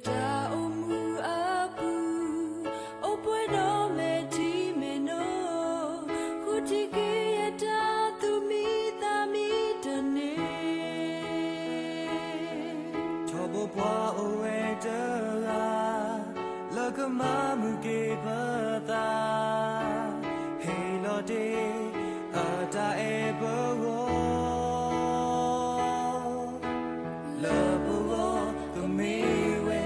တၢ်အိၣ်မူအပူၤ, အိၣ်ပှဲၤဒီးမဲာ်ထံမဲာ်နိ, ဃုထံၣ်က့ၤယတၢ်သူၣ်မံသးမံတန့ၢ်, ထီဘိပှၤအိၣ်ဝဲတဂၤ, လၢကမၤမုာ်က့ၤပသး, ဟ့ၣ်လီၤတ့ၢ်အတၢ်အဲၣ်ပဂီၢ်, လၢပဂီၢ်ကမ့ၢ်ဝဲ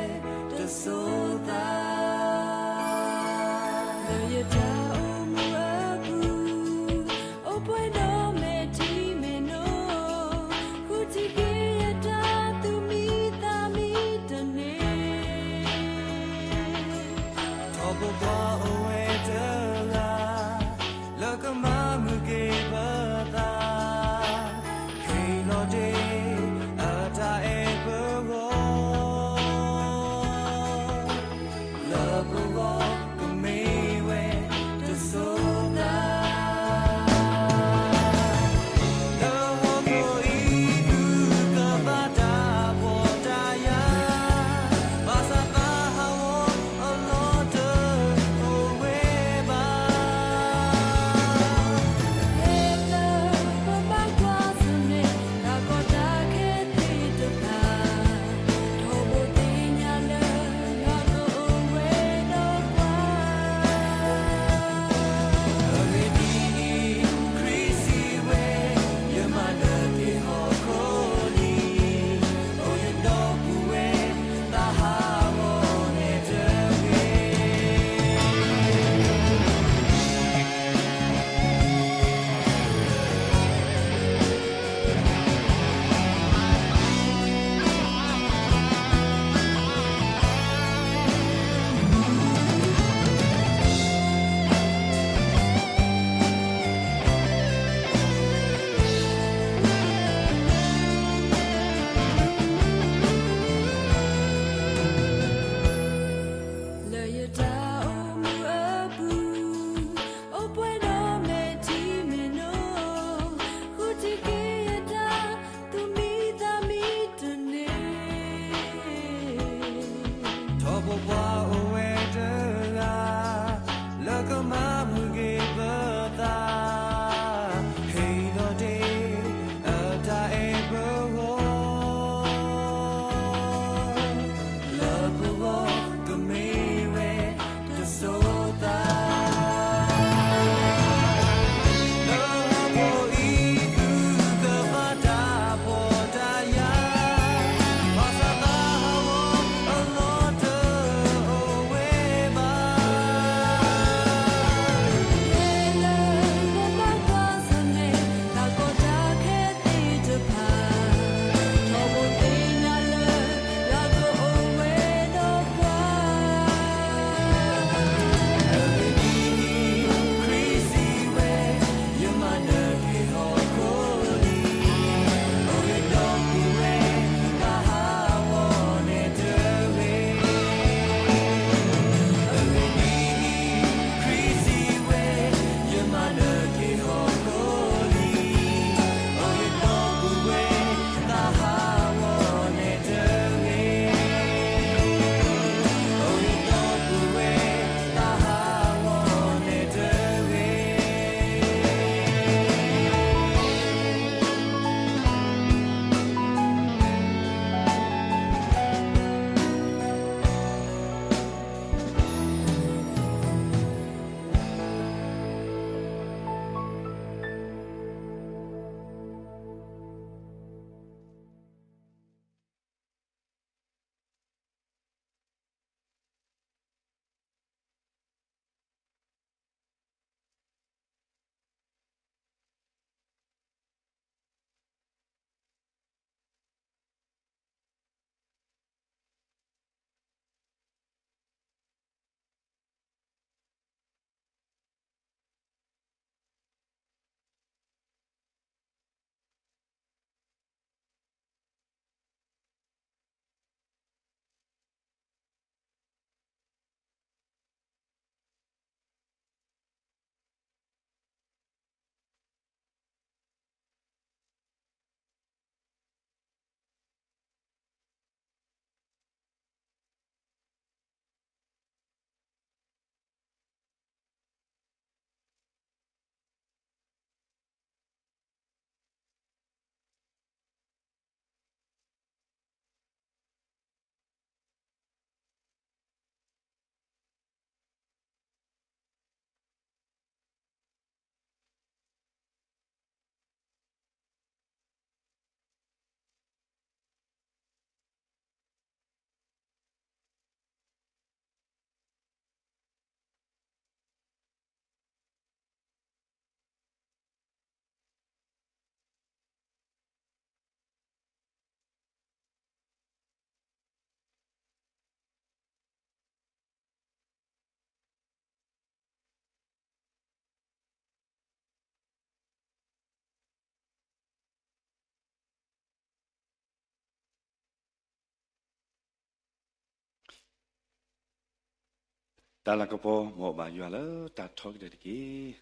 တၢ်လၤကပီၤ မ်အဘၣ်ယွၤလၢတၢ်ထီကတၢၢ်တက့ၢ်.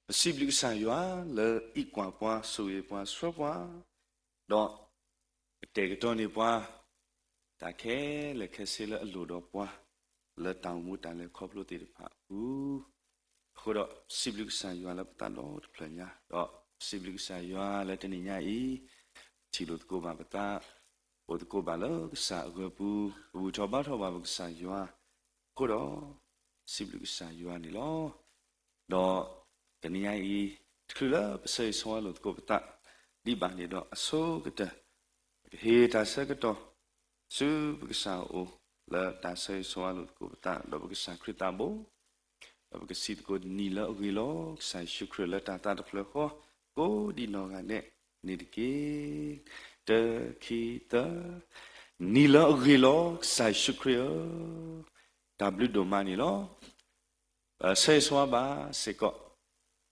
ပစံးဘျုးကစၢ်ယွၤလၢအအံးကွၢ်ပှၤ ဆိၣ်ဂ့ၤပှၤ ဆှၢပှၤ, ဒီးကတဲာ်ကတီၤန့ၢ်ပှၤ တၢ်ခဲလၢာ်ခဲဆ့လၢအလိၣ်ဒီးပှၤ လၢတၢ်အိၣ်မူတၢ်လဲၤခီဖျိသ့ၣ်တဖၣ်အပူၤ, အဃိဒီးစံးဘျုးကစၢ်ယွၤလၢပသးဒီးတဖျၢၣ်ညါ, ဒီးစံးဘျုးကစၢ်ယွၤလၢတနံၤညါအံၤ ထံၣ်လိာ်သကိးဘၣ်ပသး, အိၣ်သကိးဘၣ်လၢကစၢ်အဂၢၢ်ပူၤ, ပဘူၣ်ထီၣ်ဘါထီၣ်ဘၣ်ပကစၢ်ယွၤ, အဃိဒီး စံးဘျုးကစၢ်ယွၤန့ၣ်လီၤ. ဒီးတနံၤညါအံၤ တချုးလၢပဆၢဂ့ၤဆၢဝါလိာ်သကိးပသး ဒံးဘၣ်န့ၣ်ဒီးအဆိကတၢၢ်, ပကဟ့ၣ်တၢ်ဆၢကတီၢ် ဆူပကစၢ်အအိၣ် လၢတၢ်ဆၢဂ့ၤဆၢဝါလိာ်သကိးပသး ဒီးပကစၢ်ခရံာ်သးဘိ, ဒီးပကစံးသကိးနံၤလၢအဂ့ၤလီၤ, ကစၢ်ယ့ၣ်ၡူးခရံာ်လၢတၢ်သးတဖျၢၣ်ဃီ ကိးဒံးနီၢ်ဂၤဒဲးန့ၣ်တက့ၢ်. တၢ ခံ သၢ, နံၤလၢအဂ့ၤလီၤ, ကစၢ်ယ့ၣ်ၡူးခရံာ်ဧၢ, တၢ်ဘျုးဒိၣ်မးန့ၣ်လီၤ. ဆၢဂ့ၤဆၢဝါဘၣ်စ့ၢ်ကီး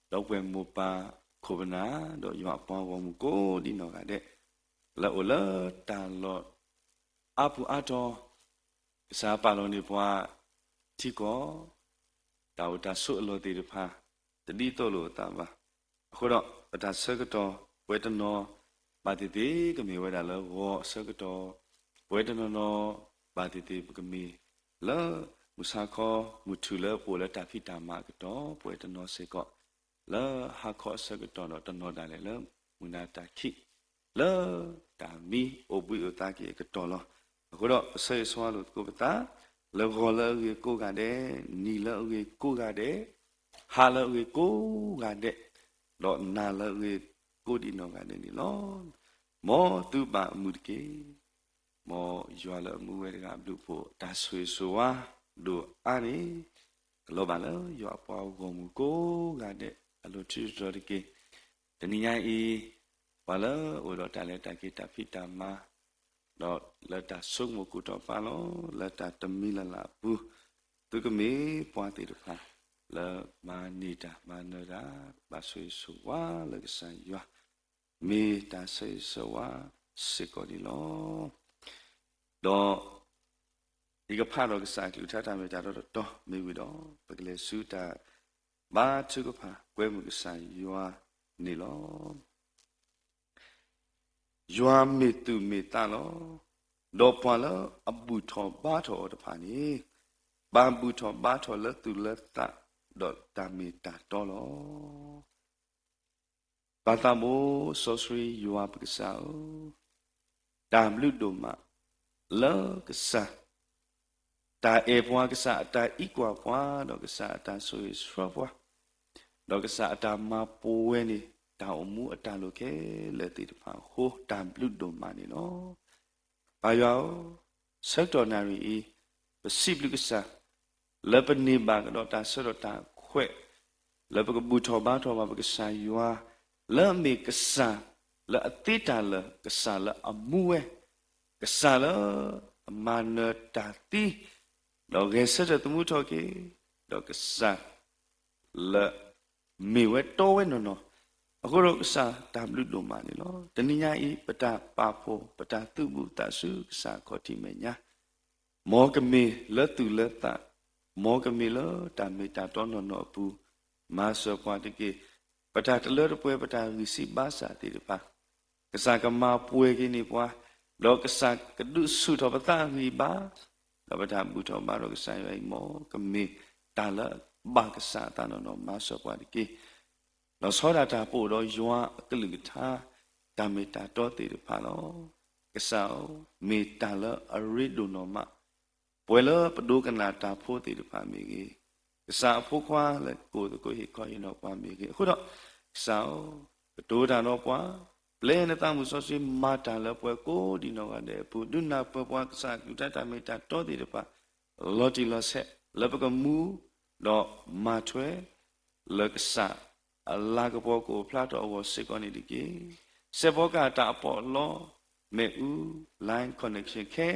ဒီပုၢ်ဝဲၢ်မိၢ်ပၢ်ခိၣ်ပနၢ် ဒီးယွၤအပှၤဂီၢ်မုၢ်ကိးဒံးနီၢ်ဂၤဒဲး လၢအအိၣ်လၢတၢ်လီၢ်အါပူၤအါတီၤ, ကစၢ်ပာ်လီၤန့ၢ်ပှၤ ထံကီၢ် တၢ်အိၣ်တၢ်ဆိးအလီၢ်သ့ၣ်တဖၣ် တဒ်သိးလိာ်အသးဘၣ်. အဃိဒီး ပတၢ်ဆၢကတီၢ် ပဝဲတနီၤ ဘၣ်သ့ၣ်သ့ၣ်ကမ့ၢ်ဝဲဒၣ်လၢဂီၤအဆၢကတီၢ်, ပဝဲတနီၤနီၤ ဘၣ်သ့ၣ်သ့ၣ်ပကမ့ၢ်လၢ မုၢ်ဆါခီ မုၢ်ထူၣ်လၢပအိၣ်လၢတၢ်ဖံးတၢ်မၤအကတီၢ်, ပဝဲတနီၤစ့ၢ်ကီး လၢဟါခီအဆၢကတီၢ်ဒီးတနီၤဒၣ်လဲာ်လၢ မုၢ်နၤတၢ်ခံး လၢတၢ်မံအိၣ်ဘှံးအိၣ်သါက့ၤအကတီၢ်လီၤ. အဃိဒီးပဆၢဂ့ၤဆၢဝါလိာ်သကိးပသး လၢဂီၤလၢအဂ့ၤကိးဂၤဒဲး, နံၤလၢအဂ့ၤကိးဂၤဒဲး, ဟါလၢအဂ့ၤကိးဂၤဒဲး, ဒီးနၤလၢအဂ့ၤကိးဒံးနီၢ်ဂၤဒဲးန့ၣ်လီၤ. မ်သုဘၣ်အမုာ်တက့ၢ်. မ်ယွၤလၢအမူဝဲတဂၤအဘျုးအဖှိၣ်တၢ်ဆိၣ်ဂ့ၤဆိၣ်ဝါဒိၣ်အါန့ၣ် ကလီၤဘၣ်လၢယွၤအပှၤဂီၢ်မုၢ်ကိးဂၤဒဲး အလိၤထံတတီၤတက့ၢ်. တနံၤညါအံၤ ပှၤလၢအအိၣ်ဒီးတၢ်လဲၤတၢ်က့ၤတၢ်ဖံးတၢ်မၤ ဒီးလၢတၢ်ဆိကမိၣ်ကိၢ်တီၤပာ်လီၤ လၢတၢ်တမံၤလၢ်လၢ်အပူၤ, သုကမ့ၢ်ပှၤသ့ၣ်တဖၣ် လၢမၤန့ၢ်တၢ်မၤနၢၤတၢ် ဘၣ်ဆိၣ်ဂ့ၤဆိၣ်ဝါလၢကစၢ်ယွၤ မ့ၢ်တၢ်ဆၢဂ့ၤဆၢဝါစ့ၢ်ကီးန့ၣ်လီၤ. ဒီး ယကဖးဒီးကစၢ်အကလုၢ်ကထါတၢ်မ့ၢ်တၢ်တီတီတီမ့ၢ်ဝံၤဒီး ပကလဲၤဆူတၢ်ဘါထုကဖၣ်ကွဲမုာ်ကစၢ်ယွၤန့ၣ်လီၤ. ယွၤမ့ၢ်သူၣ်မ့ၢ်သးလီၤ. ဒီးပှၤလၢအဘူၣ်ထီၣ်ဘါထီၣ်အီၤတဖၣ်န့ၣ် ဘၣ်ဘူၣ်ထီၣ်ဘါထီၣ်လၢသူၣ်လၢသး ဒီးတၢ်မ့ၢ်တၢ်တီလီၤ. ပၢ်သးဘိစီဆှံယွၤပကစၢ်ဧၢ, တၢ်ဘျုးဒိၣ်မး လၢကစၢ် တၢ်အဲၣ်ပှၤကစၢ်အတၢ်အံးကွၢ်ပှၤ ဒီးကစၢ်အတၢ်ဆိၣ်ဂ့ၤဆှၢပှၤ, ဒီးကစၢ်အတၢ်မၤပှဲၤန့ၢ် တၢ်အိၣ်မူအတၢ်လိၣ်ခဲလၢာ်သ့ၣ်တဖၣ်အဃိ တၢ်ဘျုးဒိၣ်မးန့ၣ်လီၤ. ပၢ်ယွၤဧၢ, ဆၢကတီၢ်နၣ်ရံၣ်အံၤ ပစံးဘျုးကစၢ် လၢပန့ၢ်ဘၣ်ကဒီးတၢ်ဆၢကတီၢ်တၢ်ခွဲး လၢပကဘူၣ်ထီၣ်ဘါထီၣ်ဘၣ်ပကစၢ်ယွၤ လၢအမ့ၢ်ကစၢ်လၢအသ့တၢ်လၢာ်, ကစၢ်လၢအမူဝဲ, ကစၢ်လၢအမၤနၢၤတၢ်သံ ဒီးဂဲၤဆၢထၢၣ်သမူထီၣ်က့ၤ, ဒီးကစၢ် လၢ မ့ၢ်ဝဲတီဝဲနီၢ်နီၢ်, အဃိဒီးကစၢ်တၢ်ဘျုးဒိၣ်မးန့ၣ်လီၤ. တနံၤညါအံၤ ပတၢ်ပာ်ဖှိၣ် ပတၢ်သုးဘူးသးဆူကစၢ်အခီၣ်ထံးမဲာ်ညါ, မ်ကမ့ၢ်လၢသူၣ်လၢသး, မ်ကမ့ၢ်လၢတၢ်မ့ၢ်တၢ်တီနီၢ်နီၢ်အပူၤ, မၤစၢၤပှၤတက့ၢ်. ပတၢ်တလၢတပှဲၤ ပတၢ်ဂံၢ်စၢ်ဘါစၢ်သ့ၣ်တဖၣ် ကစၢ်ကမၤပှဲၤက့ၤန့ၢ်ပှၤ, ဒီးကစၢ်ကဒုးဆူၣ်ထီၣ်ပသးအဂံၢ်အဘါ, ဒီးပတၢ်ဘူၣ်ထီၣ်ဘါထီၣ်ကစၢ်ယွၤအံၤ မ်ကမ့ၢ်တၢ်လၢအဘၣ်ကစၢ်အသးနီၢ်နီၢ် မၤစၢၤပှၤတက့ၢ်. ဒီးဆီဒၣ်တၢ်ပအိၣ်ဒီးယွၤအကလုၢ်ကထါ တၢ်မ့ၢ်တၢ်တီသ့ၣ်တဖၣ်လီၤ. ကစၢ်ဧၢ, မ့ၢ်တၢ်လၢအရ့ဒိၣ်နီၢ်မး ပဝဲလၢပဒိကနၣ်တၢ်ဖိသ့ၣ်တဖၣ်မ့ၢ်ဂ့ၤ, ကစၢ်အဖိခွါလၢကအိၣ်သကိးဟ့ၣ်ခီဟ့ၣ်နီၤပှၤမ့ၢ်ဂ့ၤ, အဃိဒီး ကစၢ်ဧၢ, ကတိၤတၢ်ဒီးပှၤ, ပျဲနသးမုၢ်စီဆှံမၤတၢ်လၢပှၤကိးဒံးနီၢ်ဂၤဒဲးအပူၤ, ဒုးနၢ်ပၢၢ်ပှၤကစၢ်အကလုၢ်ကထါတၢ်မ့ၢ်တၢ်တီသ့ၣ်တဖၣ် လီၤတံၢ်လီၤဆဲး လၢပကမူ ဒီးမၤထွဲ လၢကစၢ်အလၤကပီၤကအိၣ်ဖျါထီၣ်အဂီၢ်စ့ၢ်ကီးန့ၣ်တက့ၢ်. စဲးဖီကဟၣ်တၢ်အပီးအလီ မ့ၣ်အူ line connection ခဲ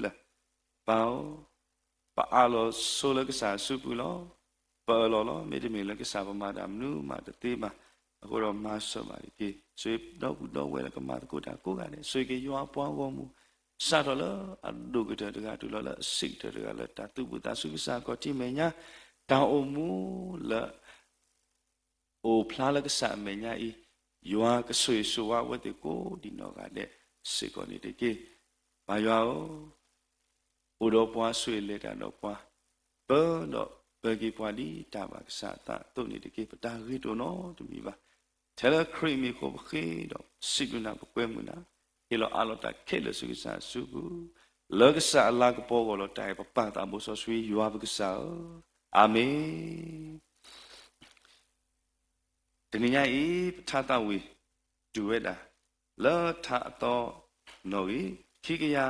လၢာ် ပၢ်ဧၢ, ပအးလီၤဆိလၢကစၢ်အစုပူၤလီၤ. ပအၢၣ်လီၤလီၤ. မ့တမ့ၢ်လၢကစၢ်ပမၤတၢ်မနုၤမးတသ့ဘၣ်. အဃိဒီးမၤစၢၤဘၣ်တက့ၢ်. ဆိၣ်ဂ့ၤဒီပုၢ်ဒီဝဲၢ်လၢကမၤသကိးတၢ်ကိးဂၤဒဲး, ဆိၣ်ဂ့ၤက့ၤယွၤအပှၤဂီၢ်မုၢ်, စးထီၣ်လၢအဒိၣ်ကတၢၢ်တဂၤ တုၤလီၤလၢအဆံးကတၢၢ်တဂၤ လၢတၢ်သူၣ်ဘီၣ်သးစူၤ ကစၢ်ခီၣ်ထံးမဲာ်ညါ, တၢ်အိၣ်မူလၢ အိၣ်ဖျါလၢကစၢ်အမဲာ်ညါအံၤ, ယွၤကဆိၣ်ဂ့ၤဆိၣ်ဝါအဝဲသ့ၣ်ကိးဒံးနီၢ်ဂၤဒဲးစ့ၢ်ကီးန့ၣ်တက့ၢ်. ပၢ်ယွၤဧၢ, အိၣ်ဒီးပှၤဆိၣ်ဂ့ၤလဲၤတၢ်ဒီးပှၤ, ပၢဒီးပၢက့ၤပှၤဒ်တၢ်ဘၣ်ကစၢ်အသးအသိးန့ၣ်တက့ၢ်. ပတၢ်ဂ့ၤတအိၣ်နီတမံၤဘၣ်. ထဲလၢခရံာ်အမံၤအဃိ ပဃ့ဒီးစံးဘျုးနၤ ပကွဲမုာ်နၤ, ဟ့ၣ်လီၤအးလီၤတၢ်ခဲလၢာ် ဆူကစၢ်အစုပူၤ, လၢကစၢ်အလၤကပီၤအဂီၢ်လီၤ. တၢ်အဲၣ်ပပၢ်သးဘိစီဆှံ ယွၤပကစၢ်ဧၢ, အၤမ့ၣ်. တနံၤညါအံၤ ပထါသးဝံၣ်တုၤဝဲဒၣ် လၢထါအသီနီၣ်ဂံၢ် ခံကယၤ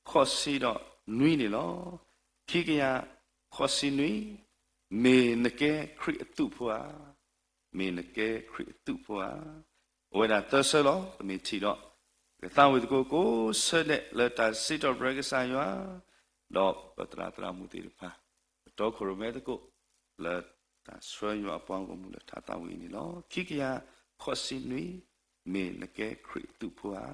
ဃိးဆံဒီးနွံန့ၣ်လီၤ. ခံကယၤဃိးဆံနွံ, မ့ၢ်နကဲခရံာ်အသုးဖိဧါ, မ့ၢ်နကဲခရံာ်အသုးဖိဧါ. အိၣ်ဝဲဒၣ်သၢဆၢလီၤ. ပမ့ၢ်ထံၣ်ဒီး ကသးဝံၣ်သကိးကိးဆၢဒဲး လၢတၢ်စံးထီၣ်ပတြၢၤကစၢ်ယွၤ, ဒီးပသရၣ်သရၣ်မုၣ်သ့ၣ်တဖၣ် ကတီခိၣ်ရိၣ်မဲသကိး လၢတၢ်ဆှၢယွၤအပှၤဂီၢ်မုၢ်လၢထါသးဝံၣ်အံၤန့ၣ်လီၤ. ခံကယၤဃိးဆံနွံ, မ့ၢ်နကဲခရံာ်အသုးဖိဧါ.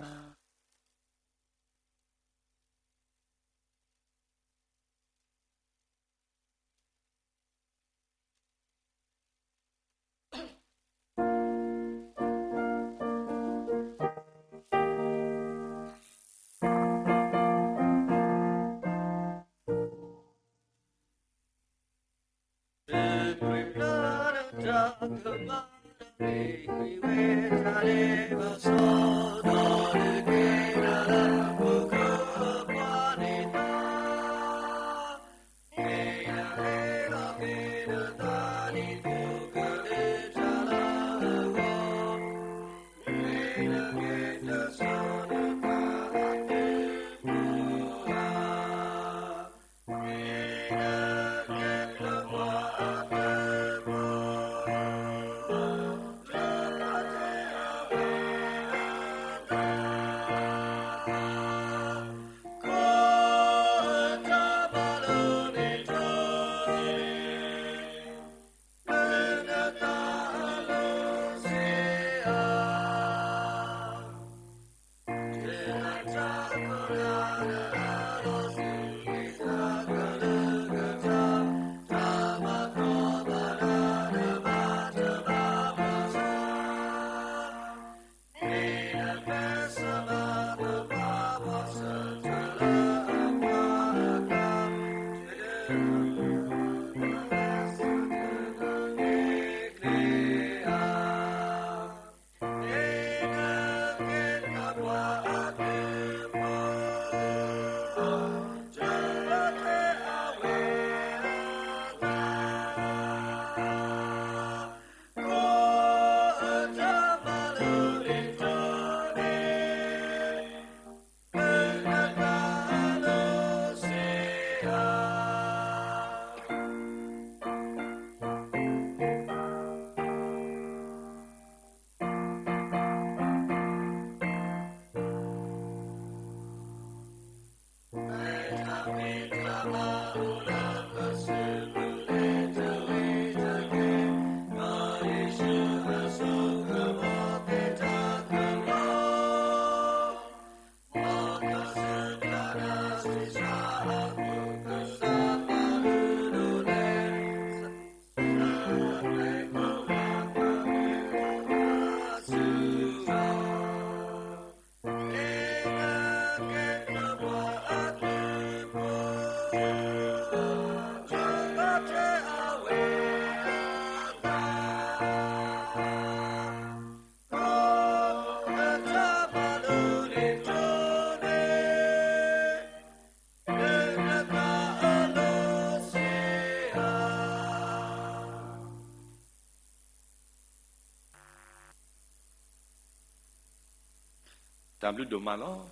တၢ်ဘျုးဒိၣ်မးလီၤ.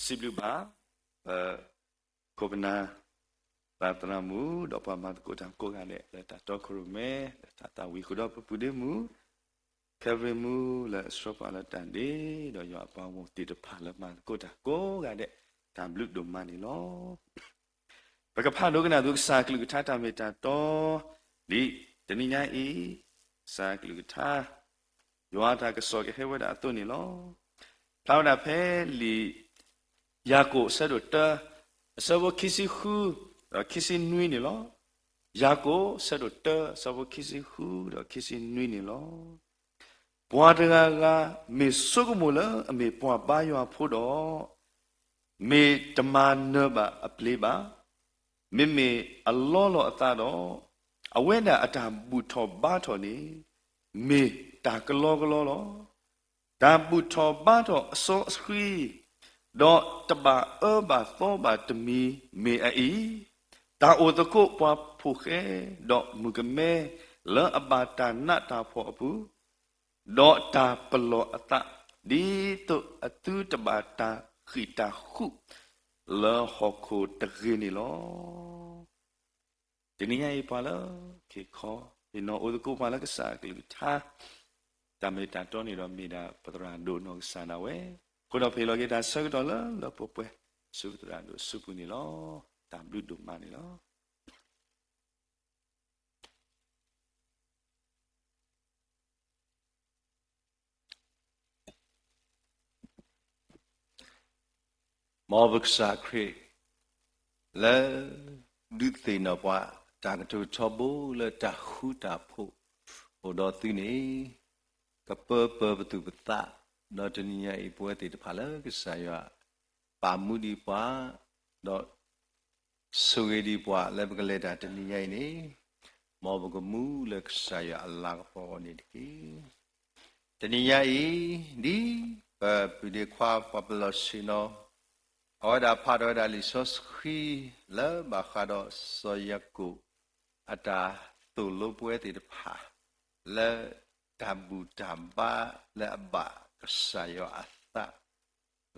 စံးဘျုးဘၣ် ပခိၣ်ပနၢ် ပသရၣ်မုၣ် ဒီးပှၤမၤသကိးတၢ်ကိးဂၤဒဲး လၢတၢ်တီခိၣ်ရိၣ်မဲ လၢတၢ်သးဝံၣ်ဃုာ်ဒီးပပုၢ်ဒ့မုၣ် ခဲရ့ၣ်မုၣ် လၢအဆှၢပှၤလၢတၢ်ဒ့ ဒီးယွၤအပှၤဂီၢ်မုၢ်သ့ၣ်တဖၣ်လၢမၤသကိးတၢ်ကိးဂၤဒဲး တၢ်ဘျုးဒိၣ်မးန့ၣ်လီၤ. ပကဖးဒိကနၣ်သုကစၢ်ကလုၢ်ကထါတၢ်မ့ၢ်တၢ်တီ ဒ်တနံၤညါအံၤ ကစၢ်ကလုၢ်ကထါ ယွၤအတၢ်ကစီၣ်ကဟဲဝဲဒၣ်အသိးန့ၣ်လီၤ. ဖျါဝဲဒၣ်ဖဲလံာ် ယၤကိာ်အဆၢဒိၣ်တၢ အဆၢဖိခံဆံဃု ဒီးခံဆံနွံန့ၣ်လီၤ. ယၤကိာ်အဆၢဒိၣ်တၢ အဆၢဖိခံဆံဃု ဒီးခံဆံနွံန့ၣ်လီၤ. ပှၤတဂၤဂၤ မ့ၢ်ဆိကမိၣ်လၢအမ့ၢ်ပှၤဘါယွၤအဖိဒီး, မ့ၢ်တမၤနၢၤဘၣ်အပျ့ၤဘၣ်. မ့မ့ၢ်အလီလီၤအသးဒီး, အဝဲဒၣ်အတၢ်ဘူၣ်ထီၣ်ဘါထီၣ်န့ၣ် မ့ၢ်တၢ်ကလီကလီလီၤ. တၢ်ဘူၣ်ထီၣ်ဘါထီၣ်အစီအဆှံ, ဒီးတဘၣ်အၢဘၣ်သီဘၣ်တမံၤမ့ၢ်အအံၤ, တၢ်အိၣ်သကိးပှၤဖိၣ်ဃဲ, ဒီးမုၣ်ကမဲ, လၢအဘၣ်တၢ်နးတၢ်ဖှီၣ်အပူၤ, ဒီးတၢ်ပလီၢ်အသး, ဒ်သိးအသုတဘၣ်တၢ်ဃံးတၢ်ဃူၣ် လၢဟီၣ်ခိၣ်တဂ့ၤန့ၣ်လီၤ. တနံၤညါအံၤ ပှၤလၢခ့ၣ်ခီ ဟ့ၣ်နီၤအိၣ်သကိးပှၤလၢကစၢ်အကလုၢ်ကထါ, တၢ်မ့ၢ်တၢ်တီန့ၣ်ဒီး မ့ၢ်ဒၣ်ပသရၣ်ဒိၣ်နီၢ်ကစၢ်ဒၣ်ဝဲ, အဃိဒီး ပဟ့ၣ်လီၤက့ၤတၢ်ဆၢကတီၢ်လၢလၢပှဲၤပှဲၤ ဆူပသရၣ်ဒိၣ်အစုပူၤန့ၣ်လီၤ. တၢ်ဘျုးဒိၣ်မးန့ၣ်လီၤ. မ်ပကစၢ်ခရံာ် လၢဒုးသ့ၣ်နီၣ်ပှၤ တၢ်ကတိၤထီဘိလၢတၢ်ဃူတၢ်ဖိးအိၣ်ဒီးသုန့ၣ်, ကပၢပၢၤပသူၣ်ပသး, ဒီးတနံၤညါအံၤ ပဝဲသ့ၣ်တဖၣ်လၢကစၢ်ယွၤ ပာ်မူဒံးပှၤ, ဒီး ဆိၣ်ဂ့ၤဒံးပှၤလၢပကလဲၤတၢ်တနံၤညါအံၤန့ၣ်, မ်ပကမူလၢကစၢ်ယွၤအလၤကပီၤအဂီၢ်န့ၣ်တက့ၢ်. တနံၤညါအံၤ, ဒ်ပပုၢ်ဒ့ခွါပှၤပလီၢ်ဆ့ၣ်နီၤ, အဝဲဒၣ်ဖးထီၣ်ဝဲဒၣ်လံာ်စီဆှံ လၢဘၣ်ဃးဒီးစီၤယၤကိာ် အတၢ်သိၣ်လိပဝဲသ့ၣ်တဖၣ် လၢတၢ်ဘူၣ်တၢ်ဘါလၢအဘၣ်ကစၢ်ယွၤအသး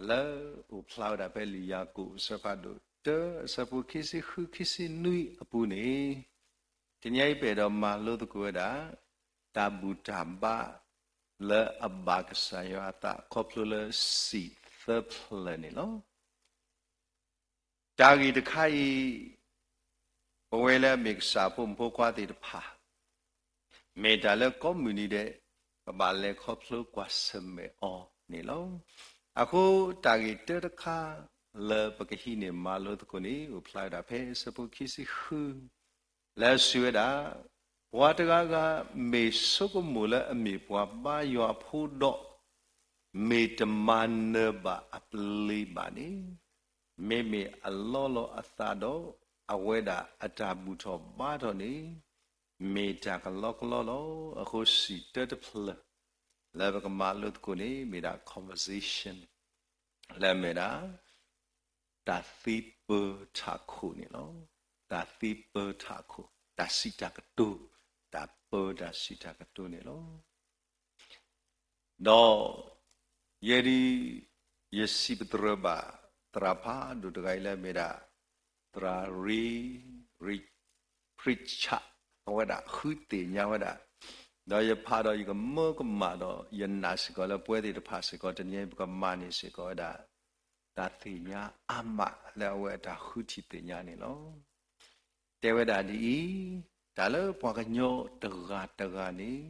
လၢအိၣ်ဖျါဝဲဒၣ်ဖဲလံာ်ယၤကိာ်အဆၢဖးဒိၣ်တၢ အဆၢဖိခံဆံဃု ခံဆံနွံအပူၤန့ၣ်, တနံၤအံၤပအဲၣ်ဒိးမၤလိသကိးဝဲဒၣ် တၢ်ဘူၣ်တၢ်ဘါ လၢအဘၣ်ကစၢ်ယွၤအသး ခီဖျိလၢစံၣ်သၢဖျၢၣ်န့ၣ်လီၤ. တၢ်ဂ့ၢ်တခါအံၤ, ပဝဲလၢအမ့ၢ်ကစၢ်အဖိမုၣ်ဖိခွါသ့ၣ်တဖၣ် မ့ၢ်တၢ်လၢကိးမုၢ်နံၤဒဲး ပဘၣ်လဲၤခီဖျိကွၢ်ဆၢၣ်မဲာ်အီၤန့ၣ်လီၤ. အဃိတၢ်ဂ့ၢ်တၢတခါ လၢပကဟံးန့ၢ်မၤလိသကိးန့ၣ် အိၣ်ဖျါဝဲဒၣ်ဖဲအဆၢဖိခံဆံဃု လၢအစံးဝဲဒၣ်, ပှၤတဂၤဂၤ မ့ၢ်ဆိကမိၣ်လၢအမ့ၢ်ပှၤဘါယွၤအဖိဒီး, မ့ၢ်တမၤနၢၤဘၣ်အပျ့ၤဘၣ်န့ၣ်, မ့မ့ၢ်အလီလီၤအသးဒီး အဝဲဒၣ်အတၢ်ဘူၣ်ထီၣ်ဘါထီၣ်န့ၣ် မ့ၢ်တၢ်ကလီကလီလီၤ. အဃိစံၣ်တၢတဖျၢၣ် လၢပကမၤလိသကိးန့ၣ် မ့ၢ်ဒၣ် conversation လၢအမ့ၢ်ဒၣ် တၢ်သံပၢထးခိၣ်န့ၣ်လီၤ. တၢ်သံပၢထးခိၣ်, တၢ်စံးတၢ်ကတိၤ, တၢ်ပၢတၢ်စံးတၢ်ကတိၤန့ၣ်လီၤ. ဒီးယဲဒၣ် ယစံးပတြၢၤဘၣ် သရၣ်ဖးဒိၣ်တဂၤအံၤလၢအမ့ၢ်ဒၣ် သရၣ်ရံ, ရံ, Pritchard အဝဲဒၣ်ဃုသ့ၣ်ညါဝဲဒၣ်, ဒီးယဖးဒီးယကမၢကမၣ်ဒီး ယနာ်စ့ၢ်ကီးလၢပဝဲသ့ၣ်တဖၣ်စ့ၢ်ကီး တနံၤအံၤပကမၤန့ၢ်စ့ၢ်ကီးဝဲဒၣ် တၢ်သ့ၣ်ညါအါမးလၢအဝဲအတၢ်ဃုထံၣ်သ့ၣ်ညါန့ၣ်လီၤ. တဲဝဲဒၣ်ဒ်အံၤ, တၢ်လၢပှၤကညီတဂၤတဂၤန့ၣ်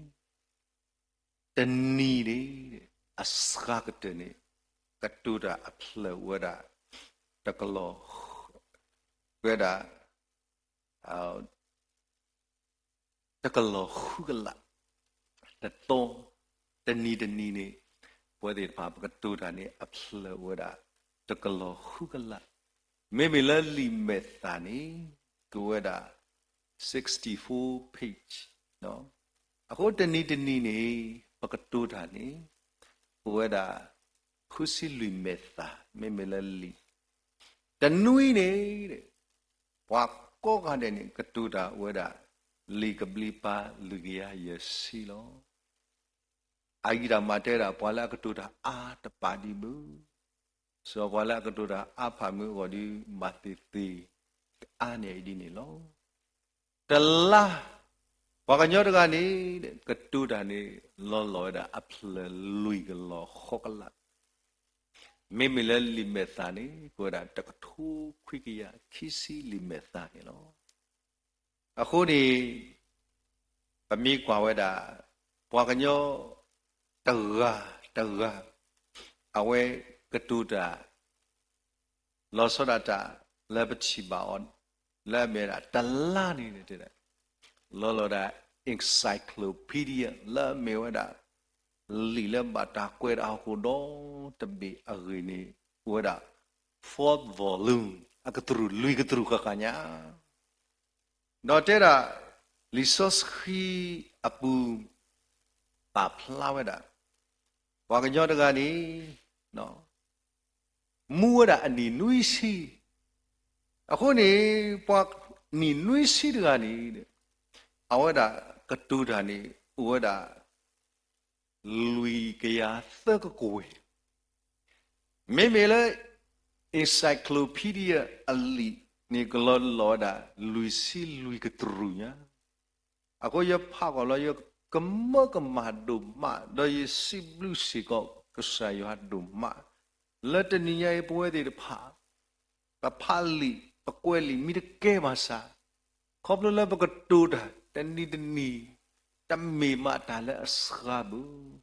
တနံၤန့ၣ် အစှၤကတၢၢ်န့ၣ် ကတိၤတၢ်အဖျၢၣ်ဝဲဒၣ် တကလီၤ, ဝဲဒၣ် တကလီၤဃုကလး, တသီ, တနံၤတနံၤန့ၣ် ပဝဲသ့ၣ်တဖၣ်ပကတိၤတၢ်န့ၣ် အဖျၢၣ်ဝဲဒၣ် တကလီၤဃုကလး, မ့မ့ၢ်လၢလံာ်မဲာ်သၣ်န့ၣ် ကဝဲဒၣ် sixty-four page အဃိတနံၤတနံၤန့ၣ် ပကတိၤတၢ်န့ၣ် ကဝဲဒၣ် ဃုဆံလွံၢ်မဲာ်သၣ် မ့မ့ၢ်လၢလံာ်, တနွံန့ၣ် ပှၤကိးဂၤဒဲးန့ၣ် ကတိၤတၢ်ဝဲဒၣ် လံာ်ကဘျံးပၤလွံၢ်ကယၤယဲၢ်ဆံလီၤ. အဂံၢ်တၢ်မၤတဲဒၣ် ပှၤလၢအကတိၤတၢ်အါတပာ်ဒံးဘၣ်, စီၤပှၤလၢအကတိၤတၢ်အါဖးမုၢ်အဂီၢ်ဒီး ဘၣ်သ့ၣ်သ့ၣ် ကအါန့ၢ်အံၤဒ်န့ၣ်လီၤ. တလါ ပှၤကညီတဂၤန့ၣ် ကတိၤတၢ်န့ၣ် လီၤလီၤဝဲဒၣ်အဖျၢၣ်လွံၢ်ကလီၤဃိးကလး, မ့မ့ၢ်လၢလံာ်မဲာ်သၣ်န့ၣ် ကဝဲဒၣ်တကထိခွံကယၤခံဆံလံာ်မဲာ်သၣ်န့ၣ်လီၤ. အဃိန့ၣ် ပမ့ၢ်ကွၢ်ဝဲဒၣ် ပှၤကညီတဂၤတဂၤ အဝဲကတိၤတၢ် လီၤဆီဒၣ်တၢ်လၢပထံၣ်ဘၣ်အီၤ လၢအမ့ၢ်ဝဲဒၣ်တလါန့ၣ် လီၤလီၤဒၣ် encyclopedia လၢအမ့ၢ်ဝဲဒၣ် လံာ်လၢဘၣ်တၢ်ကွဲးတၢ်ဟီၣ်ခိၣ်ဒီတဘ့ၣ်အဂ့ၢ်န့ၣ် အိၣ်ဝဲဒၣ် fourth volume အကတြူၢ်လွံၢ်ကတြူၢ်ဃၣ်ဃၣ်ညါ ဒီးတဲဒၣ် လံာ်စီဆှံအပူၤ ပာ်ဖျါဝဲဒၣ် ပှၤကညီတဂၤန့ၣ် မူဝဲဒၣ်အနံၣ်နွံဆံ, အဃိန့ၣ် ပှၤနံၣ်နွံဆံတဂၤန့ၣ် အဝဲဒၣ်ကတိၤတၢ်န့ၣ် အိၣ်ဝဲဒၣ် လွံၢ်ကယၤသၢကကွဲၢ်, မ့မ့ၢ်လၢ encyclopedia အလံာ်န့ၣ် ကလီၤလီၤဝဲဒၣ် လွံၢ်ဆံလွံၢ်ကတြူၢ်ညါ အဃိယဖးကွၢ်လီၤ ယကမၢကမၣ်ဒိၣ်မး ဒီးယစံးဘျုးစ့ၢ်ကီးကစၢ်ယွၤဒိၣ်မး လၢတနံၤညါအံၤ ပဝဲသ့ၣ်တဖၣ် ပဖးလံာ် ပကွဲးလံာ် မ့ၢ်တကဲဘၣ်ဆၣ် ခီဖျိလၢပကတိၤတၢ်တနံၤတနံၤ တမ့ၢ်မးတၢ်လၢအစှၤဘၣ်.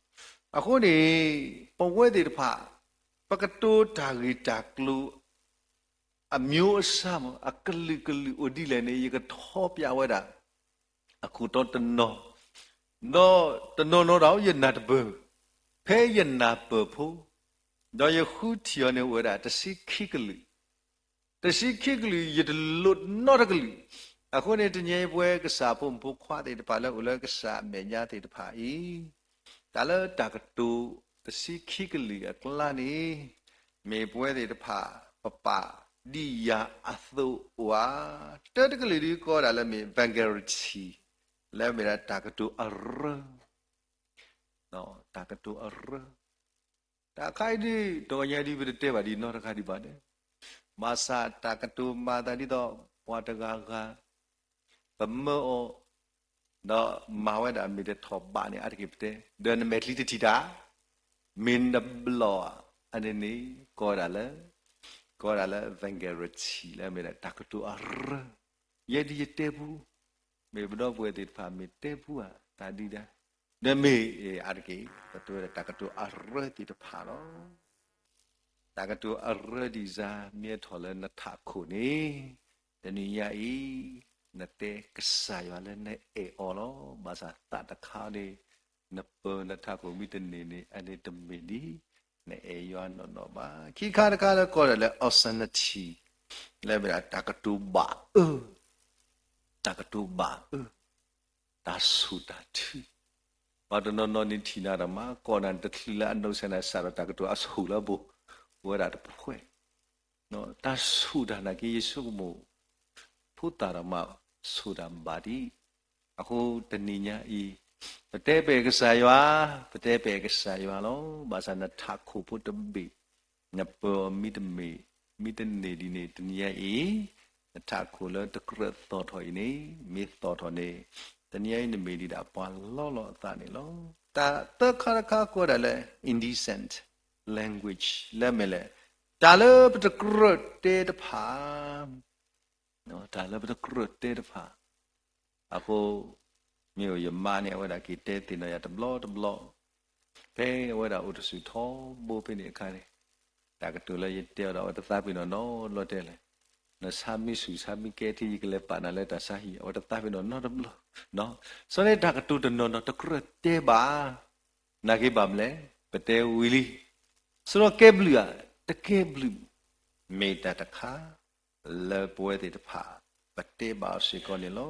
အဃိန့ၣ် ပဝဲသ့ၣ်တဖၣ် ပကတိၤတၢ်ဂ့ၢ်တၢ်ကျိၤ အမျိုးအစားမး အကလုာ်ကလုာ်အိၣ်ဒ်လဲၣ်န့ၣ် ယကထီပၠးဝဲဒၣ် အခိၣ်တီတနီၤ, ဒီးတနီၤနီၤဒၣ်ယနၢ်တပၢၢ်, ဖဲယနၢ်ပၢၢ်ဖိ, ဒီးယဃုထံၣ်အီၤန့ၣ် အိၣ်ဝဲဒၣ်တဆံခံကလုာ်, တဆံခံကလုာ် ယတလိၣ်နီတကလုာ်. အဃိန့ၣ် တနံၤအံၤပဝဲကစၢ်ဖိမုၣ်ဖိခွါသ့ၣ်တဖၣ်လၢအိၣ်လၢကစၢ်အမဲာ်ညါသ့ၣ်တဖၣ်အံၤ တၢ်လၢတၢ်ကတိၤတဆံခံကလုာ်အကျါန့ၣ် မ့ၢ်ပဝဲသ့ၣ်တဖၣ် ပပာ်ဒ်ယၤအသိးအိၣ်ဧါ. တၢတကလုာ်ဒ်ကိးဒၣ်လၢမ့ၢ် vulgarity လၢမ့ၢ်ဒၣ်တၢ်ကတိၤအရၢ, တၢ်ကတိၤအရၢ, တၢ်ခါအံၤဒ် တဂီၤညါဒ်ပတတဲဘၣ်ဒ်နီတခါဒံးဘၣ်န့ၣ်, ဘၣ်ဆၣ်တၢ်ကတိၤမၤသးဒ်သိး ပှၤတဂၤဂၤ ပမၢအီၤ ဒီးမၤဝဲဒၣ်မ့ၢ်တထီၣ်ဘးန့ၣ် အါတက့ၢ်ပတဲ, ဒီးနမဲာ်ချံတထံၣ်တၢ် မ့ၢ်နဘျီၣ်ဧါ, အန့ၣ်န့ၣ် ကိးဒၣ်လၢ ကိးဒၣ်လၢ vulgarity လၢမ့ၢ်ဒၣ်တၢ်ကတိၤအရၢ, ယဲဒ်ယတဲပူ, မ့ၢ်ပဒီပုၢ်ဝဲၢ်သ့ၣ်တဖၣ်မ့ၢ်တဲပူဧါ တၢ်ဒ်ဒၣ်, ဒီးမ့ၢ်အါတက့ၢ် ပတဲဝဲဒၣ်တၢ်ကတိၤအရၢသ့ၣ်တဖၣ်လီၤ. တၢ်ကတိၤအရၢဒ်စါ မ့ၢ်ထီၣ်လၢနထးခိၣ်န့ၣ်, တနံၤညါအံၤ နတဲကစၢ်ယွၤလၢနအဲၣ်အီၤလီၤ. ဘၣ်ဆၣ်သးတခါန့ၣ် နပၢၤနထးခိၣ်မ့ၢ်တန့ၢ်န့ၣ် အန့ၣ်တမ့ၢ်ဒ် နအဲၣ်ယွၤနီၢ်နီၢ်ဘၣ်. ခံခါတခါလၢကိးဒၣ်လၢ obscenity လၢမ့ၢ်ဒၣ်တၢ်ကတိၤဘၣ်အၢ, တၢ်ကတိၤဘၣ်အၢ, တၢ်ဆိၣ်တၢ်ထု, ပှၤတနီၤနီၤန့ၣ်ထံၣ်နၤတၢ်မၤ ကိးနၤတချုးလၢအနီၢ်ကစၢ်န့ၣ် စးထီၣ်တၢ်ကတိၤအဆိၣ်လၢအဘိ, အိၣ်ဝဲဒၣ်တဖှဲး, တၢ်ဆိၣ်တၢ်နာ်က့ ယဆိကမိၣ် ဖိသၣ်တၢ်မၤဆိၣ်တၢ်ဘၣ်ဒံး, အဃိတနံၤညါအံၤ ပတဲပအဲၣ်ကစၢ်ယွၤ, ပတဲပအဲၣ်ကစၢ်ယွၤလီၤ. ဘၣ်ဆၣ်နထးခိၣ်ဖိတဘ့ၣ် နပၢၤအီၤမ့ၢ်တမ့ၢ်, မ့ၢ်တန့ၢ်ဒ်န့ၣ် တနံၤညါအံၤ နထးခိၣ်လၢတကြၢးသီၣ်ထီၣ်အံၤန့ၣ် မ့ၢ်သီၣ်ထီၣ်န့ၣ် တနံၤညါအံၤနမ့ၢ်ဒံးဒၣ်ပှၤလီလီၤအသးန့ၣ်လီၤ. တၢ်သၢခါတခါကိးဒၣ်လၢ indecent language လၢမ့ၢ်လဲၣ်, တၢ်လၢပတကြၢးတဲတဖၣ် တၢ်လၢပတကြၢးတဲတဖၣ်, အဃိ မ့ၢ်အိၣ်ယမါန့ၣ် အဝဲဒၣ်က့ၤတဲသ့ၣ်နီၣ်ယၤတဘျီတဘျီ, ဖဲအဝဲဒၣ်အိၣ်တဆူၣ်ထီဘိဖဲန့ၣ်အခါန့ၣ်, တၢ်ကတိၤလၢယတဲအီၤဒီး အဝဲတသးပ့ၤနီၣ်နီတဘျီတဲလဲၣ်, နဆါမ့ၢ်ဆူၣ်ဆါမ့ၢ်ကဲထံ ယကလဲၤပာ်နၤလၢတၢ်ဆါဟံၣ် အဝဲတသးပ့ၤနီၣ်နီတဘျီ, စီၤန့ၣ်တၢ်ကတိၤတနီၤနီၤတကြၢးတဲဘၣ်, နာ်က့ဘၣ်မလဲၣ်, ပတဲဝံၤလံ, စီၤကဲဘျုးဧါ, တကဲဘျုး, မ့ၢ်တၢ်တခါ လၢပဝဲသ့ၣ်တဖၣ် ပတဲဘၣ်အီၤစ့ၢ်ကီးန့ၣ်လီၤ.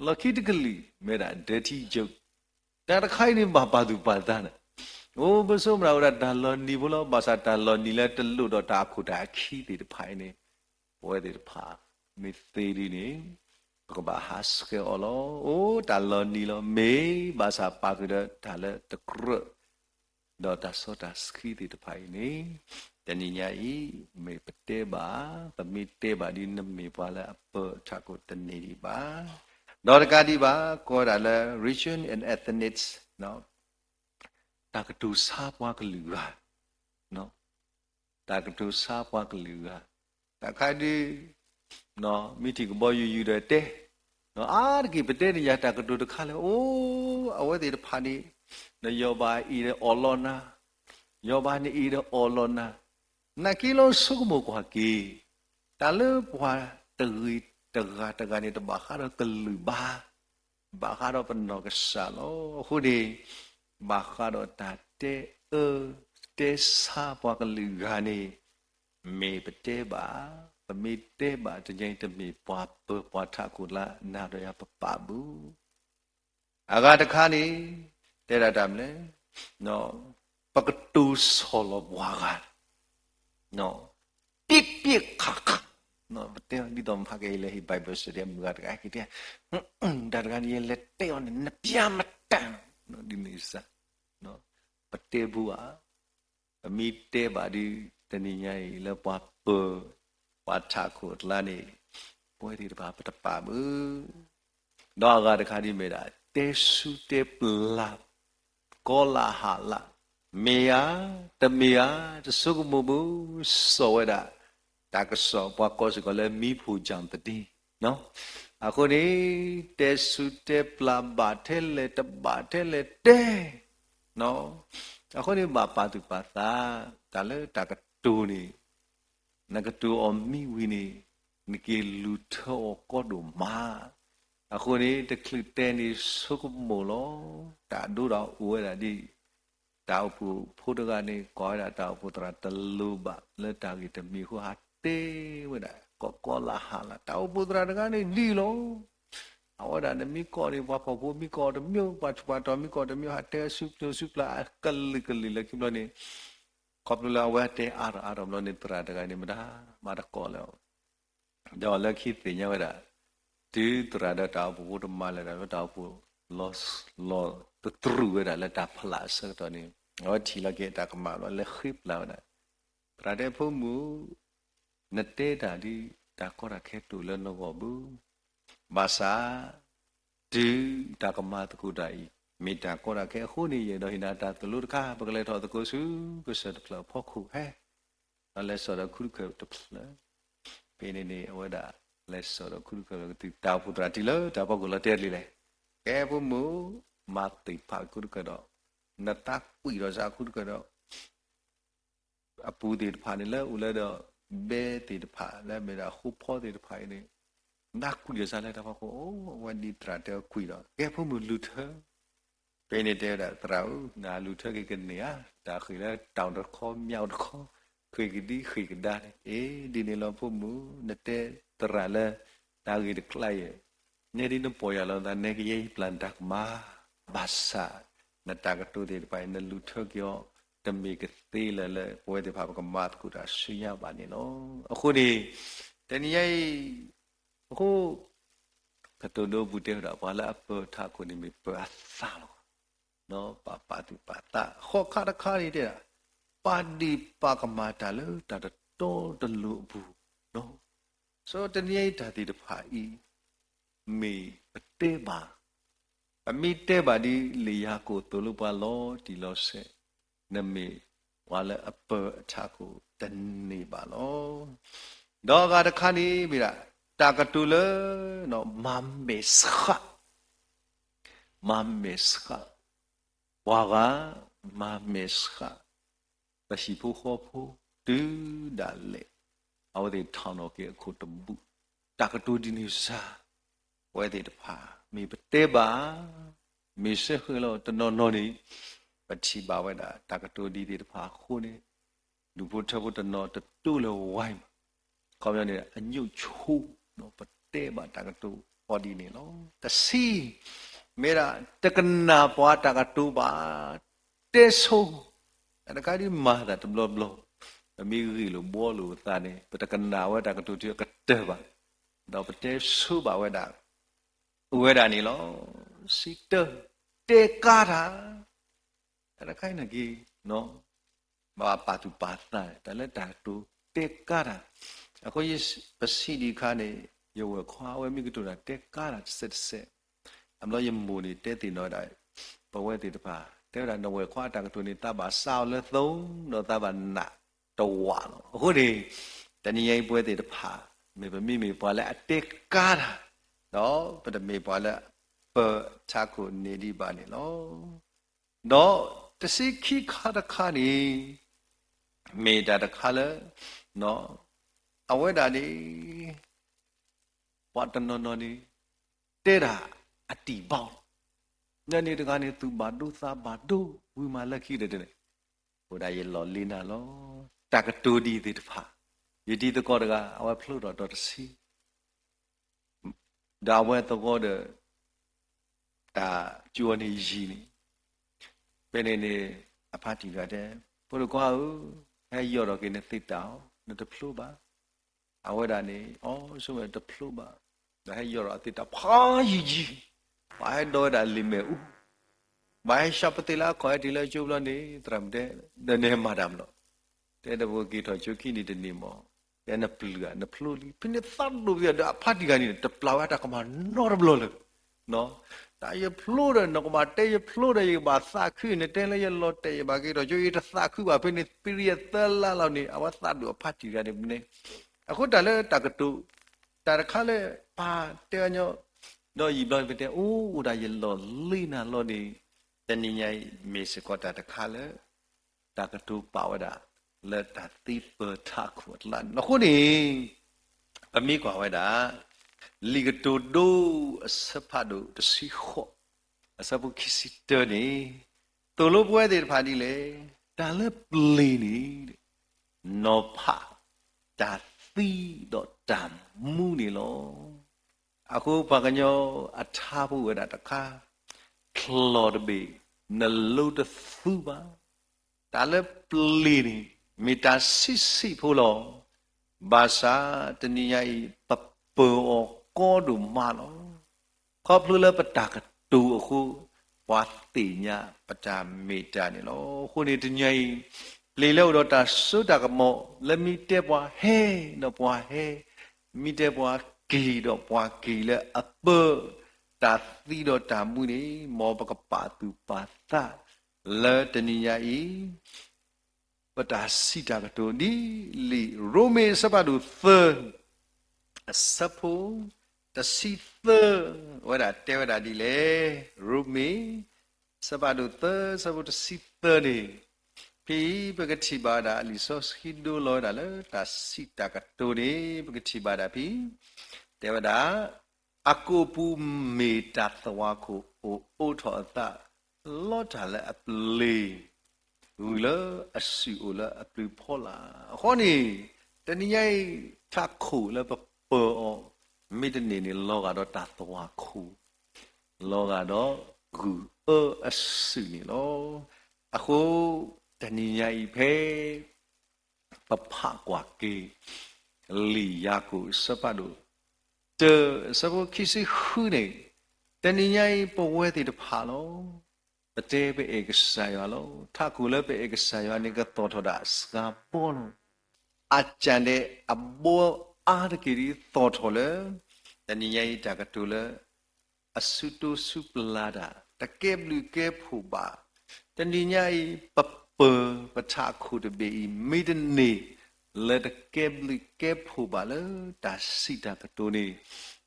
လီၢ်ခံတကလုာ် မ့ၢ်ဒၣ် dirty joke, တၢ်တခါအံၤန့ၣ် ဘၣ်ပာ်သူၣ်ပာ်သးန့ၣ်, အိၣ်ပစိမရၤဝဲဒၣ်တၢ်လီၤနံၤဖိလီၤ. ဘၣ်ဆၣ်တၢ်လီၤနံၤလၢတလိၣ်ဒီးတၢ်အခိၣ်တၢ်အခံသ့ၣ်တဖၣ်အံၤန့ၣ်, ပဝဲသ့ၣ်တဖၣ် မ့ၢ်သ့ဒ်န့ၣ် ပကဘၣ်ဟးဆှဲးအီၤလီၤ. အိၣ်တၢ်လီၤနံၤလီၤ မ့ၢ်ဘၣ်ဆၣ်ပာ်ဃုာ်ဒီးတၢ်လၢတကြၢး ဒီးတၢ်စီတၢ်ဆှံသ့ၣ်တဖၣ်အံၤန့ၣ်, တနံၤညါအံၤ မ့ၢ်ပတဲဘၣ်, ပမ့ၢ်တဲဘၣ်ဒ်နမ့ၢ်ပှၤလၢအပၢၤထးခိၣ်တန့ၢ်ဒံးဘၣ်. ဒီးတကးဒံးဘၣ် ကိးဒၣ်လၢ religion and ethnics, တၢ်ကတိၤဆါပှၤကလုာ်ဂၤ တၢ်ကတိၤဆါပှၤကလုာ်ဂၤ, တၢ်ခါဒ် မ့ၢ်ထံၣ်ကဘီယူၤယူၤဒီးတဲ, အါတက့ၢ်ပတဲန့ၣ်ယၤတၢ်ကတိၤတခါလၢ အိၣ် အဝဲသ့ၣ်တဖၣ်န့ၣ် နယီၤဘၣ်အံၤဒီးအီၣ်လီၤနၤ, ယီၤဘၣ်န့ၣ်အံၤဒီးအီၣ်လီၤနၤ, နာ်က့လီၤ ဆိကမိၣ်ကွၢ်က့ၤ, တၢ်လၢပှၤတဂ့ၤတဂၤတဂၤန့ၣ် တဘၣ်ဃးဒီးကလုာ်ဘၣ်, ဘၣ်ဃးဒီးပနီၢ်ကစၢ်လီၤ. အဃိန့ၣ် ဘၣ်ဃးဒီးတၢ်တဲအၢ တဲဆါပှၤကလုာ်ဂၤန့ၣ် မ့ၢ်ပတဲဘၣ်, ပမ့ၢ်တဲဘၣ်တညါအံၤ တမ့ၢ်ပှၤပၢၤပှၤထးခိၣ်လၢနၤဒီးယၤပပာ်ဘၣ်. အဂၤတခါန့ၣ် တဲဒၣ်တၢ်မနုၤလဲၣ်, ပကတိၤဆီၣ်လီၤပှၤဂၤ, ပ့ၣ်ပ့ၣ်ခးခး, ပတဲဒ်သိးမဟါကဲအံၤလၢဟံၣ် Bible study မုၢ်ဂၤတဂၤက့ၤတဲ, တၢ်တဂၤန့ၣ် ယလဲၤတဲအီၤန့ၣ် နပျါမတၤ, ဒ်န့ၣ်စ့ၢ် ပတဲဘူးဧါ. ပမ့ၢ်တဲဘၣ်ဒီး တနံၤညါအံၤလၢပှၤပၢၤ ပှၤထးခိၣ်အကျါန့ၣ် ပဝဲသ့ၣ်တဖၣ်ပတပာ်ဘၣ်. ဒီးအဂၤတခါဒ်မ့ၢ်ဒၣ် တဲဆူတဲပျၢ် ကီလဟလ, မ့ၢ်ဧါ, တမ့ၢ်ဧါ, တဆိကမိၣ်ဘၣ်, စိာ်ဝဲဒၣ် တၢ်ကစီၣ်ပှၤကိးစ့ၢ်ကီးလၢ မီးဖူၣ်ကၠၣ်သဒ့ အဃိန့ၣ် တဲဆူတဲပျၢ် ဘၣ်ထဲလဲၣ်တဘၣ်ထဲလဲၣ်တဲ, အဃိန့ၣ် ဘၣ်ပာ်သူၣ်ပာ်သး တၢ်လၢတၢ်ကတိၤန့ၣ် နကတိၤအီၤမံဝံၤန့ၣ် နက့ၤလူၤထၢအီၤကီဒိၣ်မး. အဃိန့ၣ် တချုးတဲန့ၣ် ဆိကမိၣ်လီၤ. တၢ်ဒိတၢ်အိၣ်ဝဲဒၣ်ဒ် တၢ်အိၣ်ဖှိၣ်ဖိတဂၤန့ၣ် ကိးဝဲဒၣ်တၢ်အိၣ်ဖှိၣ်သရၣ်တလိၤဘၣ်လၢတၢ်ဂ့ၢ်တမံၤအဃိ ဟးတဲဝဲဒၣ် ကီကီလဟလ တၢ်အိၣ်ဖှိၣ်သရၣ်တဂၤန့ၣ်ဒ်လီၤ. အဝဲဒၣ်နမ့ၢ်ကိးန့ၣ် ပှၤဖှီၣ်ဖိမ့ၢ်ကိးတမံၤ ပှၤထူးပှၤတီၤမ့ၢ်ကိးတမံၤ ဟးတဲဆူပျၢၤဆူပျၢၤအကလုာ်ကလုာ်လၢခံဘျီန့ၣ် ခီဖျိလၢအဝဲတဲအါထီၣ်အါထီၣ်ဘျီန့ၣ် သရၣ်တဂၤန့ၣ်မတၤမၤတကိးလၢၤ ဒီးလၢခံသ့ၣ်ညါဝဲဒၣ် တုၤသရၣ်ဒီးတၢ်အိၣ်ဖှိၣ်ဖိတမၤလၢၤဒီး လၢတၢ်အိၣ်ဖှိၣ်လီၤ လီၤတတြူာ်ဝဲဒၣ်လၢတၢ်ဖျးအဆၢကတီၢ်န့ၣ် အဝဲထံၣ်လီၤက့ၤတၢ်ကမၣ်ဘျီ လဲၤဃ့ပျၢ်ဝဲဒၣ် သရၣ်တဲ ဖိမုၣ် နတဲတၢ်ဒ် တၢ်ကီတၢ်ခဲတအိၣ်လၢနဂီၢ်ဘၣ်. ဘၣ်ဆၣ် တုၤတၢ်ကမၤသကိးတၢ်အံၤ မ့ၢ်တၢ်ကီတၢ်ခဲအဃိန့ၣ် ယအဲၣ်ဒိးဟ့ၣ်နၤတၢ်သိၣ်လိတခါ ပကလဲၤထီၣ်သကိးဆူကစၢၢ်တဖျၢၣ်အဖီခိၣ်ဟဲ ဒီးလဲၤစိာ်ဒီးခုတခၢၣ်တဖျၢၣ် ဖဲန့ၣ်န့ၣ် အဝဲဒၣ်လဲၤစိာ်ဒီးခုတခၢၣ်ဒီး ကတုၤတၢ်အိၣ်ဖှိၣ်သရၣ်ထံၣ်လၢတၢ်ဖီခိၣ်လီၤတဲာ်လံလဲၣ်. ကဲ ဖိမုၣ် မၤသ့ၣ်တဖၣ်ခုတခၢၣ်ဒီး နသးကွံာ်ဒီးစးခုတခၢၣ်ဒီး အပူၤသ့ၣ်တဖၣ်န့ၣ် လၢအိၣ်လၢဒီး ဘဲသ့ၣ်တဖၣ် လၢအမ့ၢ်ဒၣ်ဃိဖီသ့ၣ်တဖၣ်အံၤန့ၣ် နသးကွံာ်ဒီးစးလၢတၢ်ဖီခိၣ် အိၣ်ဝဲဒ်သရၣ်တဲအီၤကွံာ်ဒီး ကဲ ဖိမုၣ်လူၤထၢ ဖဲန့ၣ်တဲဝဲဒၣ် သရၣ်ဧၢ နလူၤထၢက့ၤကန့ၢ်ဧါ, တၢ်ဃ့ၢ်လၢတၢ်အိၣ်တခီ မၠးအိၣ်တခီ, ဃ့ၢ်ကဒံဃ့ၢ်ကဒါန့ၣ်, အ့ ဒ်န့ၣ်လီၤ ဖိမုၣ် နတဲသရၣ်လၢ တၢ်ဂ့ၢ်တကျါအံၤ, နဲဒ်နပီၢ်ယၢ်လီၤသး နဲကယဲၢ်ယပျၢ်နတၢ်ကမၣ်, ဘၣ်ဆၣ် နတၢ်ကတိၤသ့ၣ်တဖၣ်အံၤ နလူၤထၢက့ၤအီၤ တမ့ၢ်ကသ့လၢၤလၢ ပဝဲသ့ၣ်တဖၣ်ပကမၤသကိးတၢ်ဆူညါဘၣ်န့ၣ်လီၤ. အဃိန့ၣ် တနံၤညါအံၤ အဃိ ကတိၤဒိပူၤတဲဝဲဒၣ် ပှၤလၢအပၢၤထးခိၣ်န့ၣ် မ့ၢ်ပၢၤအသးလီၤ. ပာ်ပာ်သူၣ်ပာ်သး ဃိးခါတခါန့ၣ်တဲဒၣ် ပာ်ဒ့ၣ်ပာ်ကမၣ်တၢ်လၢတၢ်တတီတလိၤအပူၤ, ဆိတနံၤအံၤတၢ်သ့ၣ်တဖၣ်အံၤ မ့ၢ်ပတဲဘၣ်, ပမ့ၢ်တဲဘၣ်ဒ်လံာ်ယၤကိာ်သိၣ်လိပှၤလီၤတံၢ်လီၤဆဲး, နမ့ၢ်ပှၤလၢအပၢၤအထးခိၣ်တန့ၢ်ဘၣ်လီၤ. ဒီးအဂၤတခါန့ၣ်မ့ၢ်ဒၣ် တၢ်ကတိၤလၢ မၤမဲာ်ဆှး မၤမဲာ်ဆှး ပှၤဂၤ မၤမဲာ်ဆှး ပဟံၣ်ဖိဃီဖိ တုၤဒၣ်လဲာ် အဝဲသ့ၣ်ထီၣ်နီၣ်က့ၤအခိၣ်တဘူၣ်, တၢ်ကတိၤဒ်န့ၣ်စ့ၢ် ပဝဲသ့ၣ်တဖၣ် မ့ၢ်ပတဲဘၣ်, မ့ၢ်စ့ၢ်ဃဲလီၤတနီၤနီၤန့ၣ် ပထံၣ်ဘၣ်ဝဲဒၣ် တၢ်ကတိၤဒ်သ့ၣ်တဖၣ်အဃိန့ၣ် ဒူၣ်ဖိထၢဖိတနီၤတတိလၢၤဝဲမး, ခီပညီန့ၣ် အညိၣ်ဆိ ပတဲဘၣ်တၢ်ကတိၤအီၤဒ်န့ၣ်လီၤ. တဆံ မ့ၢ်ဒၣ် တကနၣ်ပှၤတၢ်ကတိၤဘၣ်, တဲဆိ, တၢ်တခါဒ်မၤသးတဘျီဘျီ, ပမ့ၢ်ဂ့ၢ်လိာ်ဘှီလိာ်ပသးန့ၣ် ပတကနၣ်ဝဲတၢ်ကတိၤတုၤအကတၢၢ်ဘၣ်, ဒီးပတဲဆိဘၣ်ဝဲဒၣ် အိၣ်ဝဲဒၣ်န့ၣ်လီၤ. ဆံတၢ တဲကါတၢ် တၢ်တခါအံၤန့ၣ်က့ၤ ဘၣ်ပာ်သူၣ်ပာ်သး တၢ်လၢတၢ်ကတိၤတဲကါတၢ်, အဃိ ပစံးဒံးအခါန့ၣ် ယဝဲၢ်ခွါအဝဲမ့ၢ်ကတိၤတၢ်တဲကါတၢ်တစဲးတစဲး, အဘျီယမိၢ်န့ၣ်တဲသ့ၣ်နီၣ်ဝဲဒၣ် ပဝဲသ့ၣ်တဖၣ် တဲဝဲဒၣ် နဝဲၢ်ခွါအတၢ်ကတိၤန့ၣ် သးဘၣ်စးအီၤလၢသိ ဒီးသးဘၣ်နာ်တဝာ်လီၤ. အဃိန့ၣ် တနံၤညါအံၤပဝဲသ့ၣ်တဖၣ် မ့ၢ်ပမ့မ့ၢ်ပှၤလၢအတဲကါတၢ် ဒီးပတမ့ၢ်ပှၤလၢအပၢၤထးခိၣ်န့ၢ်ဒံးဘၣ်န့ၣ်လီၤ. ဒီးတဆံခံခါတခါန့ၣ် မ့ၢ်တၢ်တခါလၢ အဝဲဒၣ်န့ၣ် ပှၤတနီၤနီၤန့ၣ် တဲဒၣ်အတံၢ်ဘၣ်လီၤ. ညန့ၣ်တဂၤန့ၣ် သူၣ်ဘၣ်ဒိသးဘၣ်ဒိ ဝံၤမးလၢခံတန့ၣ် အိၣ်ဒၣ်ယလီၢ်လ့နၤလီၤ. တၢ်ကတိၤဒ်အံၤသ့ၣ်တဖၣ် ယတံၤသကိးတဂၤ အဝဲဖျိထီၣ်ဒီးတဆံ ဒီးအဝဲသဝီဒီး တၢ်ကၠိန့ၣ်ယံၤန့ၣ်, ဖဲန့ၣ်န့ၣ် အဖါတံၢ်တဂၤတဲ, ဖိဒိၣ်ခွါဧၢ, ဟဲယီၢ်ထီၣ်က့ၤနသ့ၣ်တၢ်အီၤ, နတဖျိဘၣ်. အဝဲဒၣ်န့ၣ် အီၤဆိဝဲတဖျိဘၣ်, ဒီးဟဲယီၢ်ထီၣ်အသ့ၣ်တၢ်ဖးယံၤယံၤ, ပှၤဟဲဒိးဝဲဒၣ်လံာ်မဲာ်အူ, ပှၤဟဲဆှးပသ့ၣ်လၢအခီၣ်ဟဲတ့ၢ်လၢကၠိဘျီန့ၣ် သရၣ်မုၣ်တဲ, ဒီးနဟဲမၤတၢ်မနုၤလဲၣ်. တဲဒီးပက့ၤထီၣ်ကၠိခံနံၤတနံၤမး, တဲနပျုၢ်ဧါ နဖျိလံ, ဖဲန့ၣ်သးဒိၣ်ပသ့ၣ်ဒီး အဖါတံၢ်တဂၤန့ၣ် တပျၢ်ဝဲတၢ်ကမၣ်နီတဘျီလၢၤ တၢ်ယဖျိဒီး နကဘၣ်တဲယဖျိဒီး ယကဘၣ်သးခု, နတဲလၢယလီၤတဲာ် ယဘၣ်က့ၤထီၣ်ကၠိ ယတသးခုဘၣ်, ဖဲန့ၣ်သံယသၢလါလီၤန့ၣ် အဝဲသးဒိၣ်အဖါတံၢ်တဂၤန့ၣ်မ့ၢ်န့ၣ်, အဃိတၢ်လၢတၢ်ကတိၤ, တၢ်တခါလၢပတဲအညီ, ဒီးယံာ်ဘျီန့ၣ်ပတဲ အိၣ်ဒၣ်ယလီၢ်လ့နၤလီၤန့ၣ်, တနံၤညါအံၤ မ့ၢ်စ့ၢ်ကီးတၢ်တခါလၢ တၢ်ကတိၤပာ်ဝဲဒၣ် လၢတၢ်သံပၢၤထးခိၣ်အကျါန့ၣ်လီၤ. အဃိန့ၣ် ပမ့ၢ်ကွၢ်ဝဲဒၣ် လံာ်ကတိၤဒိ အဆၢဖးဒိၣ်တဆံဃိး, အဆၢဖိခံဆံတၢန့ၣ်, သိၣ်လိပဝဲသ့ၣ်တဖၣ်ဒ်လဲၣ်, တၢ်လၢပျ့ၤန့ၣ် နီၤဖးတၢ်သံဒီးတၢ်မူန့ၣ်လီၤ. အဃိပှၤကညီအထါဖိဝဲဒၣ်တခါ, ချီၣ်တဘ့ၣ် နလိတသူဘၣ်. တၢ်လၢပျ့ၤန့ၣ် မ့ၢ်တၢ်ဆံးဆံးဖိလီၤ. ဘၣ်ဆၣ်တနံၤညါအံၤ ပပၢၤအီၤကီဒိၣ်မးလီၤ. ခီဖျိလၢပတၢ်ကတိၤအဃိ, ပှၤသ့ၣ်ညါပတၢ်မ့ၢ်တၢ်န့ၣ်လီၤ. အဃိန့ၣ်တနံၤညါအံၤ, ပျ့ၤလၢအိၣ်ဒီးတၢ်စိတၢ်ကမီၤ လၢမ့ၢ်တဲပှၤဟဲဒီးပှၤဟဲ, မ့ၢ်တဲပှၤက့ၤဒီးပှၤက့ၤလၢအပၢၤ တၢ်သံဒီးတၢ်မူန့ၣ်, မ်ပကပာ်သူၣ်ပာ်သး လၢတနံၤညါအံၤ ပတၢ်စံးတၢ်ကတိၤဒ်လံာ်ရိမ့ၤအဆၢဖးဒိၣ်သၢ, အဆၢဖိတဆံသၢ, ဝဲဒၣ်တဲဝဲဒၣ်ဒ်လဲၣ်, ရိမ့ၤ အဆၢဖးဒိၣ်သၢ အဆၢဖိတဆံသၢန့ၣ်, ဖဲအံၤပကထံၣ်ဘၣ်ဝဲဒၣ် လံာ်စီဆှံဒိလီၤဝဲဒၣ်လၢတၢ်စံးတၢ်ကတိၤန့ၣ် ပကထံၣ်ဘၣ်ဒၣ်ဖဲ တဲဝဲဒၣ် အကိာ်ပူၤမ့ၢ်တၢ်သဝၣ်ခိၣ် အိၣ်အိးထီၣ်အသး လီတၢ်လၢအပျ့ၤ ဂုၢ်လၢအစုၣ်အိၣ်လၢအပျုၤဖီလာ်. အဃိန့ၣ်, တနံၤညါအံၤ ထးခိၣ်လၢပပၢၤအီၤ မ့ၢ်တန့ၢ်န့ၣ် လီၤဂာ်ဒီးတၢ်သဝၣ်ခိၣ်, လီၤဂာ်ဒီးဂုၢ်အၢအစုၣ်န့ၣ်လီၤ. အဃိ တနံၤညါအံၤဖဲ ပဖးကွၢ်က့ၤ လံာ်ယၤကိာ်အဆၢဖးဒိၣ်တၢ အဆၢဖိခံဆံဃုန့ၣ်, တနံၤညါအံၤပဝဲသ့ၣ်တဖၣ်လီၤ. ပတဲပအဲၣ်ကစၢ်ယွၤလီၤ. ထးခိၣ်လၢပအဲၣ်ကစၢ်ယွၤန့ၣ် ကသီၣ်ထီၣ်ဒၣ်စှၤဘီလီၤ. အကၢ်ဒဲးအဘီအါတက့ၢ်ဒ် သီၣ်ထီၣ်လၢ တနံၤညါအံၤတၢ်ကတိၤလၢ အစုတိစုပျၢ်တၢ် တကဲဘျုးကဲဖှိၣ်ဘၣ်. တနံၤညါအံၤ ပပၢၤပထးခိၣ်တဘ့ၣ်အံၤ မ့ၢ်တန့ၢ် လၢတကဲဘျုးကဲဖှိၣ်ဘၣ်လၢတၢ်စံးတၢ်ကတိၤန့ၣ်,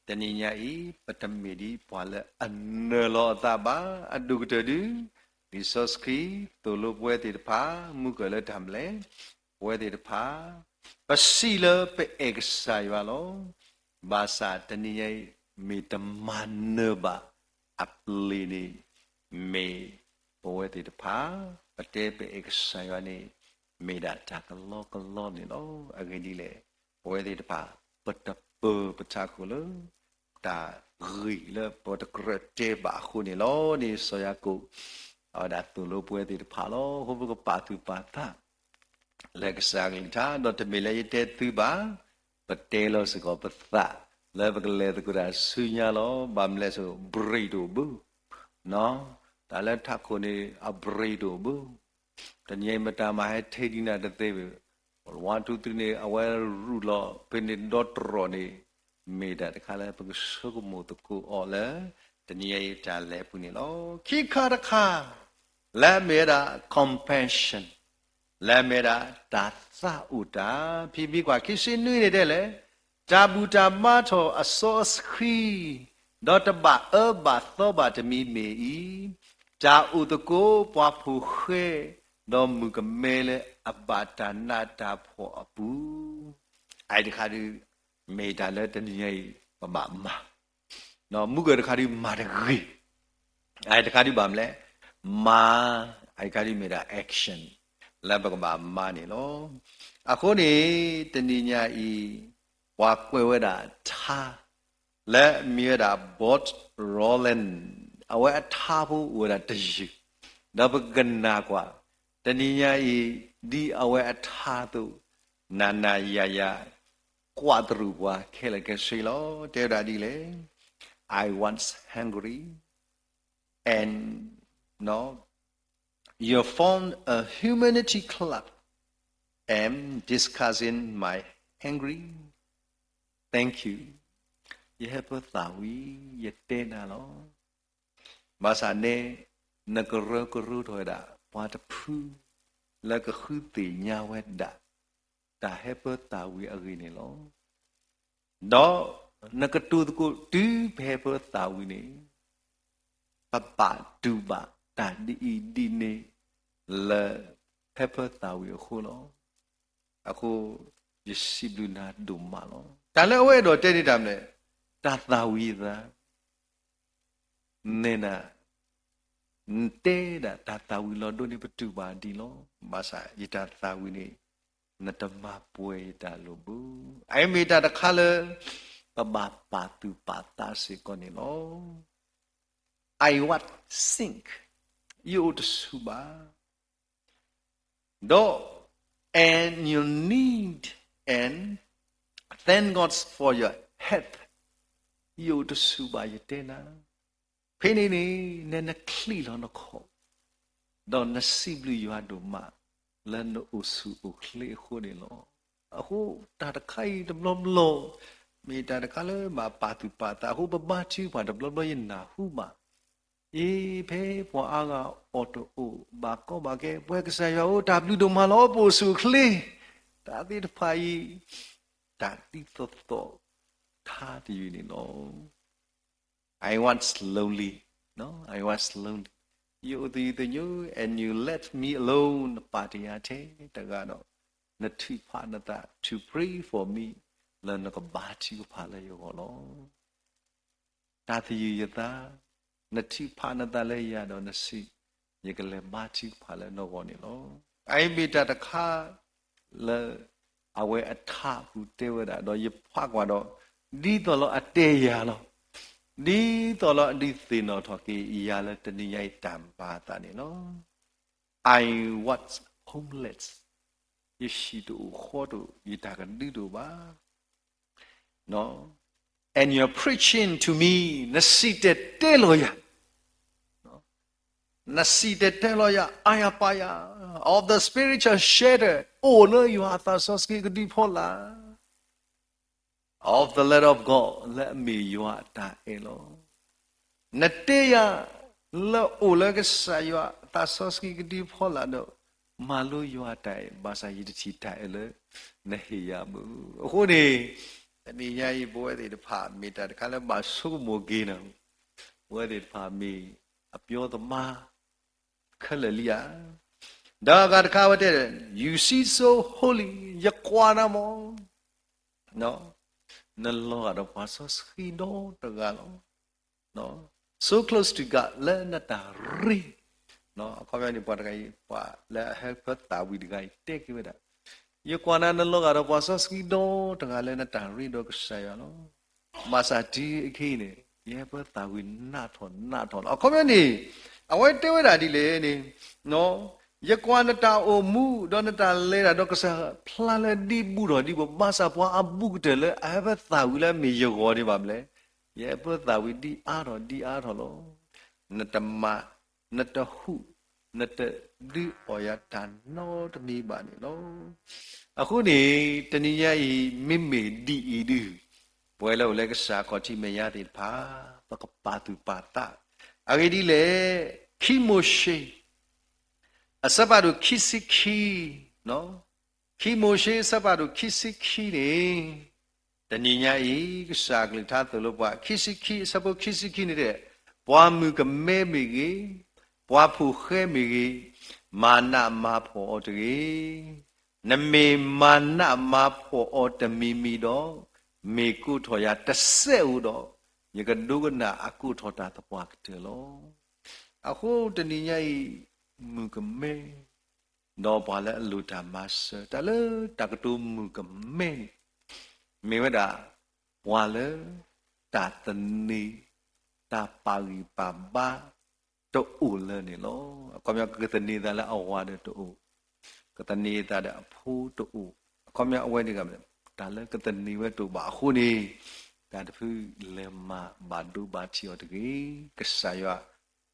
တနံၤညါအံၤ ပတမ့ၢ်ဒ်ပှၤလၢအနၢၤလီၤအသးဘၣ်. အဒိၣ်ကတၢၢ်ဒု လံာ်စီဆှံ သိၣ်လိပဝဲသ့ၣ်တဖၣ် မုၢ်ကၢၢ်လၢတၢ်မလဲၣ်, ပဝဲသ့ၣ်တဖၣ် ပစံးလၢပအဲၣ်ကစၢ်ယွၤလီၤ. ဘၣ်ဆၣ်တနံၤညါအံၤ မ့ၢ်တမၤနၢၤဘၣ်အပျ့ၤန့ၣ် မ့ၢ်ပဝဲသ့ၣ်တဖၣ် ပတဲပအဲၣ်ကစၢ်ယွၤန့ၣ် မ့ၢ်ဒၣ်တၢ်ကလီကလီန့ၣ်လီၤ. အဂ့ၢ်ဒ်လဲၣ်, ပဝဲသ့ၣ်တဖၣ် ပတပၢၤပထးခိၣ်လၢ တၢ်ဂ့ၢ်လၢပတကြၢးတဲဘၣ်အဃိန့ၣ်လီၤ. န့ၣ် စီၤယၤကိာ် အဝဲဒၣ်သိၣ်လိပဝဲသ့ၣ်တဖၣ်လီၤ. အဃိပကပာ်သူၣ်ပာ်သး လၢကစၢ်ကလုၢ်ကထါ, ဒီးတမ့ၢ်လၢယတဲသုဘၣ်, ပတဲလီၤစ့ၢ်ကီးပသး လၢပကလဲၤသကိးတၢ်ဆူညါလီၤ. ဘၣ်မနုၤလဲၣ်ဆိ brake တအိၣ်ဘၣ်, တၢ်လၢထးခိၣ်န့ၣ် အ brake တအိၣ်ဘၣ်. တနံၤအံၤမတၤမၤဟဲထဲဒံးနၤတသ့ဘၣ်, ဝါထူသရံန့ၣ် အဝဲရူၢ်လီၤ ဖဲန့ၣ်ဒီတြီၢ်န့ၣ် မ့ၢ်တၢ်တခါလၢပကဆိကမိၣ်သကိးအီၤလၢ တနံၤအံၤတၢ်လဲၤပူၤန့ၣ်လီၤ. ခံခါတခါ လၢအမ့ၢ်ဝဲဒၣ် compassion, လၢအမ့ၢ်ဝဲဒၣ်တၢ်သးအိၣ်တၢ်, ဖံမံကွၢ်ခံဆံနွံန့ၣ်တဲလဲၣ်, တၢ်ဘူၣ်တၢ်ဘါထီၣ်အစီအဆှံ, ဒီးတဘၣ်အၢဘၣ်သီဘၣ်တမံၤမ့ၢ်အံၤ, တၢ်အိၣ်သကိးပှၤဖိၣ်ဃဲ, ဒီးမုၣ်ကမဲလၢ အဘၣ်တၢ်နးတၢ်ဖှီၣ်အပူၤ, အအံၤတခါဒုး မ့ၢ်တၢ်လၢတနံၤညါအံၤ ပဘၣ်မၤ, မုၢ်ကၢၢ်တခါဒုးမၤတဂ့ၤ, အအံၤတခါဒုးဘၣ်မနုၤလဲၣ်, မၤ, အအံၤတခါဒုးမ့ၢ်ဒၣ် action လၢပကဘၣ်မၤန့ၣ်လီၤ. အဃိန့ၣ် တနံၤညါအံၤ ပှၤကွဲးဝဲဒၣ်ထါ လၢအမ့ၢ်ဝဲဒၣ် Bob Roland အဝဲအထါဖိအိၣ်ဝဲဒၣ်တယုၢ်, ဒီးပကနၣ်ကွၢ် တနံၤညါအံၤ ဒ်အဝဲအထါအသိး နၤနၤယၤယၤ ကွၢ်တရူးပှၤခဲလၢာ်ခဲဆ့လီၤ. တဲဝဲဒၣ်ဒ်လဲၣ်, I was hungry and, no, you found a humanity club and discussing my hungry. Thank you. ယဟဲဖၢသၣ်ဝံၤ ယတဲနၤလီၤ. ဘၣ်ဆၣ်န့ၣ် နကရၢကရိထီၣ်ဝဲဒၣ် ပှၤတဖု လၢကဃုသ့ၣ်ညါဝဲဒၣ် တၢ်ဟဲဖၢသၣ်ဝံၤအဂ့ၢ်န့ၣ်လီၤ. ဒီးနကတိၤသကိးတုၤပဟဲဖၢသၣ်ဝံၤန့ၣ် ပဘၣ်တူၢ်ဘၣ်တၢ်ဒ်အံၤဒ်န့ၣ် လၢဟဲဖၢသၣ်ဝံၤအဃိလီၤ. အဃိ ယစံးဘျုးနၤဒိၣ်မးလီၤ. တၢ်လၢအဝဲအဲၣ်ဒိးတဲန့ၢ်တၢ်မနုၤလဲၣ်, တၢ်သၣ်ဝံၤယသး နဲနၤ, နတဲဒၣ်တၢ်သၣ်ဝံၤလီၤဒိန့ၣ် ပတူၢ်ဘၣ်ဒံးလီၤ. ဘၣ်ဆၣ် ယတၢ်သၣ်ဝံၤန့ၣ် နတမၤပှဲၤယတၢ်လိာ်ဘၣ်. အအံၤမ့ၢ်တၢ်တခါလၢ ပဘၣ်ပာ်သူၣ်ပာ်သးစ့ၢ်ကီးန့ၣ်လီၤ. I was sick, ယအိၣ်တဆူၣ်ဘၣ် ဒီး and you need and thank God for your health, ယအိၣ်တဆူၣ်ဘၣ် ယတဲနၤ, ဖဲန့ၣ်န့ၣ် နနချံးလီၤနခီၣ်, ဒီးနစံးဘျုးယွၤဒိၣ်မး လၢနအိၣ်ဆူၣ်အိၣ်ချ့အဃိန့ၣ်လီၤ. အဃိ တၢ်တခါအံၤတဘျီဘျီ မ့ၢ်တၢ်တခါလၢဘၣ်ပာ်သူၣ်ပာ်သးအဃိ ပဘါထုကဖၣ်တဘျီဘျီယနၢ်ဟူဘၣ် အ့ ဖဲပှၤအါဂၤအီၣ်တအိၣ် ဘၣ်ကီဘၣ်ခဲ ပှၤကစၢ်ယွၤအိၣ် တၢ်ဘျုးဒိၣ်မးလီၤ ပအိၣ်ဆူၣ်အိၣ်ချ့, တၢ်သ့ၣ်တဖၣ်အံၤ တၢ်ဒ်သိးသိးထါတယုၢ်န့ၣ်လီၤ. I was lonely, I was lonely, ယအိၣ်သယုၢ်သညိ and you left me alone, နပာ်တယၤထဲတဂၤဒီး နထုးဖးနသး to pray for me, လၢနကဘါထုကဖၣ်လၢယဂီၢ်လီၤ. တၢ်သယုၢ်ယသး, နထုးဖးနသးလၢယၤဒီးနစံး, ယကလဲၤဘါထုကဖၣ်လၢနဂီၢ်န့ၣ်လီၤ. အအံၤမ့ၢ်တၢ်တခါလၢ အဝဲအထါအပူၤတဲဝဲဒၣ် ဒီးယဖးကွၢ်ဒီး ဒ်သိးလၢအတဲယၤလီၤ. ဒ်သိးလၢအဒုးသ့ၣ်နီၣ်ထီၣ်က့ၤယၤလၢတနံၤညါအံၤတၢ်မၤအသးန့ၣ်လီၤ. I was homeless, ယဟံၣ်တအိၣ်ဃီတအိၣ် ယတၢ်ကဒုတအိၣ်ဘၣ် And you're preaching to me, နစံၣ်တဲၤတဲလီၤယၤ, နစံၣ်တဲၤတဲလီၤယၤ အါယၤပါယၤ of the spiritual shelter, အိၣ်လၢယွၤအသးစီဆှံကဒုဖီလာ် of the love of God, လၢအမ့ၢ်ယွၤအတၢ်အဲၣ်လီၤ. နတဲယၤ လၢအိၣ်လၢကစၢ်ယွၤအသးစီဆှံကဒုဖီလာ်ဒီး မၤလိယွၤအတၢ်အဲၣ် ဘၣ်ဆၣ်ယတထံၣ်တၢ်အဲၣ်လၢနဟ့ၣ်ယၤဘၣ်. အဃိန့ၣ် တနံၤညါအံၤ ပဝဲသ့ၣ်တဖၣ်မ့ၢ်တၢ်တခါလၢဘၣ်ဆိကမိၣ်က့ၤန့ၣ်, ပဝဲသ့ၣ်တဖၣ်မ့ၢ်အပျီသမါ ခဲလၢာ်လံဧါ. ဒီးအဂၤတခါဝဲတဲ, You seem so holy, ယကွၢ်နၤမး နလီၤဂာ်ဒီးပှၤစီဆှံဒီတဂၤလီၤ. So close to God, လၢနတၢ်ရ့, အခီပညီန့ၣ် ပှၤတဂၤအံၤ ပှၤလၢအဟဲဖၢသးဝံၤတဂၤအံၤ တဲက့ၤဝဲဒၣ်, ယကွၢ်နၤ နလီၤဂာ်ဒီးပှၤစီဆှံဒီတဂၤလၢနတၢ်ရ့ဒီးကစၢ်ယွၤလီၤ. ဘၣ်ဆၣ်တုၤအခဲအံၤန့ၣ် ယဟဲဖၢသးဝံၤနးထီၣ်နးထီၣ်လီၤ. အခီပညီန့ၣ် အဝဲတဲဝဲဒၣ်ဒ်လဲၣ်န့ၣ်, ယကွၢ်နတၢ်အိၣ်မူ ဒီးနတၢ်လဲၤတၢ်ဒီးကစၢ် ဖျါလၢဒ်ဘူးထီၣ်ဒ်ဘူး, ဘၣ်ဆၣ်ပှၤအဘူးကတၢၢ်လၢအဟဲဖၢသးဝံၤလၢအမ့ၢ်ယဂီၢ်န့ၣ်ဘၣ်မနုၤလဲၣ်, ယဟဲဖၢသးဝံၤဒ်အါထီၣ်ဒ်အါထီၣ်လီၤ. နတမၤ, နတဟူး, နတဒုးအီၣ်ယၤတၢ်နီတမံၤဘၣ်န့ၣ်လီၤ. အဃိန့ၣ် တနံၤညါအံၤ မ့မ့ၢ်ဒ်အံၤဒုး ပဝဲလၢအိၣ်လၢကစၢ်ခီၣ်ထံးမဲာ်ညါသ့ၣ်တဖၣ် ပကပာ်သူၣ်ပာ်သး, အဂ့ၢ်ဒ်လဲၣ်, ခံမိၤၡ့ အဆၢဖးဒိၣ်ခံဆံခံ, ခံမိၤၡ့အဆၢဖးဒိၣ်ခံဆံခံန့ၣ်, တနံၤညါအံၤ ကစၢ်အကလုၢ်ကထါသိၣ်လိပှၤ ခံဆံခံ အဆၢဖိခံဆံခံန့ၣ်တဲ, ပှၤမုၣ်ကမဲမ့ၢ်ဂ့ၤ, ပှၤဖိၣ်ဃဲမ့ၢ်ဂ့ၤ, မၤနးမၤဖှီၣ်အီၤတဂ့ၤ. နမ့ၢ်မၤနးမၤဖှီၣ်အီၤတမံၤမံၤဒီး, မ့ၢ်ကိးထီၣ်ယၤတစဲးဧိၤဒီး, ယကဒိကနၣ်အကိးထီၣ်တၢ်သပှၢ်ကတၢၢ်လီၤ. အဃိတနံၤညါအံၤ, မုၣ်ကမဲ ဒီးပှၤလၢအလိၣ်တၢ်မၤစၢၤ, တၢ်လၢတၢ်ကတိၤမုၣ်ကမဲန့ၣ်, မ့ၢ်ဝဲဒၣ် ပှၤလၢ တၢ်သန့ၤ တၢ်ပာ်ဂံၢ်ပာ်ဘါ တအိၣ်လၢၤန့ၣ်လီၤ. အခီပညီ ကသန့ၤသးလၢအဝၤဒီးတအိၣ်, ကသန့ၤသးဒီးအဖိတအိၣ်, အခီပညီအဝဲန့ၣ် တၢ်လၢကသန့ၤဝဲတအိၣ်ဘၣ်အဃိန့ၣ်, တၢ်တဖုလဲၤမၤဘၣ်ဒိဘၣ်ထံးအီၤတဂ့ၤ, ကစၢ်ယွၤ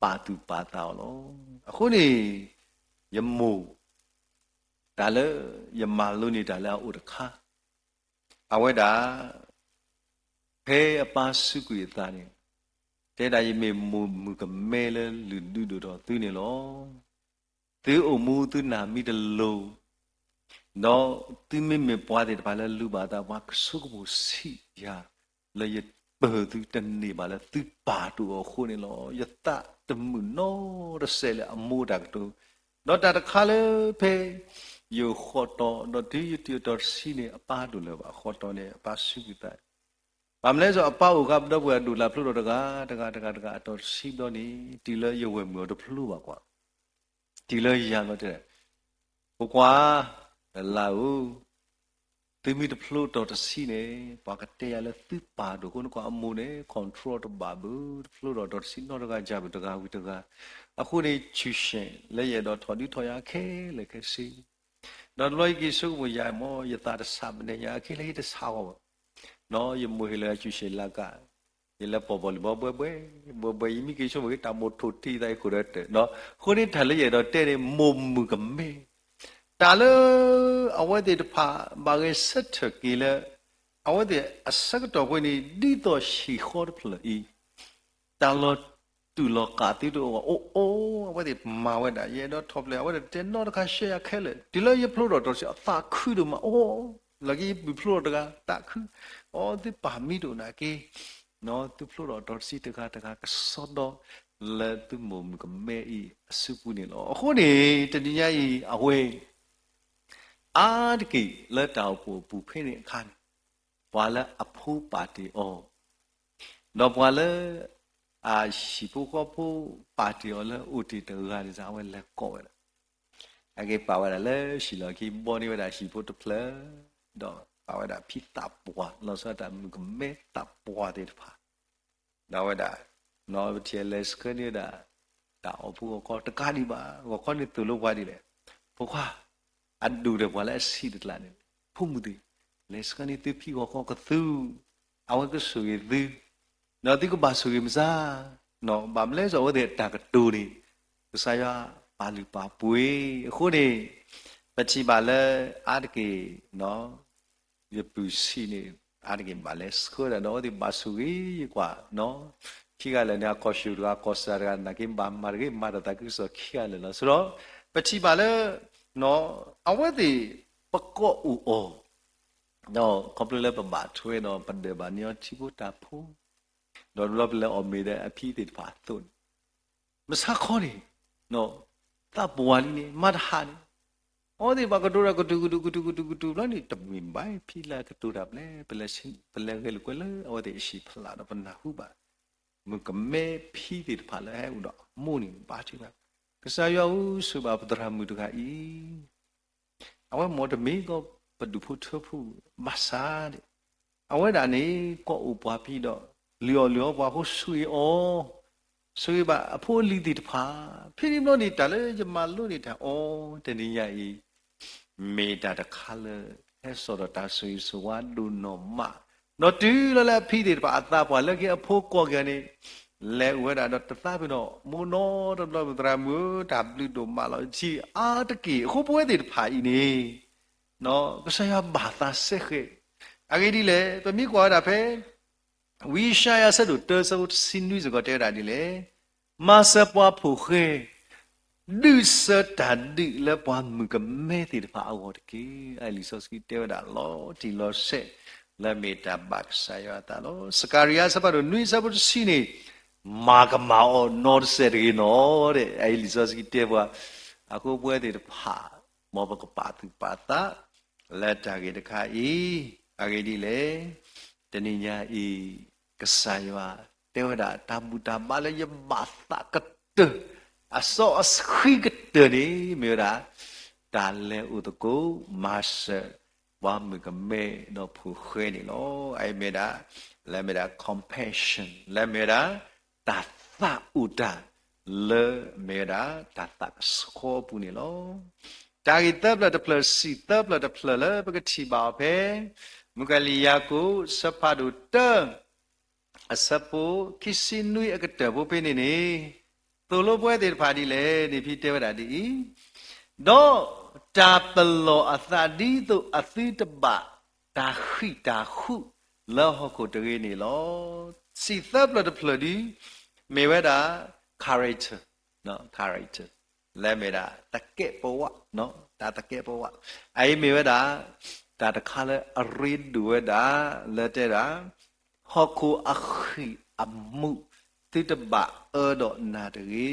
ပာ်သူၣ်ပာ်သးအီၤလီၤ. အဃိန့ၣ်, ယမိၢ် တၢ်လၢယမၤလိန့ၢ်တၢ်လၢအအိၣ်တခါ, အဝဲဒၣ် ဖဲအပၢ်စူးကွံာ်အသးန့ၣ်, တဲဒၣ်ယမ့ၢ်မိၢ်မုၣ်ကမဲလၢလုၢ်ဒုးဒိၣ်ထီၣ်သုန့ၣ်လီၤ. သုအိၣ်မူသုနၢ်မံတလိၤ, ဒီးသုမ့မ့ၢ်ပှၤသ့ၣ်တဖၣ်လၢလူၤဘၣ်သးပှၤကဆိကမိၣ်ဆံးယၤ, လၢယပၢၢ်သုတန့ၢ်ဘၣ်လၢသုပာ်ဒိၣ်အီၤအဃိန့ၣ်လီၤ. ယသးတမုာ်နီတစဲးလၢအမိၢ်တၢ်ကတိၤ, ဒီးတၢ်တခါလၢဖဲ ယအိၣ်ဃီၣ်တီၢ် ဒီးတုၤယတုၤအတီၤတဆံန့ၣ် အပၢ်တအိၣ်လၢၤဘၣ်, ဃီၣ်တီၢ်န့ၣ် အပၢ်စူးကွံာ်သး, ဘၣ်မနုၤလဲၣ် အပၢ်အိၣ်ဃာ်ပဒီပုၢ်ဝဲၢ်အဒိၣ်လၢ်ဖျိထီၣ်တဂၤ တဂၤ တဂၤ တဂၤ အတီၤတဆံဘျီန့ၣ် တုၤလၢယဝဲၢ်မုၣ်အီၤတဖျိဘၣ်ကွၢ်, တုၤလၢယၤဘျီတဲ, ဖိခွါ, လၢ်ဧၢ, သုမ့ၢ်တဖျိအတီၤတဆံန့ၣ် ပှၤကတဲယၤလၢသုပာ်ဒိၣ်အဃိ နကွၢ်အမိၢ်န့ၣ် control တဘၣ်ဘၣ်, တဖျိဒီးအတီၤတဆံနီတဂၤ ကၢ်ဘၣ်တဂၤဝံၤတဂၤ, အဃိန့ၣ် ဆူၣ်ရှဲး လၢယအဲၣ်ဒိးထီၣ်ဒုးထီၣ်ယၤခဲလၢာ်ခဲဆ့ ဒီးတဘျီယက့ၤဆိကမိၣ်ယၤမ့ၢ် ယသးတဆးပနဲယၤအခံလၢယတဆးဂီၢ်ဘၣ်, ဒီးယမိၢ်ဟ့ၣ်လၢအဆူၣ်ရှဲးလၢက, ယလဲၤပိာ်ဘီၣ်လံၤဘီဘှဲဘှဲ, ဘှဲဘှဲ ယမ့ၢ်က့ၤဆိကမိၣ်က့ၤတၢ်မိၣ်ထိၣ်တံၢ်သးအံၤခိၣ်ဒီးတၢၢ်, အဃိန့ၣ်တၢ်လၢယအဲၣ်ဒိးတဲန့ၣ် မိၢ်မုၣ်ကမဲ တၢ်လၢ အဝဲသ့ၣ်တဖၣ် ဘၣ်ဂဲၤဆၢထၢၣ်က့ၤလၢ အဝဲသ့ၣ်အဆၢကတီၢ်ဖဲန့ၣ် ဒ်သိးဟံၣ်ဃီတဖျၢၣ်အံၤ တၢ်လီၤတူာ်လီၤကာ်သ့တအိၣ်ဘၣ် အိၣ်အိၣ် အဝဲသ့ၣ်မၤဝဲဒၣ် ယအဲၣ်ဒိးထီၣ်ဖျဲး အဝဲသ့ၣ်တဲနီတခါရှဲယၤခဲလၢာ် တုၤလၢယဖျိထီၣ်တီၤတဆံ အသးခုဒိၣ်မး အိၣ် လၢကယပုၢ်ဖျိထီၣ်တဂၤ သးခု, အိ သုပာ်မံတအိၣ်နာ်က့ သုဖျိထီၣ်တီၤတဆံတဂၤတဂၤ ကစီဒီ လၢသုမိၢ်မုၣ်ကမဲအံၤအစုပူၤန့ၣ်လီၤ. အဃိန့ၣ် တနံၤညါအံၤ အဝဲ အါတက့ၢ်လၢတၢ်အိၣ်ဖှိၣ်အပူၤဖဲန့ၣ်အခါန့ၣ် ပှၤလၢအဖိပာ်တ့ၢ်အီၤ, ဒီးပှၤလၢ အဟံၣ်ဖိဃီဖိပာ်တ့ၢ်အီၤလၢအိၣ်တ့ၢ်တဂၤန့ၣ် အဝဲလဲၤကိးဝဲဒၣ်, အက့ၤပာ်ဝဲဒၣ်လၢဟံၣ်လီၢ်ခံ ဘီန့ၢ်ဝဲဒၣ်ဟံၣ်ဖိတဖျၢၣ်, ဒီးပာ်ဝဲဒၣ်ဖံသးပှၢ် လီၤဆီဒၣ်တၢ်မုၣ်ကမဲသးပှၢ်သ့ၣ်တဖၣ် ဒီးအဝဲဒၣ် ပထံၣ်လဲၤဆှၢန့ၢ်ဝဲဒၣ် တၢ်အိၣ်ဖှိၣ်ဂီၤခီတကးဒံးဘၣ်, ဂီၤခီန့ၣ်သိၣ်လိပှၤဒ်လဲၣ်, ဖိခွါ, အဒိၣ်ဒီးပှၤလၢအဆံးတကျါန့ၣ်, ဖိမုၣ်သ့ၣ်, လဲၤဆှၢန့ၢ်သုဖံဂီၤခီကသူ, အဝဲကဆိၣ်ဂ့ၤသု, ဒီးသုကဘၣ်ဆိၣ်ဂ့ၤမစါ, ဘၣ်မနုၤလဲၣ် အဝဲသ့ၣ်အတၢ်ကတိၤန့ၣ် ကစၢ်ယွၤပာ်လုၢ်ပာ်ပှ့ၤအဃိန့ၣ်, ပထံၣ်ဘၣ်လၢအါတက့ၢ် ယပုၢ်ဆံးန့ၣ် အါတက့ၢ်ဘၣ်လဲၤဆှၢဒၣ်ဒီး အဝဲသ့ၣ်ဘၣ်ဆိၣ်ဂ့ၤကွၢ်, ခံဂၤလၢာ်န့ၣ် အခီၣ်ဆူၣ်တဂၤ ကီၢ်စၢ်တဂၤ နာ်က့ဘၣ်မၤတဂ့ၤ မၤတၢ်သးခုကစီၣ်ခံဂၤလၢာ်လီၤ. ဆိုတော့ ပထံၣ်ဘၣ်လၢ အဝဲသ့ၣ် ပကိးအိၣ်အီၤ ဒီးခီဖျိလၢပဘၣ်ထွဲဒီး ပဒၢးဘၣ်န့ၢ်အီၤထံဖိတၢ်ဖိ, ဒီးတဘျီပလဲၤအီၣ်မ့ၤဒီးအဖံသ့ၣ်တဖၣ်အသိးန့ၣ်, မဆါခီန့ၣ် သးပှၢ်လံန့ၣ် မၤတဟးန့ၣ်, အဝဲသ့ၣ်ဘၣ်ကတိၤတၢ်ကတုၤကတုၤကတုၤကတုၤကတုၤဘျီန့ၣ် တမ့ၢ်ဘၣ်ဖံလၢအကတိၤတၢ်ဘျဲၣ် ပလဲၤဂဲၤလိာ်ကွဲလၢအဝဲသ့ၣ်အဟံၣ်ဖျါဒီးပနၢ်ဟူဘၣ်, မုၣ်ကမဲဖံသ့ၣ်တဖၣ်လၢအဟဲအိၣ်ဒီးအမိၢ်န့ၣ် ဘါထုကဖၣ်, ကစၢ်ယွၤဧၢ ဆိၣ်ဂ့ၤဘၣ်ပသရၣ်မုၣ်တဂၤအံၤ အဝဲမ့ၢ်တမ့ၢ်ကီးပဒူၣ်ဖိထၢဖိ ဘၣ်ဆၣ်ဒီး အဝဲဒၣ်န့ၣ် ကိးအိၣ်ပှၤဖံဒီး လုၢ်အီၣ်လုၢ်အီပှၤအဃိဆိၣ်ဂ့ၤအီၤ, ဆိၣ်ဂ့ၤဘၣ်အဖိအလံၤသ့ၣ်တဖၣ်, ဖဲန့ၣ်ဘျီန့ၣ် တၢ်လၢယမၤလိန့ၢ်တၢ်အီၤ တနံၤညါအံၤ မ့ၢ်တၢ်တခါလၢ ဟဲစိာ်ဒီးတၢ်ဆိၣ်ဂ့ၤဆိၣ်ဝါဒိၣ်နီၢ်မး, ဒီးတုၤလီၤလၢအဖံသ့ၣ်တဖၣ်အသးပှၢ်လၢက့ၤအဖိကိးက့ၤန့ၣ် လဲၤအိၣ်ဝဲဒၣ်ဒီးတသးပ့ၤနီၣ် မိၢ်နီတဘျီ ပသရၣ်မုၣ်ဧၢ တၢ်ဘျုးဒိၣ်မးလီၤ ထံၣ်အါတက့ၢ် အဃိပဝဲသ့ၣ်တဖၣ်အံၤန့ၣ် ကစၢ်ယွၤဘၣ်သးစဲဃဲး, အဂ့ၢ်ဒ်လဲၣ် ပမ့ၢ်ကွၢ်ဝဲဒၣ်ဖဲ ဝံယၡါယၤဆၢဒိၣ်တၢ ဆၢဖိတဆံနွံစ့ၢ်ကီးတဲဝဲဒၣ်ဒ်လဲၣ်, မၤစၢၤပှၤဖိဃဲ ဒုးဆၢတၢ်ဒုးလၢပှၤမုၣ်ကမဲသ့ၣ်တဖၣ်အဂီၢ်တက့ၢ်. အအံၤလံာ်စီဆှံတဲဝဲဒၣ်လီၤတံၢ်လီၤဆဲး လၢမ့ၢ်တၢ်ဘၣ်ကစၢ်ယွၤအသးလီၤ. စကၤရယၤဆၢဖးဒိၣ်နွံဆၢဖိတဆံန့ၣ် မၤကမၣ်အီၤနီတစဲးတဂ့ၤနီၤ အအံၤလံာ်စီဆှံတဲပှၤ အဃိပဝဲသ့ၣ်တဖၣ် မ်ပကပာ်သူၣ်ပာ်သး လၢတၢ်ဂ့ၢ်တခါအံၤ, အဂ့ၢ်ဒ်လဲၣ်, တနံၤညါအံၤ ကစၢ်ယွၤတဲဝဲဒၣ် တၢ်ဘူၣ်တၢ်ဘါလၢယဘၣ်သးကတၢၢ်, အစီအဆှံကတၢၢ်န့ၣ် မ့ၢ်ဝဲဒၣ် တၢ်လဲၤအိၣ်သကိး မၤစၢၤ ပှၤမုၣ်ကမဲဒီးဖိၣ်ဃဲန့ၣ်လီၤ. အအံၤမ့ၢ်ဒၣ် လၢမ့ၢ်ဒၣ် compassion လၢမ့ၢ်ဝဲဒၣ် တၢ်သးအိၣ်တၢ် လၢမ့ၢ်ဝဲဒၣ် တၢ်သးကဆှီအပူၤန့ၣ်လီၤ. တၢ်ဂ့ၢ်သၢဖျၢၣ်တဖျၢၣ် စံးသၢဖျၢၣ်တဖျၢၣ်လၢပကထံၣ်ဘၣ်အီၤဖဲ မုၣ်ကီၤလံၢ်ယၤကိာ် အဆၢဖးဒိၣ်တၢ အဆၢဖိခံဆံနွံအကတၢၢ်ဖိဖဲန့ၣ်န့ၣ်, သိၣ်လိပဝဲသ့ၣ်တဖၣ်ဒ်လဲၣ်န့ၣ် ဖဲတဲဝဲဒၣ်ဒ်အံၤ, ဒီးတၢ်ပလီၢ်အသးဒ်သိးအသုတဘၣ်တၢ်ဃံၣ်တၢ်ဃုာ်လၢဟီၣ်ခိၣ်တဂ့ၤန့ၣ်လီၤ. စံးသၢဖျၢၣ်တဖျၢၣ်ဒ် မ့ၢ်ဝဲဒၣ် character, character လၢမ့ၢ်ဒၣ် သကဲးပဝး, တၢ်သကဲးပဝး, အအံၤမ့ၢ်ဝဲဒၣ် တၢ်တခါလၢအရ့ဒိၣ်ဝဲဒၣ် လၢတဲဒၣ် ဟီၣ်ခိၣ်အဃံၣ်အမူး သုတဘၣ်အၢဒီးနၤတဂ့ၤ.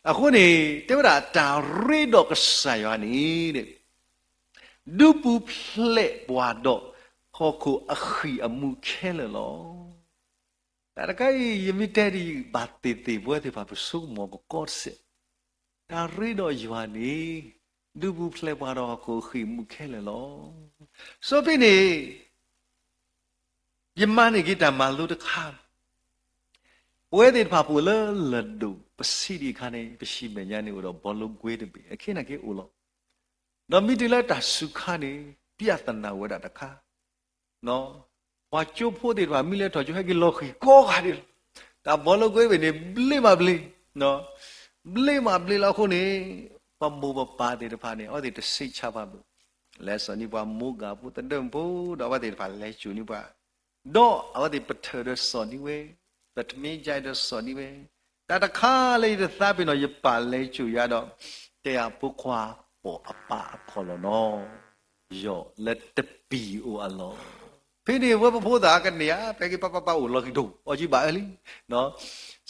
အဃိန့ၣ် တဲဝဲဒၣ်တၢ်ရ့ဒီးကစၢ်ယွၤန့ၣ် ဒုးပူၤဖျဲးပှၤဒီးဟီၣ်ခိၣ်အဃံၣ်အမူးခဲလၢာ်လီၤ. တၢ်တခါအံၤ ယမ့ၢ်တဲဒ်အံၤ ဘၣ်သ့ၣ်သ့ၣ်ပဝဲသ့ၣ်တဖၣ် ပဆိကမိၣ်ကကီတစဲး, တၢ်ရ့ဒီးယွၤန့ၣ် ဒုးပူၤဖျဲးပှၤဒီးဟီၣ်ခိၣ်အဃံၣ်အမူးခဲလၢာ်လီၤ. ဆိဖဲန့ၣ် ယမၤန့ၢ်က့ၤတၢ်မၤလိတခါ, ပဝဲသ့ၣ်တဖၣ်ပအိၣ်လၢလၢၢ်ဒိၣ် ပဆံးဒံးအခါန့ၣ် ပဆံးမဲာ်ညါန့ၣ်အိၣ်ဒီး ဘောလုံးကွင်း တဘ့ၣ် အခ့နၤက့အိၣ်လီၤ. ဒီးမ့ၢ်တုၤလၢတၢ်စူၤခါန့ၣ် ပျၢ်သနာ်ဝဲဒၣ်တခါ, ပှၤကၠိဖိသ့ၣ်တဖၣ် မ့ၢ်လဲၤထီၣ်ကၠိ ဟဲက့ၤလီၤဃံၤကိးဂၤဒဲးလီၤ. တၢ်ဘောလုံးကွင်း တဘ့ၣ်န့ၣ် ဘျ့မးဘျ့, ဘျ့မးဘျ့လီၤအဃိန့ၣ် ပမိၢ်ပပၢ်သ့ၣ်တဖၣ်န့ၣ် အဝဲသ့ၣ်တစိတ်ချပါဘူး, လဲၤစိာ်န့ၢ်ပှၤ မိၢ်ဂၤဖိ သဒၢၣ်ဖိ ဒီးအဝဲသ့ၣ်တဖၣ်လဲၤစိာ်န့ၢ်ပှၤ, ဒီးအဝဲသ့ၣ်ပထၢၣ်ဒီးစိာ်န့ၢ်ဝဲ, ပထမ့ၢ်ကဒီးစိာ်န့ၢ်ဝဲ, တၢ်တခါလၢယတသးပ့ၤနီၣ် ယပၢ်လဲၤစိာ်ယၤဒီး တဲယၤ ဖိခွါ ပိာ်အပၢ်အခီၣ်လီၢ်နီၤ, ယီၢ်လၢတပံၤအိၣ်အလီၢ်, ဖဲန့ၣ်ဝဲပဖိသၣ်ကန့ၢ်ဧါ ဖဲက့ၤပၢ်ပၢ်ပၢ်အိၣ်လီၤကံၤဒိၣ် အီကံဘၣ်အၢလံ,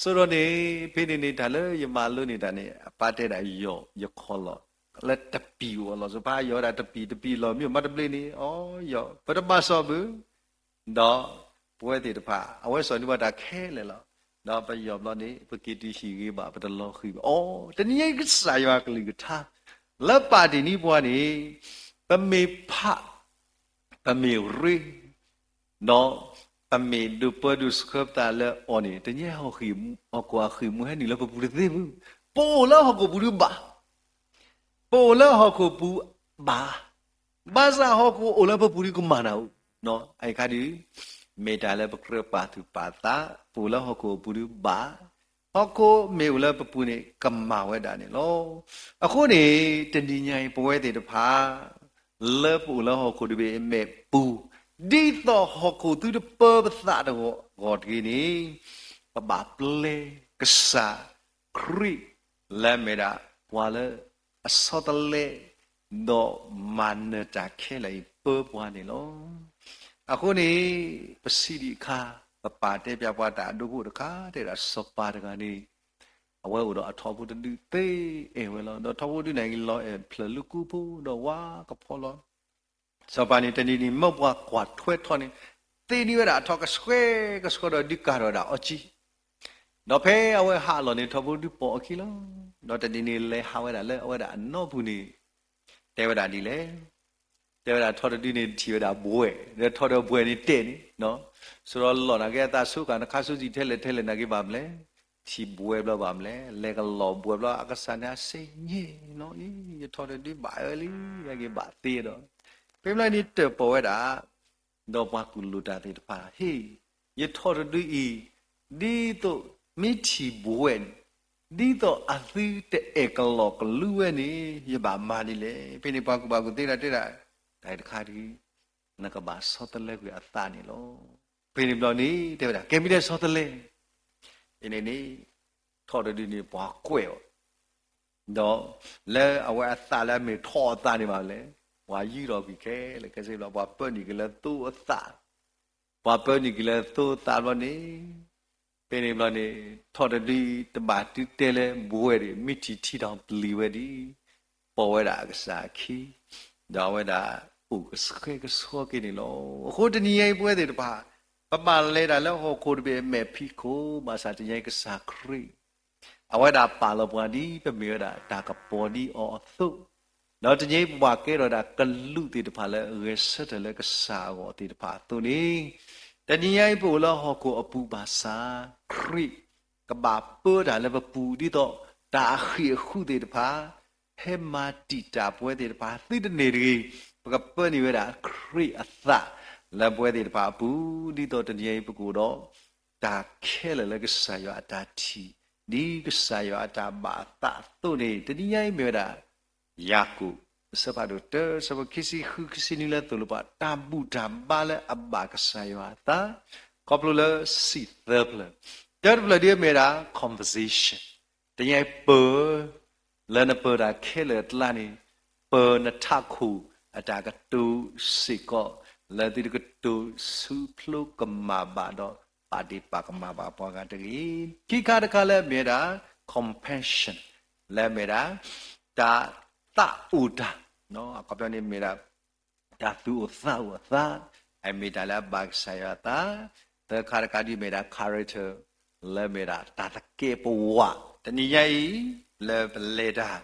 ဆိဒီးန့ၣ် ဖဲန့ၣ်န့ၣ် တၢ်လၢယမၤလိန့ၢ်တၢ်န့ၣ် အပၢ်တဲဒၣ်ယီၢ်ယခီၣ်လီၢ် လၢတပံၤအိၣ်အလီၢ်, စီၤပၤယီၢ်ဝဲဒၣ်တပံၤ တပံၤလီၢ်မ့ၢ်မၤတဘျ့န့ၣ် အီယီၢ် ပတဘၣ်စိာ်ဘၣ် ဒီးပဝဲသ့ၣ်တဖၣ် အဝဲစိာ်န့ၢ်ပှၤတၢ်ခဲလၢာ်လီၤ. ဒီးပယီၢ်ဘျီန့ၣ် ပက့ၤတုၤဟံၣ်ဂ့ၤဘၣ် ပတလီၤဃံၤဘၣ်. အိ တနံၤညါအံၤကစၢ်ယွၤကလုၢ်ကထါ လၢပာ်တ့ၢ်န့ၢ်ပှၤန့ၣ် ပမ့ၢ်ဖး ပမ့ၢ်ရ့ ဒီးပမ့ၢ်ဒိးပၢဒိးဆှၢပသးလၢအီၤန့ၣ် တနံၤညါအံၤ ဟီၣ်ခိၣ်အဃံၣ်အမူးဟဲနုာ်လၢပပူၤတသ့ဘၣ်. ပအိၣ်လၢဟီၣ်ခိၣ်ပူၤဒုးဘၣ် ပအိၣ်လၢဟီၣ်ခိၣ်ပူၤဘၣ်, ဘၣ်ဆၣ်ဟီၣ်ခိၣ်အိၣ်လၢပပူၤဒုးကမၣ်နၤအိၣ်, အအံၤခါဒုး မ့ၢ်တၢ်လၢပကြၢးပာ်သူၣ်ပာ်သး, ပအိၣ်လၢဟီၣ်ခိၣ်ပူၤဒုးဘၣ်, ဟီၣ်ခိၣ်မ့ၢ်အိၣ်လၢပပူၤန့ၣ် ကမၣ်ဝဲဒၣ်န့ၣ်လီၤ. အဃိန့ၣ် တနံၤညါအံၤ ပဝဲသ့ၣ်တဖၣ် လၢပအိၣ်လၢဟီၣ်ခိၣ်တဘ့ၣ်အမဲာ်ပူၤ, ဒ်သိးဟီၣ်ခိၣ်သုတပၢပသးတဂီၢ်တဂ့ၤန့ၣ်, ပဘၣ်ပျဲကစၢ်ခရံာ် လၢအမ့ၢ်ဒၣ်ပှၤလၢအဆီတလဲ ဒီးမၤနၢၤတၢ်ခဲလၢာ်အံၤပၢပှၤန့ၣ်လီၤ. အဃိန့ၣ် ပဆံးဒံးအခါ ပပၢ်တဲပၠးပှၤတၢ်အဒိဖိတခါ တဲဒၣ်စီၤပၤတဂၤန့ၣ် အဝဲအိၣ်ဒီးအထီဘိတဒုသ့အဲၣ်ဝဲလီၤ. ဒီးထီဘိတဒုန့ၣ် လီၤအဲၣ်ဖျၢၣ်လၢကူဖိဒီးဝါကဖီလီၤ. စီၤပၤန့ၣ် တနံၤန့ၣ် မၢပှၤကွၢ်ထွဲထီၣ်န့ၣ် သ့န့ၢ်ဝဲဒၣ်အထီကဆှဲကဆှီဒီးဒုးကၤထီၣ်ဝဲဒၣ်အီကၠံ ဒီးဖဲအဝဲဟးအလီၢ်န့ၣ် ထီဘိတဒုပိာ်အခံလီၤ. ဒီးတနံၤန့ၣ်လဲၤဟးဝဲဒၣ်လၢအဝဲဒၣ်အနီၢ်ပူၤန့ၣ် တဲဝဲဒၣ်ဒ်လဲၣ်. တဲဝဲဒၣ်ထီတဒုန့ၣ်ထံၣ်ဝဲဒၣ်ဘှဲၣ်, ဒီးထီဒီးဘှဲၣ်န့ၣ်တဲာ်န့ၣ်, ဆိဒီးလီၢ်နာ်က့အသးဆိကမိၣ် နခါဆူစံၣ်ထဲလဲၣ်ထဲလဲၣ်နာ်က့ဘၣ်မလဲၣ်, ထံၣ်ဘှဲၣ်ဘျီဘၣ်မလဲၣ်, လဲၤကလီၤဘှဲၣ်ဘျီ အကစၢ်န့ၣ်အစ့ညဲၣ်နီၤအံၤ ယထီတဒုဘၣ်အၢလံ ယက့ၤဘၣ်သ့ဒီး ဖဲမ့ၢ်န့ၣ်တၢၣ်ပီၣ်ဝဲဒၣ် ဒီးပှၤကူၣ်လိာ်တၢ်သ့ၣ်တဖၣ် ဟ့ၣ် ယထီတဒုအံၤ ဒ်သိးမ့ၢ်ထံၣ်ဘှဲၣ်န့ၣ် ဒ်သိးအသုတအဲၣ်ကလီၢ်ကလူဝဲန့ၣ် ယဘၣ်မၤဒ်လဲၣ်. ဖဲန့ၣ်ပှၤကူၣ်ဘၣ်ကူၣ်သ့တၢ်တဲဒၣ် တၢ်တခါဒုး နကဘၣ်ဆီတလဲကွံာ်အသးန့ၣ်လီၤ. ဖဲန့ၣ်ဘျီန့ၣ် တဲဝဲဒၣ် ကဲမ့ၢ်တဲဆီတလဲ ဖဲန့ၣ်န့ၣ် ထီတဒုန့ၣ် ပှၤကွဲးအီၤ ဒီးလၢအဝဲအသးလၢအမ့ၢ်ထီၣ်အသးန့ၣ်ဘၣ်လဲၣ်, ပှၤယုၢ်ထီၣ်ကွံာ်ခဲလၢာ်ခဲဆ့ဘျီ ပှၤပၢနုာ်က့ၤလၢသိအသး, ပှၤပၢနုာ်က့ၤလၢသိအသးဘျီန့ၣ်, ဖဲန့ၣ်ဘျီန့ၣ် ထီၣ်တဒုတဘၣ်တုၤတဲလၢဘှဲၣ်ဒံး မ့ၢ်ထံၣ်ထံထီၣ်ပျံၤဝဲဒံး ပိာ်ဝဲဒၣ်အကစၢ်အခံ, ဒီးအဝဲဒၣ်အိၣ်ကဆှဲကဆှီက့ၤန့ၣ်လီၤ. အဃိတနံၤညါအံၤပဝဲသ့ၣ်တဖၣ် ပဘၣ်လဲၤတၢ်လၢဟီၣ်ခိၣ်တဘ့ၣ်အမဲာ်ဖံးခိၣ် ဘၣ်ဆၣ်တနံၤညါအံၤကစၢ်ခရံာ် အဝဲဒၣ်ပာ်လီၤပှၤဒ်ပမ့ၢ်ဝဲဒၣ်တၢ်ကပီၤဒ်အီၤအသိး, ဒီးတနံၤအံၤပဘၣ်ကဲထီၣ်ဒၣ်ကလူးသ့ၣ်တဖၣ်လၢအဂဲၤဆၢထၢၣ်လၢကစၢ်အဂီၢ်သ့ၣ်တဖၣ်အသိးန့ၣ်, တနံၤညါအံၤပအိၣ်လၢဟီၣ်ခိၣ်အပူၤဘၣ်ဆၣ် ခရံာ်ကဘၣ်ပၢတၢ်လၢပပူၤ ဒ်သိးတၢ်အဃံးအဃုသ့ၣ်တဖၣ် ဟဲမၤတံာ်တာ်ပဝဲသ့ၣ်တဖၣ် သုတန့ၢ်တဂ့ၤ, ပကပၢန့ၢ်ဝဲဒၣ်ခရံာ်အသးလၢပဝဲသ့ၣ်တဖၣ်အပူၤ, ဒ်သိးတနံၤညါအံၤပကအိၣ်ဒီး တၢ်ခဲလၢာ်လၢကစၢ်ယွၤအတၢ်ထံၣ်, ဒ်ကစၢ်ယွၤအတၢ်ဘၣ်အသးအသိးန့ၣ် တနံၤညါအံၤမ့ၢ်ဝဲဒၣ် ယၤကိာ် အဆၢဖးဒိၣ်တၢ ဆၢဖိခံဆံဃု ခံဆံနွံလၢသိၣ်လိပှၤ တၢ်ဘူၣ်တၢ်ဘါလၢအဘၣ်ကစၢ်ယွၤအသး ခီဖျိလၢစံၣ်သၢဖျၢၣ်, တၢတဖျၢၣ်ဒ်အမ့ၢ်ဝဲဒၣ် conversation, တနံၤညါအံၤပၢ လၢနပၢတၢ်ခဲလၢာ်အကျါန့ၣ် ပၢနထးခိၣ်အတၢ်ကတိၤစ့ၢ်ကီး လၢသုတကတိၤဆူဖျိကမၣ်ဘၣ်ဒီး ပာ်ဒ့ၣ်ပာ်ကမၣ်ဘၣ်ပှၤဂၤတဂ့ၤ. ခံခါတခါလၢအမ့ၢ်ဝဲဒၣ် compassion, လၢအမ့ၢ်ဝဲဒၣ် တၢ်သးအိၣ်တၢ်, အခီပညီန့ၣ်မ့ၢ်ဝဲဒၣ် တၢ်သူၣ်အိၣ်သးအိၣ်အသး, အမ့ၢ်တၢ်လၢအဘၣ်ကစၢ်ယွၤအသး, သၢခါတခါဒ်အမ့ၢ်ဝဲဒၣ် character, လၢအမ့ၢ်ဝဲဒၣ်တၢ်သကဲးပဝး, တနံၤညါအံၤ လၢပလဲၤတၢ်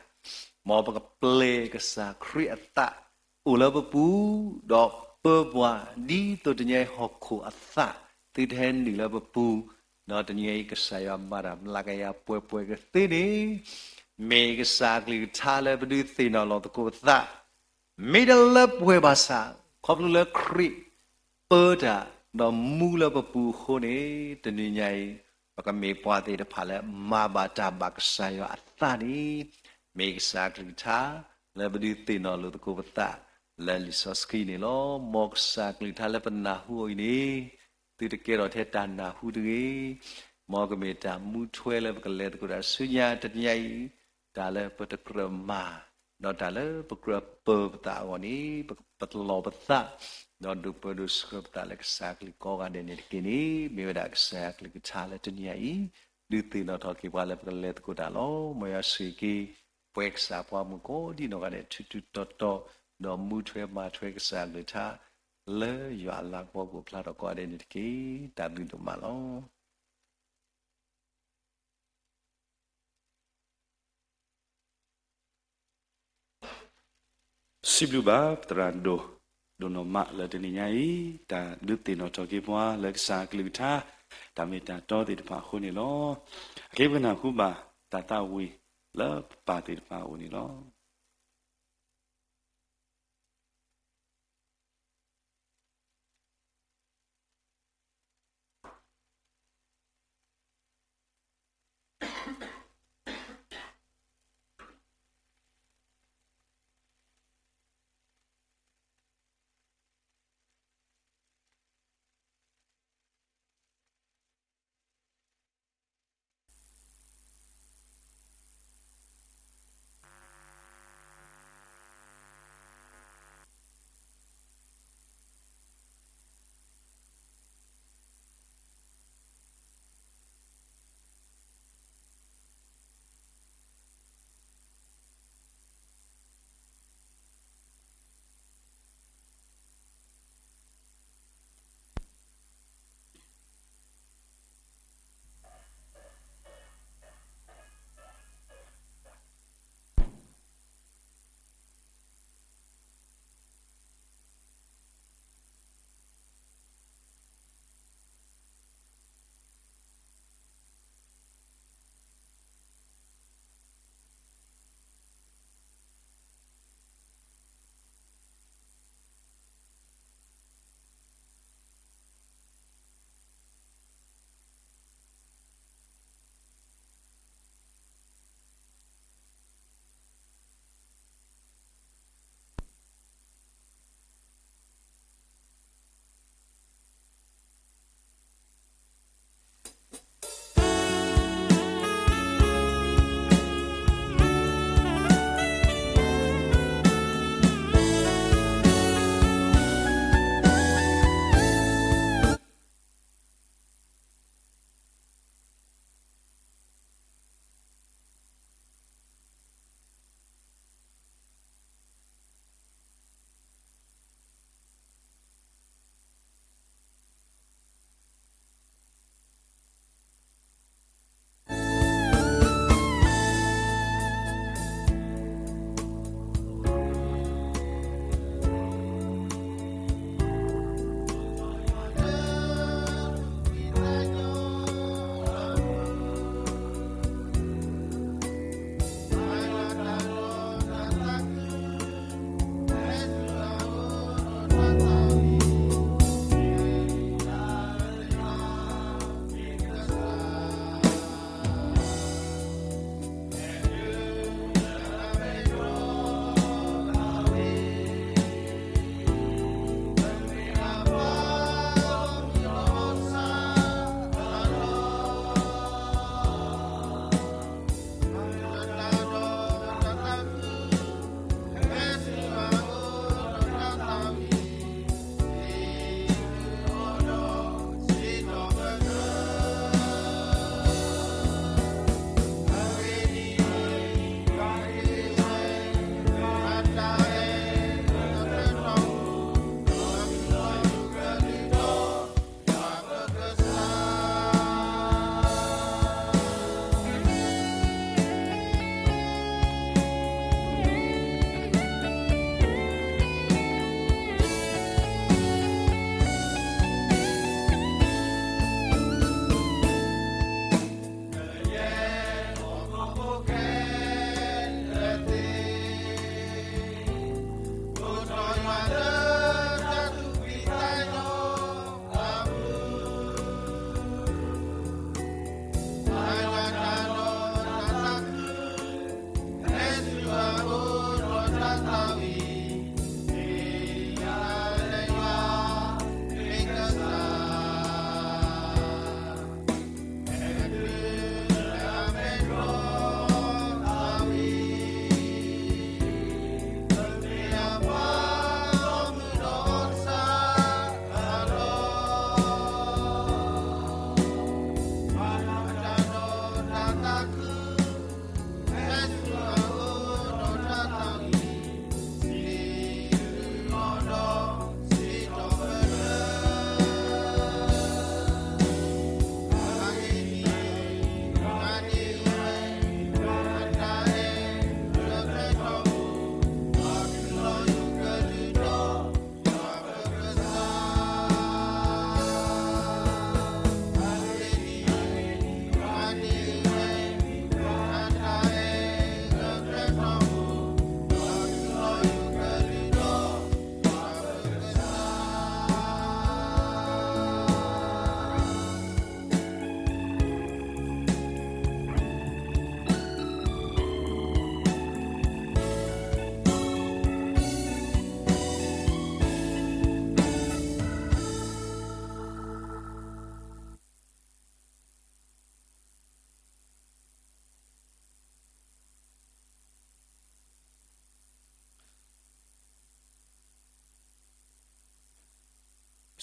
မ်ပကပျဲကစၢ်ခရံာ်အသးအိၣ်လၢပပူၤ, ဒီးပၢပှၤ ဒ်သိးတနံၤညါအံၤဟီၣ်ခိၣ်အသး သုတဟဲနုာ်လၢပပူၤ, ဒီးတနံၤညါအံၤကစၢ်ယွၤမၤတၢ်မျးကယၤပှဲၤပှဲၤကသ့န့ၣ်, မ့ၢ်ကစၢ်အကလုၢ်ကထါလၢပဒုးသ့ၣ်နီၣ်လီၤသကိးပသး မ့ၢ်တလၢပှဲၤဘၣ်ဆၣ် ခီဖျိလၢခရံာ်ပၢတၢ် ဒီးမူလၢပပူၤအဃိန့ၣ်, တနံၤညါအံၤ ပကမ့ၢ်ပှၤသ့ၣ်တဖၣ်လၢမၤဘၣ်တၢ်ဘၣ်ကစၢ်ယွၤအသးန့ၣ်, မ့ၢ်ကစၢ်အကလုၢ်ကထါ လၢပဒုးသ့ၣ်နီၣ်လိာ်သကိးပသး လၢလံာ်စီဆှံန့ၣ်လီၤ. မ်ကစၢ်အကလုၢ်ကထါလၢပနၢ်ဟူအီၤအံၤန့ၣ် သုတကဲထီၣ်ထဲတၢ်နၢ်ဟူတဂ့ၤ, မ်ကမ့ၢ်တၢ်မူထွဲလၢပကလဲၤသကိးတၢ်ဆူညါတနံၤညါအံၤ, တၢ်လၢပတကြၢးမၤ ဒီးတၢ်လၢပကြၢးပၢပသးအဂီၢ်န့ၣ် ပကပလီၢ်ပသး, ဒီးဒိးပၢဒိးဆှၢပသးလၢကစၢ်အကလုၢ်ကိးဂၤဒဲးန့ၣ်တက့ၢ်န့ၣ်, မ့ၢ်ဝဲဒၣ်ကစၢ်အကလုၢ်ကထါလၢတနံၤညါအံၤ ဒုးသ့ၣ်နီၣ်ထီၣ်က့ၤပှၤလၢပကလဲၤသကိးတၢ်လီၤ. မ်ယွၤဆိၣ်ဂ့ၤက့ၤ ပဝဲကစၢ်ပှၤမုၣ်ကိးဒံနီၢ်ဂၤဒဲး ထူးထူးတီၤတီၤ, ဒီးမူထွဲမၤထွဲကစၢ်အကလုၢ်ကထါ လၢယွၤအလၤကပီၤကအိၣ်ဖျါထီၣ်ကိးဂၤဒဲးန့ၣ်တက့ၢ်. တၢ်ဘျုးဒိၣ်မးလီၤ. စံးဘျုးဘၣ်ပသရၣ်ဒိၣ် ဒိၣ်နီၢ်မးလၢတနံၤညါအံၤ တၢ်ဒုးသ့ၣ်နီၣ်ထီၣ်က့ၤပှၤလၢကစၢ်အကလုၢ်ကထါ တၢ်မ့ၢ်တၢ်တီသ့ၣ်တဖၣ်အဃိန့ၣ်လီၤ. အက့ပကနၢ်ဟူဘၣ်တၢ်သးဝံၣ်လၢပပၢ်သ့ၣ်တဖၣ်အအိၣ်န့ၣ်လီၤ.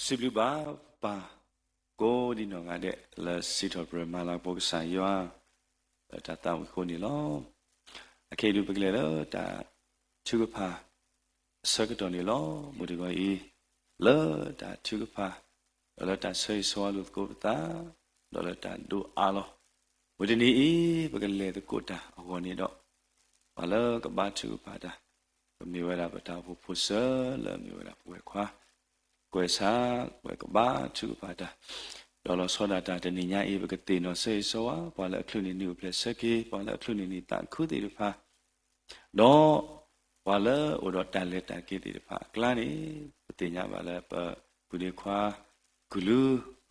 စံးဘျုးဘၣ်ပၢ်ကိးဒံနီၢ်ဂၤဒဲး လၢစံးထီၣ်ပတြၢၤမၤလၤကပီၤကစၢ်ယွၤ လၢတၢ်သးဝံၣ်အဃိန့ၣ်လီၤ. အခဲအံၤဒုးပကလဲၤလၢတၢ်ထုကဖၣ်အဆၢကတီၢ်န့ၣ်လီၤ. မုၢ်တဂီၤအံၤ လၢတၢ်ထုကဖၣ် ဒီးလၢတၢ်ဆၢဂ့ၤဆၢဝါလိာ်သကိးပသး ဒီးလၢတၢ်ဒိးအါလီၤ မုၢ်တနံၤအံၤ ပကလဲၤသကိးတၢ်အဂီၢ်န့ၣ်ဒီး ပှၤလၢကဘါထုကဖၣ်တၢ် ကမ့ၢ်ဝဲဒၣ်ပတၢ်အိၣ်ဖှိၣ်ဖိစၢၤ လၢအမ့ၢ်ဝဲဒၣ်ပဝဲၢ်ခွါ ကွဲးဆါ ပဝဲကဘါထုကဖၣ်တၢ် ဒီးလီၤဆီဒၣ်တၢ်တနံၤညါအံၤ ပကသ့ၣ်နီၣ်ဆၢဂ့ၤဆၢဝါ ပှၤလၢအချုးန့ၢ်နံၣ်အိၣ်ဖျဲၣ်ဆၢက့ၤ ပှၤလၢအချုးန့ၢ်နံၣ်သးခုသ့ၣ်တဖၣ် ဒီးပှၤလၢအိၣ်ဒီးတၢ်လဲၤတၢ်က့ၤသ့ၣ်တဖၣ်အကျါန့ၣ် ပသ့ၣ်ညါဘၣ်လၢပပုၢ်ဒ့ခွါ ကုၢ်လူ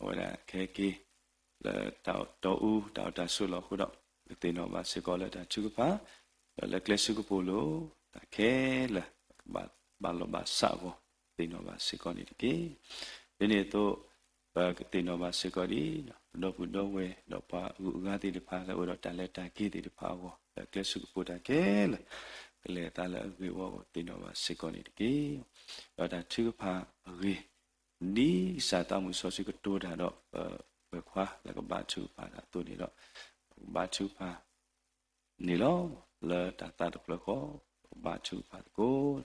အဝဲဒၣ်ခဲက့ၤ လၢတၢ်တီအူ တၢ်အိၣ်တၢ်ဆိးလီၤအဃိဒီး ပကသ့ၣ်နီၣ်ဘၣ်စ့ၢ်ကီးလၢတၢ်ထုကဖၣ် ဒီးလၢကျဲဆူကပိာ်လိၤ တၢ်ခဲလၢာ် ဘၣ်လီၤဘၣ်စးအဂီၢ် သ့ၣ်နီၣ်ဘၣ်စ့ၢ်ကီးန့ၣ်တက့ၢ်. ဒ်န့ၣ်အသိး ပကသ့ၣ်နီၣ်ဘၣ်စ့ၢ်ကီးဒ် ပဒီပုၢ်ဒီဝဲၢ် ဒီးပှၤအဂုၤအဂၤသ့ၣ်တဖၣ် လၢအိၣ်ဒီးတၢ်လဲၤတၢ်က့ၤသ့ၣ်တဖၣ်အဂီၢ် လၢကျဲဆူကပိာ်တၢ်ခဲလၢာ် ကလဲၤအသးလၢအဂ့ၤအဝါအဂီၢ် သ့ၣ်နီၣ်ဘၣ်စ့ၢ်ကီးန့ၣ်တက့ၢ်. ဒီးတၢ်ထုကဖၣ်အဂ့ၢ် ဒ်ကစၢ်သးမုၢ်စီဆှံကတိၤတၢ်ဒီး ပဝဲၢ်ခွါလၢကဘါထုကဖၣ်တၢ်အသိးန့ၣ်ဒီး ပကဘါထုကဖၣ်န့ၣ်လီၤ. လၢတၢ်သးတဖျၢၣ်ဃီ ပကဘါထုကဖၣ်သကိး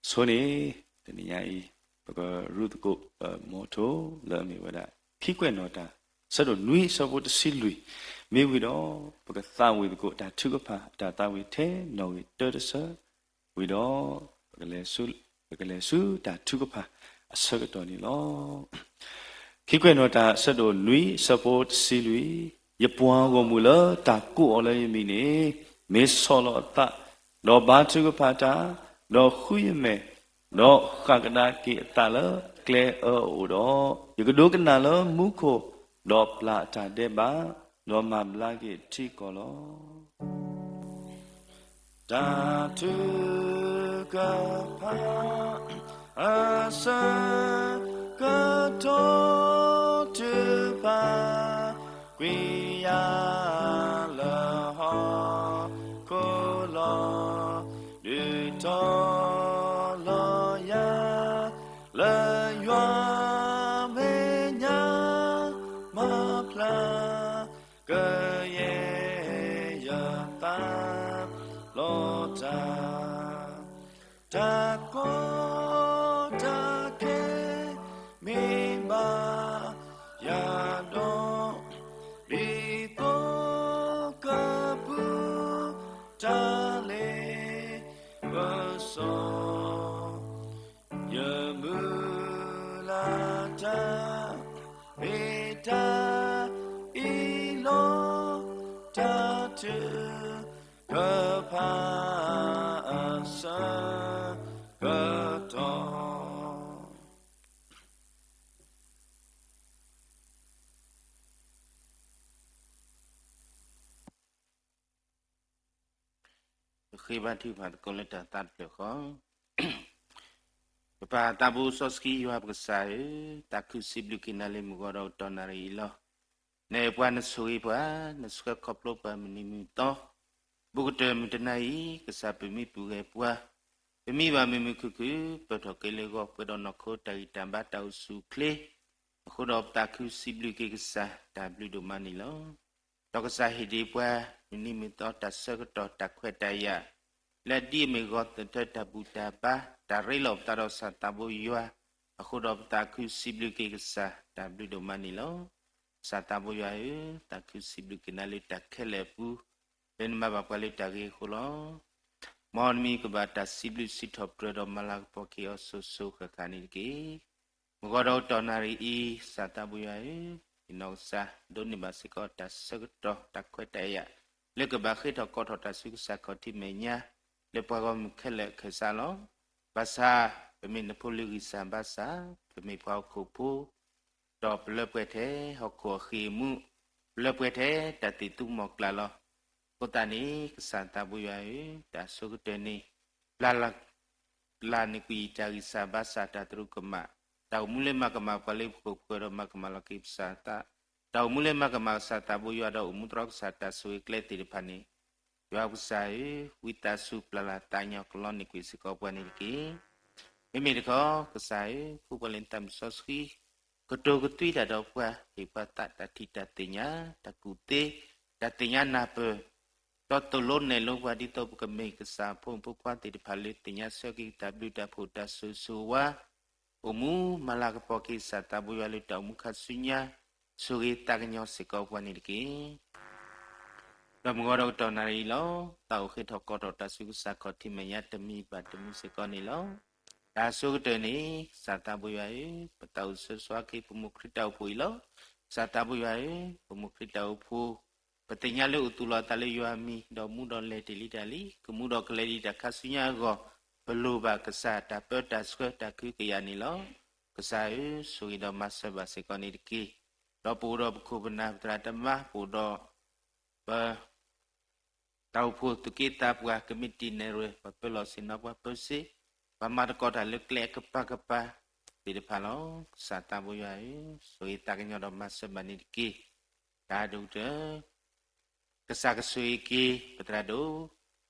ဆိန့ၣ် တနံၤညါအံၤ ပကရူၢ်သကိး ပမိထိ လၢအမ့ၢ်ဝဲဒၣ် ခံကွဲးနီၣ်တၢ် ဆၢဒိၣ်နွံ ဆၢဖိတဆံလွံၢ် မ့ၢ်ဝံၤဒီး ပကသးဝံၣ်သကိးတၢ်ထုကဖၣ် အတၢ်သးဝံၣ်ထဲနီၣ်ဂံၢ်တၢတဆၢ ဝံၤဒီး ပကလဲၤဆူတၢ်ထုကဖၣ်အဆၢကတီၢ်န့ၣ်လီၤ. ခံကွဲးနီၣ်တၢ် ဆၢဒိၣ်နွံ ဆၢဖိတဆံလွံၢ်, ယပှၤဂီၢ်မုၢ်လၢတၢ်ကိးအီၤလၢယမံၤန့ၣ် မ့ၢ်ဆီၣ်လီၤအသး, ဒီးဘါထုကဖၣ်တၢ်, ဒီးဃုယမဲာ်, ဒီးဃၣ်ကဒါက့ၤအသးလၢကျဲအၢအအိၣ်ဒီး, ယကဒိကနၣ်လၢမူခိၣ်, ဒီးပျၢ်အတၢ်ဒဲးဘး, ဒီးမၤဘျါက့ၤထံကီၢ်လီၤ. တၢ်ထုကဖၣ် အဆၢကတီၢ်ထုကဖၣ် ကွံာ်ယၤလၢဟီၣ်ခိၣ်လီၤ, ဒုးတီၤလီၤယၤ လၢယွၤမဲာ်ညါမၤဖျါ ကယဲၢ်ယသးလီၤတၢ်, တၢ်ကီတၢ်ခဲမ့ၢ်ဘၣ်ယၤဒီး, ဒ်သိးကပူၤတၢ်လ့ပစီ ယမုၢ်လၢ်တၢ် မ့ၢ်တၢ်အံၤလီၤ, တၢ်ထုကဖၣ်အဆၢကတီၢ် ပဃ့ဘါထုကဖၣ်သကိးလၢတၢ်သးတဖျၢၣ်ဃီ, ပပၢ်သးဘိစီဆှံယွၤပကစၢ်ဧၢ, သးခုစံးဘျုးက့ၤနၤလၢမုၢ်ဂီၤဒီးကတီၢ်နၣ်ရံၣ်အံၤလီၤ. နအဲၣ်ပှၤ နဆိၣ်ဂ့ၤပှၤ, နဆှၢခီဖျိပှၤမုၢ်နံၤမုၢ်သီ, ဘူးကတၢၢ်မုၢ်တနၤအံၤ, ကစၢ်ပမံပူၤဂဲၤပှၤ, ပမံဘၣ်မုာ်မုာ်ခုၣ်ခုၣ်, ပၢၢ်ထီၣ်က့ၤလၢဂီၤ ပှဲၤဒီးနီၢ်ခိတၢ်ဂံၢ်တၢ်ဘါတၢ်အိၣ်ဆူၣ်အိၣ်ချ့, အဃိဒီးပသးခုစံးဘျုးက့ၤကစၢ် တၢ်ဘျုးဒိၣ်မးန့ၣ်လီၤ. ဒီးကစၢ်ဟ့ၣ်ဒံးပှၤ မုၢ်နံၤမုၢ်သီတၢ်ဆၢကတီၢ်တၢ်ခွဲးတၢ်ယာ်, လၢအဒ်အမ့ၢ်ဂီၤသထၢတၢ်ဘူၣ်တၢ်ဘါ တၢ်ရ့လိာ်ပသးဒီးကစၢ်သးဘိယွၤ, အဃိဒီးပသးခုစံးဘျုးက့ၤကစၢ် တၢ်ဘျုးဒိၣ်မးန့ၣ်လီၤ. ကစၢ်သးဘိယွၤဧၢ, သးခုစံးဘျုးက့ၤနၤလၢတၢ်ခဲလၢာ်အပူၤ, လၢနမၤဘၣ်ပှၤလၢတၢ်ဂ့ၤအဃိလီၤ. မ်နမံၤကဘၣ်တၢ်စံးဘျုးစံးထီၣ်ပတြၢၤဒီးမၤလၤကပီၤက့ၤအီၤစိၤစိၤဃၣ်ဃၣ်န့ၣ်တက့ၢ်. မုၢ်ဂီၤဒီးကတီၢ်နၣ်ရံၣ်အံၤ, ကစၢ်သးဘိယွၤဧၢ, ယနီၢ်ကစၢ် ဒိးန့ၢ်ဘၣ်စ့ၢ်ကီးတၢ်ဆၢကတီၢ်တၢ်ခွဲးတၢ်ယာ်, လၢကဘၣ်ဃ့ထီၣ်ကိးထီၣ်တၢ်ဆူကစၢ်ခီၣ်ထံးမဲာ်ညါ, လၢပှၤဂီၢ်မုၢ်ခဲလၢာ်အခၢၣ်စးလီၤ. ဘၣ်ဆၣ် ပမ့ၢ်နဖိလံၤဂံၢ်စၢ်ဘါစၢ်, ပမ့ၢ်ပှၤဟီၣ်ခိၣ်ဖိ ဒီးပလၢပှဲၤထဲဟီၣ်ခိၣ်အဃံးအမူး, ပလၢပှဲၤထဲတၢ်သံၣ်သူမီၤကျၢ်လီၤ. အဃိသတးန့ၣ် ကစၢ်သးဘိယွၤဧၢ, တၢ်ဆိကတၢၢ်န့ၣ် ပျၢ်လၢ်န့ၢ်ကွံာ်တၢ်ဂံၢ်စၢ်ဘါစၢ်တၢ်သရူးကမၣ်, တၢ်အိၣ်မူလၢမၤကမၣ်ပှၤလၢပခိၣ်ပဃၢၤဒီးမၤကမၣ်လီၤက့ၤပကစၢ်သး, တၢ်အိၣ်မူလၢမၤကမၣ်ကစၢ်သးဘိယွၤဒီးအိၣ်မူတြီကစၢ်တၢ်ဆိၣ်ဂ့ၤကျဲသ့ၣ်တဖၣ်န့ၣ်, ယွၤကစၢ်ဧၢ, ဝံသးစူၤပျၢ်လၢ်သးကညီၤကလီန့ၢ်ကွံာ်စ့ၢ်ကီးပှၤန့ၣ်တက့ၢ်. မ့မ့ၢ်တခီ ကစၢ်ဧၢ, ဃုပှၤလၢနသးမုၢ်စီဆှံ ကတိၤကသွံတၢ်ဒီးပှၤ, ဟ့ၣ်ပှၤသးတၢ်ထံၣ်တၢ်သ့ၣ်ညါ, တၢ်ကူၣ်သ့, တၢ်သ့ၣ်ညါနၢ်ပၢၢ်, ဒီးသိၣ်လိနဲၣ်လိပှၤ ဒ်သိးပကမ့ၢ်ကစၢ်ဖိမုၣ်ဖိခွါသ့ၣ်တဖၣ်လၢသ့ၣ်ညါဆၢက့ၤတၢ်ဘျုးတၢ်ဖှိၣ်တၢ်ဆိၣ်ဂ့ၤဆိၣ်ဝါ, အိၣ်မူမၤလၤကပီၤက့ၤကစၢ်သးဘိယွၤလၢတၢ်အိၣ်မူခါဆူညါ, ဆိၣ်ဂ့ၤသးကညီၤစ့ၢ်ကီးပှၤန့ၣ်တက့ၢ်. ဒီးမုၢ်ဂီၤဒီးကတီၢ်နၣ်ရံၣ်အံၤလီၤ. သးအိၣ်ဃ့ထီၣ်ကီထီၣ်တၢ်ဆူကစၢ်ခီၣ်ထံးမဲာ်ညါတမံၤဘၣ်တမံၤစ့ၢ်ကီးန့ၣ်လီၤ. တၢ်ဆိကတၢၢ်န့ၣ် ကစၢ်သးဘိယွၤဧၢ, ပသးအိၣ်ဆၢဂ့ၤဆိၣ်ဝါက့ၤ ပမိၢ်ခရံာ်တၢ်အိၣ်ဖှိၣ်အံၤလီၤ. ကစၢ်သးဘိယွၤဧၢ, ပမိၢ်ခရံာ်တၢ်အိၣ်ဖှိၣ် ပသ့ၣ်ညါလၢအိၣ်သူၣ်လီၤအသးလၢယွၤအမံၤ, ဒီးမူဒီးလဲၤတ့ၢ်လံတၢ်လံ, ကမူဒီးကလဲၤဒံးတၢ်ခါဆူညါအဂီၢ်, ပလိၣ်ဘၣ်ကစၢ်တၢ်ပၢတၢ်ဆှၢတၢ်ကဟုကယာ်န့ၣ်လီၤ. ကစၢ်ဧၢ, ဆိၣ်ဂ့ၤဒီးမၤစၢၤဘၣ်စ့ၢ်ကီးန့ၣ်တက့ၢ်. ဒီးပအိၣ်ဒီးပခိၣ်ပနၢ်ပသရၣ်သမါ, ပအိၣ်ဒီးပ တၢ်အိၣ်ဖှိၣ်သူၣ်က့သးပှၢ် ကမံးတံာ်နဲၣ်ရွဲၣ်, ပၢလီၤဆ့ၣ်နီၤပှၤပၢဆ့, ပှၤမၤသကိးတၢ်လၢကျဲအကပၤကပၤသ့ၣ်တဖၣ်လီၤ. ကစၢ်သးဘိယွၤဧၢ, ဆိၣ်ဂ့ၤသးကညီၤဒီးမၤစၢၤဘၣ်န့ၣ်တက့ၢ်. တၢ်ဒိၣ်ကတၢၢ် ကစၢ်ကဆိၣ်ဂ့ၤက့ၤ ပသရၣ်ဒိၣ်,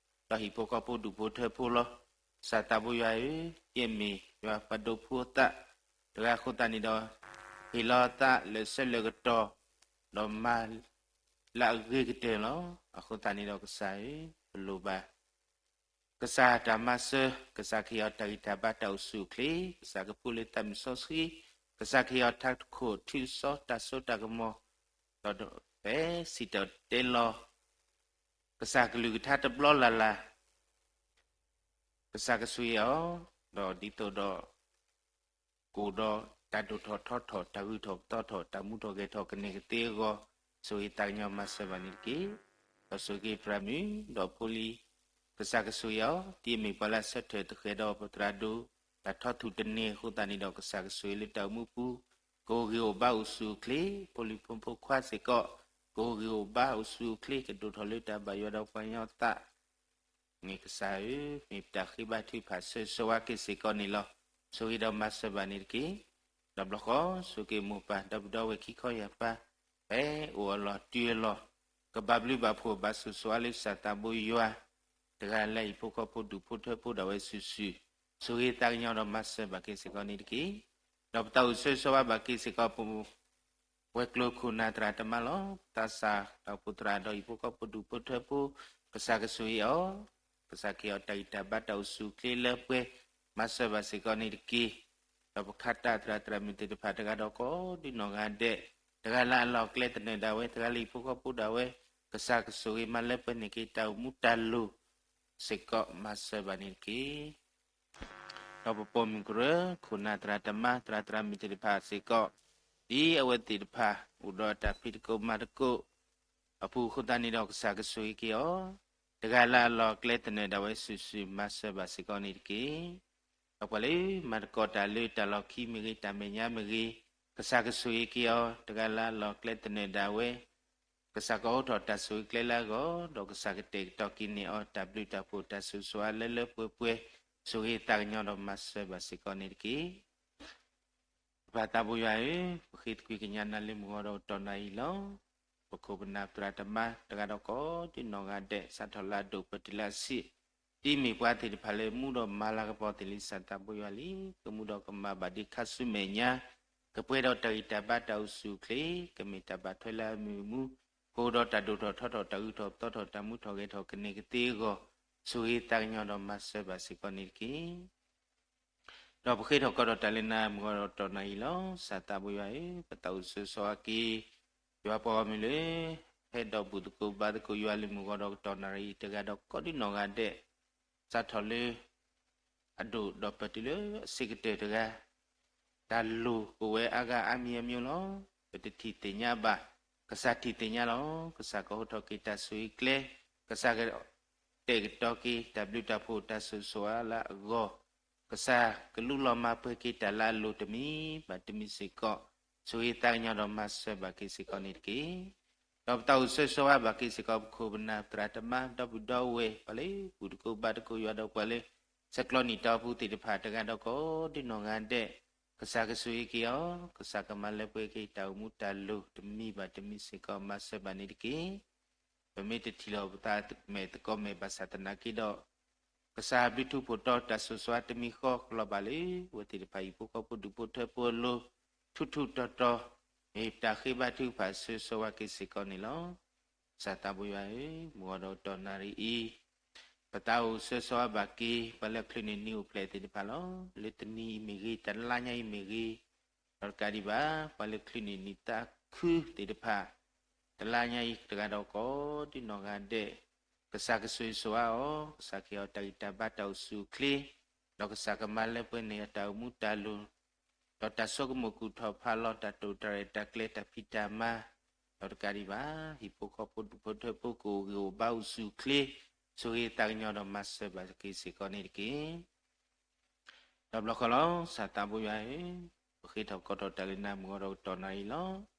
ဒီးဟံၣ်ဖိဃီဖိဒူၣ်ဖိထၢဖိလီၤ. ကစၢ်သးဘိယွၤဧၢ, ယမ့ၢ်ယွၤပှၤဒိးဖှူအသးတဂၤအဃိသတးန့ၣ်ဒီး, ဟ့ၣ်လီၤသးလၢာ်ဆၢလၢာ်ကတီၢ်, ဒီးမၤလၢအဂ့ၤကတၢၢ်လီၤ. အဃိသတးန့ၣ်ဒီးကစၢ်ဧၢ, ပလိၣ်ဘၣ် ကစၢ်တၢ်မၤစၢၤ, ကစၢ်ကဟ့ၣ်အီၤတၢ်ဂံၢ်တၢ်ဘါတၢ်အိၣ်ဆူၣ်အိၣ်ချ့, ကစၢ်ကပူၤလၢသးမုၢ်စီဆှံ, ကစၢ်ကဟ့ၣ်အီၤထးခိၣ်ထူစီတၢ်စိတၢ်ကမီၤ, ဒီးဖဲစံၣ်တဲၤတဲလီၤ ကစၢ်ကလုၢ်ကထါတဘျီလၢ်လၢ်, ကစၢ်ကဆိၣ်ဂ့ၤအီၤ, ဒီးဒ်သိးဒီး ကအိၣ်ဒီးတၢ်ဒိၣ်ထီၣ်ထီထီၣ်, တၢ်ဂုၤထီၣ်ပသီထီၣ်, တၢ်မူထီၣ်ဂဲၤထီၣ်ကန့ၢ်ကသ့အဂီၢ်, ဆိၣ်ဂ့ၤသးကညီၤမၤစၢၤဘၣ်န့ၣ်တက့ၢ်. ဒီးဆိၣ်ဂ့ၤက့ၤပြၢ်မုၢ်ဒီးဖိလံၤ, ကစၢ်ကဆိၣ်ဂ့ၤအီၤ, ဒ်အမ့ၢ်ပှၤလၢအဆၢထၢၣ်သဃဲၤဒီးပသရၣ်ဒိၣ်, တၢ်ထီသူၣ်တန့ၢ်အဃိသတးန့ၣ်ဒီး ကစၢ်ကဆိၣ်ဂ့ၤလၢတၢ်အိၣ်မူပူၤ, ကအိၣ်ဂံၢ်အိၣ်ဘါအိၣ်ဆူၣ်အိၣ်ချ့, ဖိလံၤဖိမုၣ်ဖိခွါစ့ၢ်ကီး, ကအိၣ်ဂံၢ်အိၣ်ဘါအိၣ်ဆူၣ်အိၣ်ချ့, ကဒိၣ်ထီၣ်လၢတၢ်ဘၣ်ယွၤဒီးပှၤကညီသး မ့ၢ်ကစၢ်ဧၢ, မ့ၢ်ပတၢ်ဃ့ဘါထုကဖၣ်ဆၢဂ့ၤဆိၣ်ဝါက့ၤစ့ၢ်ကီးန့ၣ်လီၤ. ဆိၣ်ဂ့ၤဒီးမၤစၢၤဘၣ်န့ၣ်တက့ၢ်. ဒီးဘျီဃီ ဆိၣ်ဂ့ၤမိၢ်ပၢ်ဒီပုၢ်ဒီဝဲၢ်ခံခီယၢ်ပၢ်, ဖဲအိၣ်အလီၢ်တုၤအလီၢ်, ကဘၣ်ဘျုးဘၣ်ဖှိၣ်ဘၣ်ဆိၣ်ဂ့ၤဆိၣ်ဝါလၢကစၢ်သးဘိယွၤ, တဂၤလၢဟံၣ်ဖိဃီဖိဒူၣ်ဖိထၢဖိဒၣ်ဝဲစုာ်စုာ်, ဆိၣ်ဂ့ၤသးကညီၤဒီးမၤစၢၤဘၣ်က့ၤစ့ၢ်ကီးန့ၣ်တက့ၢ်. ဒီးပသးအိၣ်ဆၢဂ့ၤဆိၣ်ဝါဘၣ်က့ၤစ့ၢ်ကီးပ ပှၤကျိၤခိၣ်နၢ်သရၣ်သမါလီၤ. သးစၢ်တၢ်အိၣ်ဖှိၣ်သရၣ်ဒီးဟံၣ်ဖိဃီဖိဒူၣ်ဖိထၢဖိ, ကစၢ်ကဆိၣ်ဂ့ၤအီၤ, ကစၢ်ကဟ့ၣ်အီၤတၢ်ဂံၢ်တၢ်ဘါတၢ်အိၣ်ဆူၣ်အိၣ်ချ့လၢပှဲၤ, မၤစၢၤဘၣ်စ့ၢ်ကီးန့ၣ်တက့ၢ်. ဒီးပခါတၢ်သရၣ်သရၣ်မုၣ်သ့ၣ်တဖၣ်တဂၤဒီးကိးဒံနီၢ်ဂၤဒဲး, တဂၤလၢအလီၢ်အကျဲသနၢၣ်ဒၣ်ဝဲ, တဂၤလၢဟံၣ်ဖိဃီဖိဒၣ်ဝဲ, ကစၢ်ကဆိၣ်ဂ့ၤမၤလၢပှဲၤန့ၢ်က့ၤတၢ်အိၣ်မူတၢ်လိၤစ့ၢ်ကီး မၤစၢၤဘၣ်န့ၣ်တက့ၢ်. ဒီးပပိာ်မုၣ်ကရၢ, ခိၣ်နၢ်သရၣ်သမါ, သရၣ်သရၣ်မုၣ်သ့ၣ်တဖၣ်စ့ၢ်ကီး, ဒ်အဝဲသ့ၣ်တဖၣ် အိၣ်ဒီးတၢ်ဖံးသကိးမၤသကိးအပူၤအဃိသတးန့ၣ်ဒီး ကစၢ်ကဆိၣ်ဂ့ၤက့ၤအီၤ, တဂၤလၢအလီၢ်အကျဲသနၢၣ်ဒၣ်ဝဲစုာ်စုာ် မၤစၢၤဘၣ်စ့ၢ်ကီးန့ၣ်တက့ၢ်. ဒီးပှၤလၢမၤသကိးတၢ်လၢတၢ်လီၢ်ခံမ့ၢ်ဂ့ၤ, တၢ်မဲာ်ညါမ့ၢ်ဂ့ၤ, ကစၢ်ကဆိၣ်ဂ့ၤက့ၤအီၤ, တဂၤလၢအလီၢ်အကျဲသနၢၣ်ဒၣ်ဝဲ ကစၢ်ကအိးထီၣ်တၢ်ဆိၣ်ဂ့ၤကျဲလၢအဂီၢ်, ဒီးကစၢ်ကတဲာ်ကတီၤက့ၤန့ၢ်အီၤ တၢ်ဘျုးတၢ်ဖှိၣ်တၢ်ဆိၣ်ဂ့ၤဆိၣ်ဝါလၢလၢပှဲၤပှဲၤ, ဆိၣ်ဂ့ၤသးကညီၤဒီးမၤစၢၤဘၣ်စ့ၢ်ကီးန့ၣ်တက့ၢ်. ပၢ်သးဘိယွၤဧၢ, ပဃ့သကွံာ်ကညးနၤလၢမုၢ်ဂီၤဒီးကတီၢ်နၣ်ရံၣ်လီၤ. ပခိၣ်ပနၢ်သရၣ်သမါတဂၤဒီးကိးဒံနီၢ်ဂၤဒဲး စးထီၣ်လၢအဒိၣ်ပၢၢ်တုၤလၢအဆံး, ဒ်မ့ၢ်ပှၤသ့ၣ်တဖၣ်လၢမူဒီးမၤလၤကပီၤသ့ၣ်လံကစၢ်သးဘိယွၤလံ, ကမူဒီးကမၤဘၣ်ဒ်ခါဆူမဲာ်ညါ, ကပှဲၤဒီးတၢ်ဂံၢ်တၢ်ဘါတၢ်အိၣ်ဆူၣ်အိၣ်ချ့, ကမ့ၢ်တၢ်ဘၣ်ထွဲလၢအမုာ်အမူ, ကအိၣ်ဒီးတၢ်ဒိၣ်ထီၣ်ထီထီၣ် တၢ်ဂုၤထီၣ်ပသီထီၣ် တၢ်မူထီၣ်ဂဲၤထီၣ်ကန့ၢ်ကသ့အဂီၢ်, ဆိၣ်ဂ့ၤသးကညီၤဒီးမၤစၢၤဘၣ်စ့ၢ်ကီးန့ၣ်တက့ၢ်. ဒီးပဃ့ထီၣ်ကီးထီၣ်တၢ်လၢနၤမုၢ်ဂီၤဒီးကတီၢ်နၣ်ရံၣ်လီၤ. ကစၢ်သးဘိယွၤဧၢ, ပသးအိၣ်ဆၢဂ့ၤဆိၣ်ဝါက့ၤ ယွၤပှၤဂီၢ်မုၢ်လၢ ဟဲဒီးဘူၣ်သကိးဘါသကိးယွၤလၢမုၢ်ဂီၤဒီးကတီၢ်နၣ်ရံၣ်တဂၤဒီးကိးဒံနီၢ်ဂၤဒဲး, စးထီၣ်လၢ အဒိၣ်ဒီးပတုၤလၢအဆံးကတၢၢ်တဂၤ, တၢ်လိၣ်အိၣ်ဝဲအါဂၤအါမံၤအါမံၤလီၤ. ပတထံၣ်သ့ၣ်ညါဘၣ်, ကစၢ်ထံၣ်သ့ၣ်ညါလီၤ. ကစၢ်ကအိးထီၣ်က့ၤတၢ်ဆိၣ်ဂ့ၤကျဲ, ကစၢ်က တဲာ်ကတီၤက့ၤ တၢ်ဘျုးတၢ်ဖှိၣ်တၢ်ဆိၣ်ဂ့ၤဆိၣ်ဝါလၢအဂီၢ်, ကစၢ်ကလူလီၤမၤပှဲၤက့ၤတၢ်လၢအလိၤတမံၤဘၣ်တမံၤစ့ၢ်ကီး, ဆိၣ်ဂ့ၤသးကညီၤဒီးမၤစၢၤဘၣ်က့ၤစ့ၢ်ကီးန့ၣ်တက့ၢ်. ဒီးပသးအိၣ်ဆၢဂ့ၤဆိၣ်ဝါဘၣ်က့ၤစ့ၢ်ကီး ပခိၣ်ပနၢ်သရၣ်သမါ ဒီပုၢ်ဒီဝဲၢ် ပှၤလၢဘူၣ်သကိးဘါသကိးယွၤဒီးပှၤလၢ ဆဲးကျိးနံၣ်တီပူၤသ့ၣ်တဖၣ်တဂၤဒီးကိးဒံနီၢ်ဂၤဒဲး, ကစၢ်ကဆိၣ်ဂ့ၤက့ၤအီၤ, ကစၢ်ကမၤလၢပှဲၤက့ၤတၢ်အိၣ်မူတၢ်လိၤတမံၤဘၣ်တမံၤစ့ၢ်ကီး မၤစၢၤဘၣ်န့ၣ်တက့ၢ်. ပမ့ၢ်တထံၣ်လီၤပသးမဲာ်သကိးမဲာ်ဘၣ်ဆၣ်သနာ်က့ဒီး, ကစၢ်ဘျုးထူးဖှိၣ်တီၤတၢ်ဆိၣ်ဂ့ၤဆိၣ်ဝါတမံၤဃီကလီၤဘၣ်လၢ အဝဲသ့ၣ်တဖၣ်ဟံၣ်ဖိဃီဖိဒူၣ်ဖိထၢဖိအလိၤ ထူးထူးတီၤတီၤ, မ့ၢ်ပတၢ်ဃ့ဘါထုကဖၣ်ဆိၣ်ဂ့ၤဆိၣ်ဝါက့ၤစ့ၢ်ကီးန့ၣ်လီၤ. ကစၢ်သးဘိယွၤဧၢ, မုၢ်ဂီၤဒီးကတီၢ်နၣ်ရံၣ်အံၤ ပသးအိၣ်ဆိၣ်ဂ့ၤဆိၣ်ဝါဘၣ်က့ၤ ပှၤလၢချုးန့ၢ်နံၣ်အိၣ်ဖျဲၣ်သ့ၣ်တဖၣ်လီၤ. လၢတနံၤအံၤမ့ၢ်ဂ့ၤ, တလါညါအံၤမ့ၢ်ဂ့ၤ, ဒီးတကးဒံးဘၣ် ပှၤလၢချုးန့ၢ်နံၣ်သးခုသ့ၣ်တဖၣ် တလါညါအံၤတဂၤဒီးကိးဒံနီၢ်ဂၤဒဲး, ကစၢ်ကဆိၣ်ဂ့ၤဆိၣ်ဝါအီၤ, ကစၢ်ကဟ့ၣ်အီၤတၢ်ဂံၢ်တၢ်ဘါတၢ်အိၣ်ဆူၣ်အိၣ်ချ့, ဒီးကစၢ်ကမၤလၢပှဲၤန့ၢ်အတၢ်အိၣ်မူတၢ်လိၤ, ဒီးတၢ်ဆိကမိၣ်ကူၣ်ထီၣ်ဖးလီၤ တၢ်တိာ်တၢ်ရဲၣ်တၢ်ကျဲၤတၢ်ဖံးတၢ်မၤ, ဒီးတကးဒံးဘၣ် ဟံၣ်ဖိဃီဖိဒူၣ်ဖိထၢဖိကအိၣ်ဂ့ၤအိၣ်ဘါအိၣ်ဆူၣ်အိၣ်ချ့, ဆိၣ်ဂ့ၤသးကညီၤဒီးမၤစၢၤဘၣ်က့ၤစ့ၢ်ကီးန့ၣ်တက့ၢ်. ဒီးဘျီဃီလီၤ ကစၢ်သးဘိယွၤဧၢ, ပဃ့ထီၣ်ကိးထီၣ်တၢ်လၢနၤမုၢ်ဂီၤဒီးကတီၢ်နၣ်ရံၣ်လီၤ.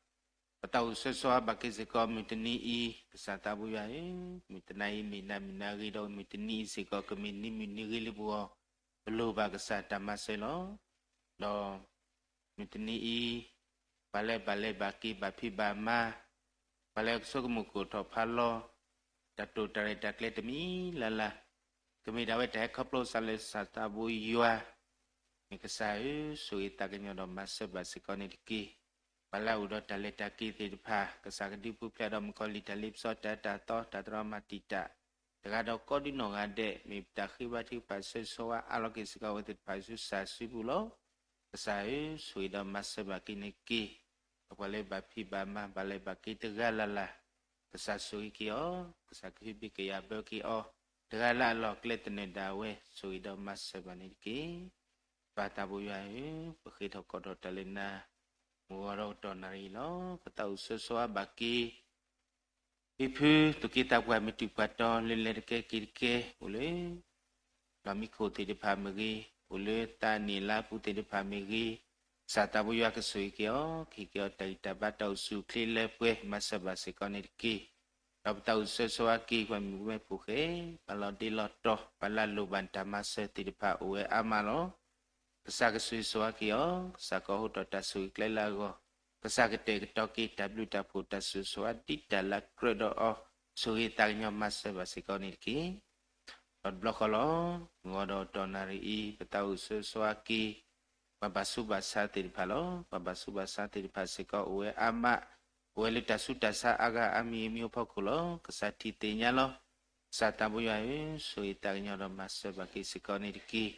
ပသးအိၣ်ဆိၣ်ဂ့ၤဆိၣ်ဝါဘၣ်က့ၤစ့ၢ်ကီးမုၢ်တနံၤအံၤ ကစၢ်သးဘိယွၤဧၢ, မုၢ်တနံၤအံၤမ့ၢ်နၤမုၢ်နၤဂ့ၤဒီး မုၢ်တနံၤအံၤစ့ၢ်ကီးကမ့ၢ်နံၤမုၢ်နံၤဂ့ၤလၢပဂီၢ်, ပလိၣ်ဘၣ်ကစၢ်တၢ်မၤစၢၤလီၤ. ဒီး မုၢ်တနံၤအံၤ ပှၤလၢဘၣ်လဲၤဘၣ်က့ၤဘၣ်ဖံးဘၣ်မၤ, ပှၤလၢကဆိကမိၣ်ကူၣ်ထီၣ်ဖးလီၤ တၢ်တိာ်တၢ်ရဲၣ်တၢ်ကျဲၤတမံၤလၢ်လၢ်, ကမ့ၢ်ဒၣ်ဝဲတၢ်ဟဲခီဖျိစ့ၢ်ကီးလၢကစၢ်သးဘိယွၤ, မ့ၢ်ကစၢ်ဧၢ, ဆိၣ်ဂ့ၤသးကညီၤဒီးမၤစၢၤဘၣ်စ့ၢ်ကီးန့ၣ်တက့ၢ်. ပှၤလၢအအိၣ်ဒီးတၢ်လဲၤတၢ်က့ၤသ့ၣ်တဖၣ် ကစၢ်ကဒုးပူၤဖျဲးဒီးမုၣ်ကီၤလံၢ်တၢ်လ့ပစီတၢ်အၢတၢ်သီ တၢ်တြီမၤတံာ်တာ် တဂၤဒီးကိးဒံနီၢ်ဂၤဒဲး မ့ၢ်ပတၢ်ဃ့ဘါထုကဖၣ်ဆိၣ်ဂ့ၤဆိၣ်ဝါအါလီၤက့ၤစ့ၢ်ကီးအဝဲသ့ၣ်တဖၣ်ဆူကစၢ်စုပူၤလီၤ. ကစၢ်ဧၢ, ဆိၣ်ဂ့ၤဒီးမၤစၢၤဘၣ်က့ၤန့ၣ်တက့ၢ်. ဒီးပှၤလၢဘၣ်ဖံးဘၣ်မၤဘၣ်လဲၤဘၣ်က့ၤတဂၤလၢ်လၢ်, ကစၢ်ဆိၣ်ဂ့ၤက့ၤအီၤ, ကစၢ်ကဟုဘၣ်ကယာ်ဘၢက့ၤအီၤ, တဂၤလၢ်အလီၢ်ကျဲသနၢၣ်ဒၣ်ဝဲ ဆိၣ်ဂ့ၤဒီးမၤစၢၤဘၣ်န့ၣ်တက့ၢ်. ပၢ်သးဘိယွၤဧၢ, ပဃ့ထီၣ်ကိးထီၣ်တၢ်လၢနၤ, မုၢ်ဂီၤဒီးကတီၢ်နၣ်ရံၣ်လီၤ. ပသးအိၣ်ဆိၣ်ဂ့ၤဆိၣ်ဝါဘၣ်က့ၤ ဖံဖု သူၣ်က့သးပှၢ်မုၢ်တူာ်ပှၢ်တီၤ လၢလဲၤတကဲက့ၤတကဲ အိၣ်လၢ လီၢ်မံခိၣ်သ့ၣ်တဖၣ်မ့ၢ်ဂ့ၤ, အိၣ်လၢသးနံၣ်လါပူၤသ့ၣ်တဖၣ်မ့ၢ်ဂ့ၤ, ကစၢ်သးဘိယွၤကဆိၣ်ဂ့ၤက့ၤအီၤ, ကဟ့ၣ်က့ၤအီၤတၢ်ဂံၢ်တၢ်ဘါတၢ်အိၣ်ဆူၣ်အိၣ်ချ့လၢပှဲၤ မၤစၢၤဘၣ်စ့ၢ်ကီးန့ၣ်တက့ၢ်. ဒီးပသးအိၣ်ဆိၣ်ဂ့ၤဆိၣ်ဝါက့ၤ ပှၤမုၣ်ကမဲဖိဃဲ, ပှၤလီၤဒ့လီၤတီၤ, ပှၤလၢအလိၣ်ဘၣ်နတၢ်မၤစၢၤသ့ၣ်တဖၣ်အိၣ်ဝဲအါမးလီၤ. ကစၢ်ကဆိၣ်ဂ့ၤဆိၣ်ဝါက့ၤအီၤ, ကစၢ်ကဟဲအိၣ်ဒီးတၢ်ဆိၣ်ဂ့ၤကျဲလၢအဂီၢ်, ကစၢ်ကတဲာ်ကတီၤက့ၤ တၢ်ဘျုးတၢ်ဖှိၣ်တၢ်ဆိၣ်ဂ့ၤဆိၣ်ဝါဒ်တၢ်လၢကြၢးဒီးအီၤ, ဆိၣ်ဂ့ၤသးကညီၤမၤစၢၤဘၣ်စ့ၢ်ကီးန့ၣ်တက့ၢ်. ဒီးတဘျီဃီလီၤ, မုၢ်ဂီၤဒီးကတီၢ်နၣ်ရံၣ်အံၤ ပသးအိၣ်ဆိၣ်ဂ့ၤဆိၣ်ဝါက့ၤ ပှၤဘၣ်ဆူးဘၣ်ဆါသ့ၣ်တဖၣ်လီၤ. ပှၤဘၣ်ဆူးဘၣ်ဆါသ့ၣ်တဖၣ်စ့ၢ်ကီးအိၣ်ဝဲအါမး, အိၣ်ဝဲလၢတၢ်ဆူးတၢ်ဆါအါဂၤအါမံၤအမံၤအဖီခိၣ်လီၤ. ကစၢ်ထံၣ်သ့ၣ်ညါလီၤ. ကစၢ်သးဘိယွၤဧၢ, ဆိၣ်ဂ့ၤသးကညီၤဒီးမၤစၢၤဘၣ်က့ၤစ့ၢ်ကီးန့ၣ်တက့ၢ်.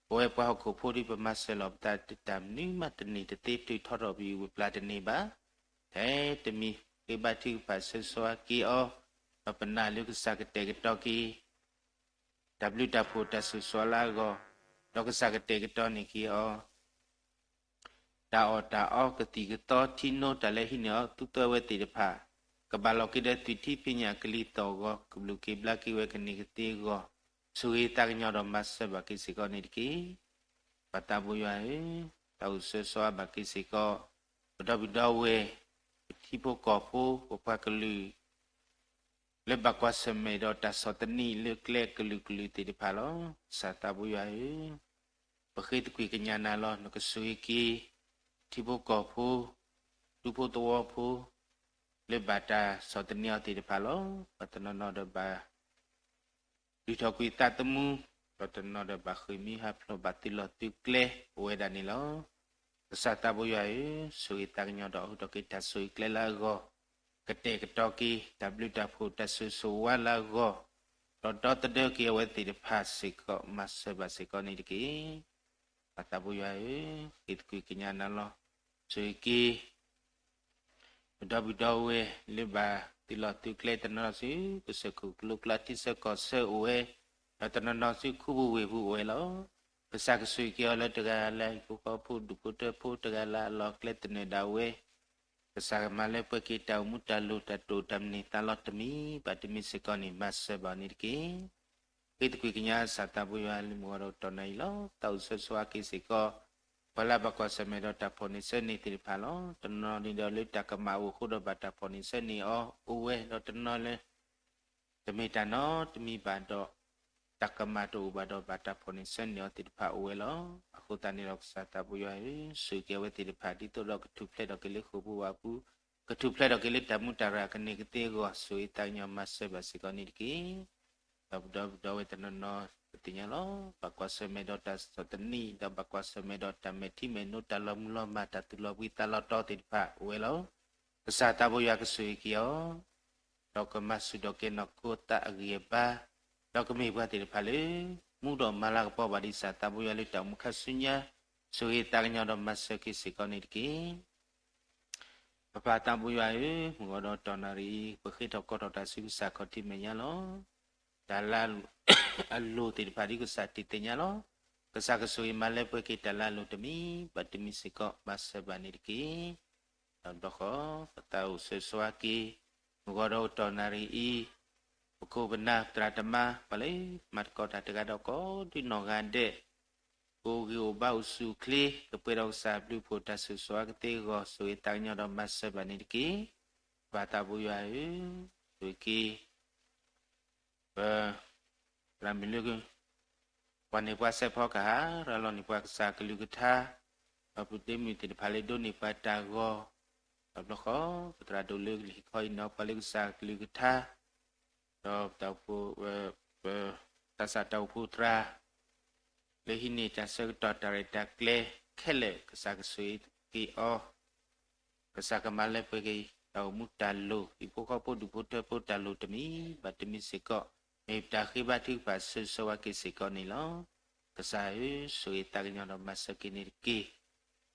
ပဝဲပှၤဟီၣ်ခိၣ်ဖိဒ်ပမၤစၢၤလီၤပသး တတၢ်မနုၤမးတန့ၢ်တသ့ ပထုးထီထီၣ်ပယူၤပပျၢ်တန့ၢ်ဘၣ်. ထဲတမံၤ ဃ့ဘါထုကဖၣ်ဆိၣ်ဂ့ၤဆိၣ်ဝါက့ၤအီၤ, ဒီးပနာ်လၢကစၢ်ကတဲာ်ကတီၤက့ၤ တၢ်ဘျုးတၢ်ဖှိၣ်တၢ်ဆိၣ်ဂ့ၤဆိၣ်ဝါလၢအဂီၢ်, ဒီးကစၢ်ကတဲာ်ကတီၤန့ၢ်က့ၤအီၤ တၢ်အီၣ်တၢ်အီကသံၣ်ကသီထံနိတၢ်လၢဟံးန့ၢ်အီၤသူသၢဝဲသ့ၣ်တဖၣ်, ကဘၣ်လီၤက့ၤဒီးသွံၣ်ထံဖံးညၣ်ကလံၤသီၣ်ဂီၤ ကဘျုးက့ၤဘျါက့ၤဝဲကန့ၢ်ကသ့အဂီၢ်, ဆိၣ်ဂ့ၤသးကညီၤဒီးမၤစၢၤဘၣ်က့ၤစ့ၢ်ကီးန့ၣ်တက့ၢ်. ပၢ်သးဘိယွၤဧၢ, သးအိၣ်ဆိၣ်ဂ့ၤဆိၣ်ဝါဘၣ်က့ၤစ့ၢ်ကီး ပဒီပုၢ်ဒီဝဲၢ်, ပထံဖိကီၢ်ဖိ ပပှၤကလုာ် လၢဘၣ်ကွၢ်ဆၢၣ်မဲာ်ဒီးတၢ်ဆီၣ်သနံးလၢကျဲကလုာ်ကလုာ်သ့ၣ်တဖၣ်လီၤ. ကစၢ်သးဘိယွၤဧၢ, ပဃ့သကွံၢ်ကညးနၤလီၤ. နကဆိၣ်ဂ့ၤက့ၤ ထံဖိကီၢ်ဖိ ဒူဖိသဝီဖိ လၢဘၣ်တၢ်ဆီၣ်သနံးအီၤသ့ၣ်တဖၣ်လီၤ. ပှၤတနီၤနီၤဒီးဘၣ် လုၢ်ထီၣ်ကွံာ်သးသမူ, ဒီးတနီၤဒီးဘၣ်ဃ့ၢ်မှံဟးဖျိး ဘၣ်သုးလီၢ်သုးကျဲအိၣ်ဝဲဒၣ်န့ၣ်လီၤ. ကစၢ်သးဘိယွၤဧၢ, ဆိၣ်ဂ့ၤသးကညီၤဒီးဟူးထီၣ်က့ၤတၢ်ဆိၣ်ဂ့ၤကျဲလၢအဂီၢ်, ကတဲာ်ကတီၤက့ၤ တၢ်ဘျုးတၢ်ဖှိၣ်တၢ်ဆိၣ်ဂ့ၤဆိၣ်ဝါလၢအဂီၢ်, ဒီးဒီသဒၢက့ၤအဝဲသ့ၣ်တဖၣ်စ့ၢ်ကီး မၤစၢၤဘၣ်စ့ၢ်ကီးန့ၣ်တက့ၢ်. ပၢ်သးဘိယွၤဧၢ, ဃ့သကွံၢ်ကညးနၤလီၤ. ဆိၣ်ဂ့ၤက့ၤ ပဒီပုၢ်ဒီဝဲၢ် လၢဘၣ်သုးလီၢ်သုးကျဲတနီၤနီၤဆူ ကစၢၢ်ခိၣ်ကလိကျါထံဆၢကီၢ်ဆၢအိၣ်ဝဲ, ဒီးတနီၤနီၤဆူခူပူၤဝ့ၢ်ပူၤအိၣ်ဝဲလီၤ. ကစၢ်ကဆိၣ်ဂ့ၤက့ၤအီၤလၢတဂၤလၢဟံၣ်ဖိဃီဖိဒူၣ်ဖိထၢဖိတဂၤလၢအလီၢ်ကျဲသနၢၣ်ဒၣ်ဝဲ, ကစၢ်ကမၤလၢပှဲၤက့ၤတၢ်အိၣ်မူတၢ်လိၤ တၢ်တိာ်တၢ်မနုၤသးလီၤတမံၤဘၣ်တမံၤစ့ၢ်ကီးန့ၣ် မၤစၢၤဘၣ်န့ၣ်တက့ၢ်. ဃ့သကွံၢ်ကညးစၢ်သးဘိယွၤလၢမုၢ်ဂီၤဒီးကတီၢ်နၣ်ရံၣ်လီၤ. သးအိၣ်ဆိၣ်ဂ့ၤဆိၣ်ဝါက့ၤစ့ၢ်ကီး ပှၤလၢအဘၣ်ကွၢ်ဆၢၣ်မဲာ်ဒီးတၢ်ဖီၣ်န့ၢ်ဆၢန့ၢ်သ့ၣ်တဖၣ်လီၤ. တနီၤနီၤန့ၣ်ဒီးလၢတၢ်ကမၣ်အအိၣ်အဃိဒီးဘၣ်တၢ်ဖီၣ်န့ၢ်ဆၢန့ၢ်အီၤ အိၣ်ဝဲဒီးတနီၤလၢ တမ့ၢ်တၢ်နီတမံၤဘၣ်ဒီး တၢ်ကမၣ်တအိၣ်ဘၣ်ဒီးဘၣ်တၢ်ဖီၣ်န့ၢ်ဆၢန့ၢ်အီၤသ့ၣ်တဖၣ်အိၣ်ဝဲလီၤ. အဃိသတးန့ၣ်ဒီးကစၢ်သးဘိယွၤဧၢ, ဆိၣ်ဂ့ၤက့ၤအဝဲသ့ၣ်တဖၣ် ဒ်သိးဒီးကထူၣ်ဖျဲးထီၣ်က့ၤလၢဃိာ်ပူၤဝၣ်ပူၤ, ကထူၣ်ဖျဲးထီၣ်က့ၤလၢတၢ်မူတၢ်ရၢ်ကန့ၢ်ကသ့အဂီၢ် ဆိၣ်ဂ့ၤသးကညီၤမၤစၢၤဘၣ်စ့ၢ်ကီးန့ၣ်တက့ၢ်. ဒီးပဒီပုၢ်ဒီဝဲၢ်တနီၤနီၤ ပသ့ၣ်ညါလီၤ. ဘၣ်ကွၢ်ဆၢၣ်မဲာ်ဒီးတၢ်ဆီၣ်သနံး ဒီးဘၣ်ကွၢ်ဆၢၣ်မဲာ်ဒီးတၢ်မဲာ်ထံမဲာ်နိ တၢ်လီၤမုၢ်လီၤမၢ် တၢ်သူၣ်လီၤဘှံးသးလီၤတီၤသ့ၣ်တဖၣ်အိၣ်ဝဲလီၤ. ကစၢ်သးဘိယွၤကဆိၣ်ဂ့ၤက့ၤအီၤ ဒီးကမၤစူၢ်ဒီးကဲနီၢ်ခိသးအဂံၢ်အဘါ, ဒီးကမ့ၢ်ပှၤသ့ၣ်တဖၣ်လၢ မူဒီးမၤလၤကပီၤဘၣ်ဒ်ကစၢ်သးဘိယွၤလၢတၢ်အိၣ်မူခါဆူညါ, ဆိၣ်ဂ့ၤသးကညီၤဒီးမၤစၢၤက့ၤစ့ၢ်ကီးန့ၣ်တက့ၢ်. ပပၢ်သးဘိယွၤဧၢ, မုၢ်ဂီၤဒီးတီၢ်နၣ်ရံၣ်အံၤ ပဃ့ထီၣ်ကိးထီၣ်တၢ်ဆူကစၢ်ခီၣ်ထံးမဲာ်ညါလီၤ. တၢ်လၢအလိၤသ့ၣ်တဖၣ်ဒ်ကစၢ်တံၢ်သ့ၣ်ညါလီၤ. ကစၢ်ကဆိၣ်ဂ့ၤမၤလၢပှဲၤက့ၤတၢ်လၢအလိၤတမံၤဘၣ်တမံၤစ့ၢ်ကီး မၤစၢၤဘၣ်န့ၣ်တက့ၢ်. ဒီးဘျီဃီ ပသးအိၣ်ဆိၣ်ဂ့ၤဆိၣ်ဝါက့ၤ မုၢ်ဂီၤဒီးတီၢ်နၣ်ရံၣ်အံၤ, ပခိၣ်ပနၢ်ပသရၣ်သမါ ပှၤလၢမၤသကိးတၢ်တဂၤဒီးကိးဒံနီၢ်ဂၤဒဲး ကအိၣ်ဂံၢ်အိၣ်ဘါအိၣ်ဆူၣ်အိၣ်ချ့ ကပှဲၤဒီးကစၢ်အဘျုးအဖှိၣ်တၢ်ဆိၣ်ဂ့ၤဆိၣ်ဝါကသ့အဂီၢ် ဆိၣ်ဂ့ၤသးကညီၤဒီးမၤစၢၤဘၣ်န့ၣ်တက့ၢ်. ပပၢ်သးဘိယွၤဧၢ, ဆိၣ်ဂ့ၤက့ၤ ပ သရၣ်မုၣ်လၢ ပှၤန့ၢ်ပှၤစဲးဖီကဟၣ်, ရၤလီၤန့ၢ်ပှၤကစၢ်ကလုၢ်ကထါ, ဒီးပဒ့မုၣ်သ့ၣ်တဖၣ်လၢဒိးန့ၢ်ပှၤတၢ်ဂီၤ, ဒီးဘျီဃီ ပသရၣ်ဒိၣ်လၢကလံၤဟံၣ်ခီအံၤနီၤ ပှၤလၢကစၢ်ကလုၢ်ကထါ, ဒီးပတၢ်အိၣ်ဖှိၣ် ပ တၢ်စၢ်တၢ်အိၣ်ဖှိၣ်သရၣ် လၢဟံးန့ၢ်တၢ်ဆၢကတီၢ်တၢ်ရဲၣ်တၢ်ကျဲၤခဲလၢာ် ကစၢ်ကဆိၣ်ဂ့ၤက့ၤအီၤ, ကစၢ်ကမၤလၢပှဲၤက့ၤ တၢ်အိၣ်မူတၢ်လိၤ ဟံၣ်ဖိဃီဖိဒူၣ်ဖိထၢဖိတၢ်လိၤတမံၤဘၣ်တမံၤစ့ၢ်ကီး မ့ၢ်ပတၢ်ဃ့ဘါထုကဖၣ်ဆိၣ်ဂ့ၤဆိၣ်ဝါက့ၤစ့ၢ်ကီးန့ၣ်လီၤ. ကစၢ်ဧၢ, ဆိၣ်ဂ့ၤသးကညီၤဒီးမၤစၢၤက့ၤန့ၣ်တက့ၢ်.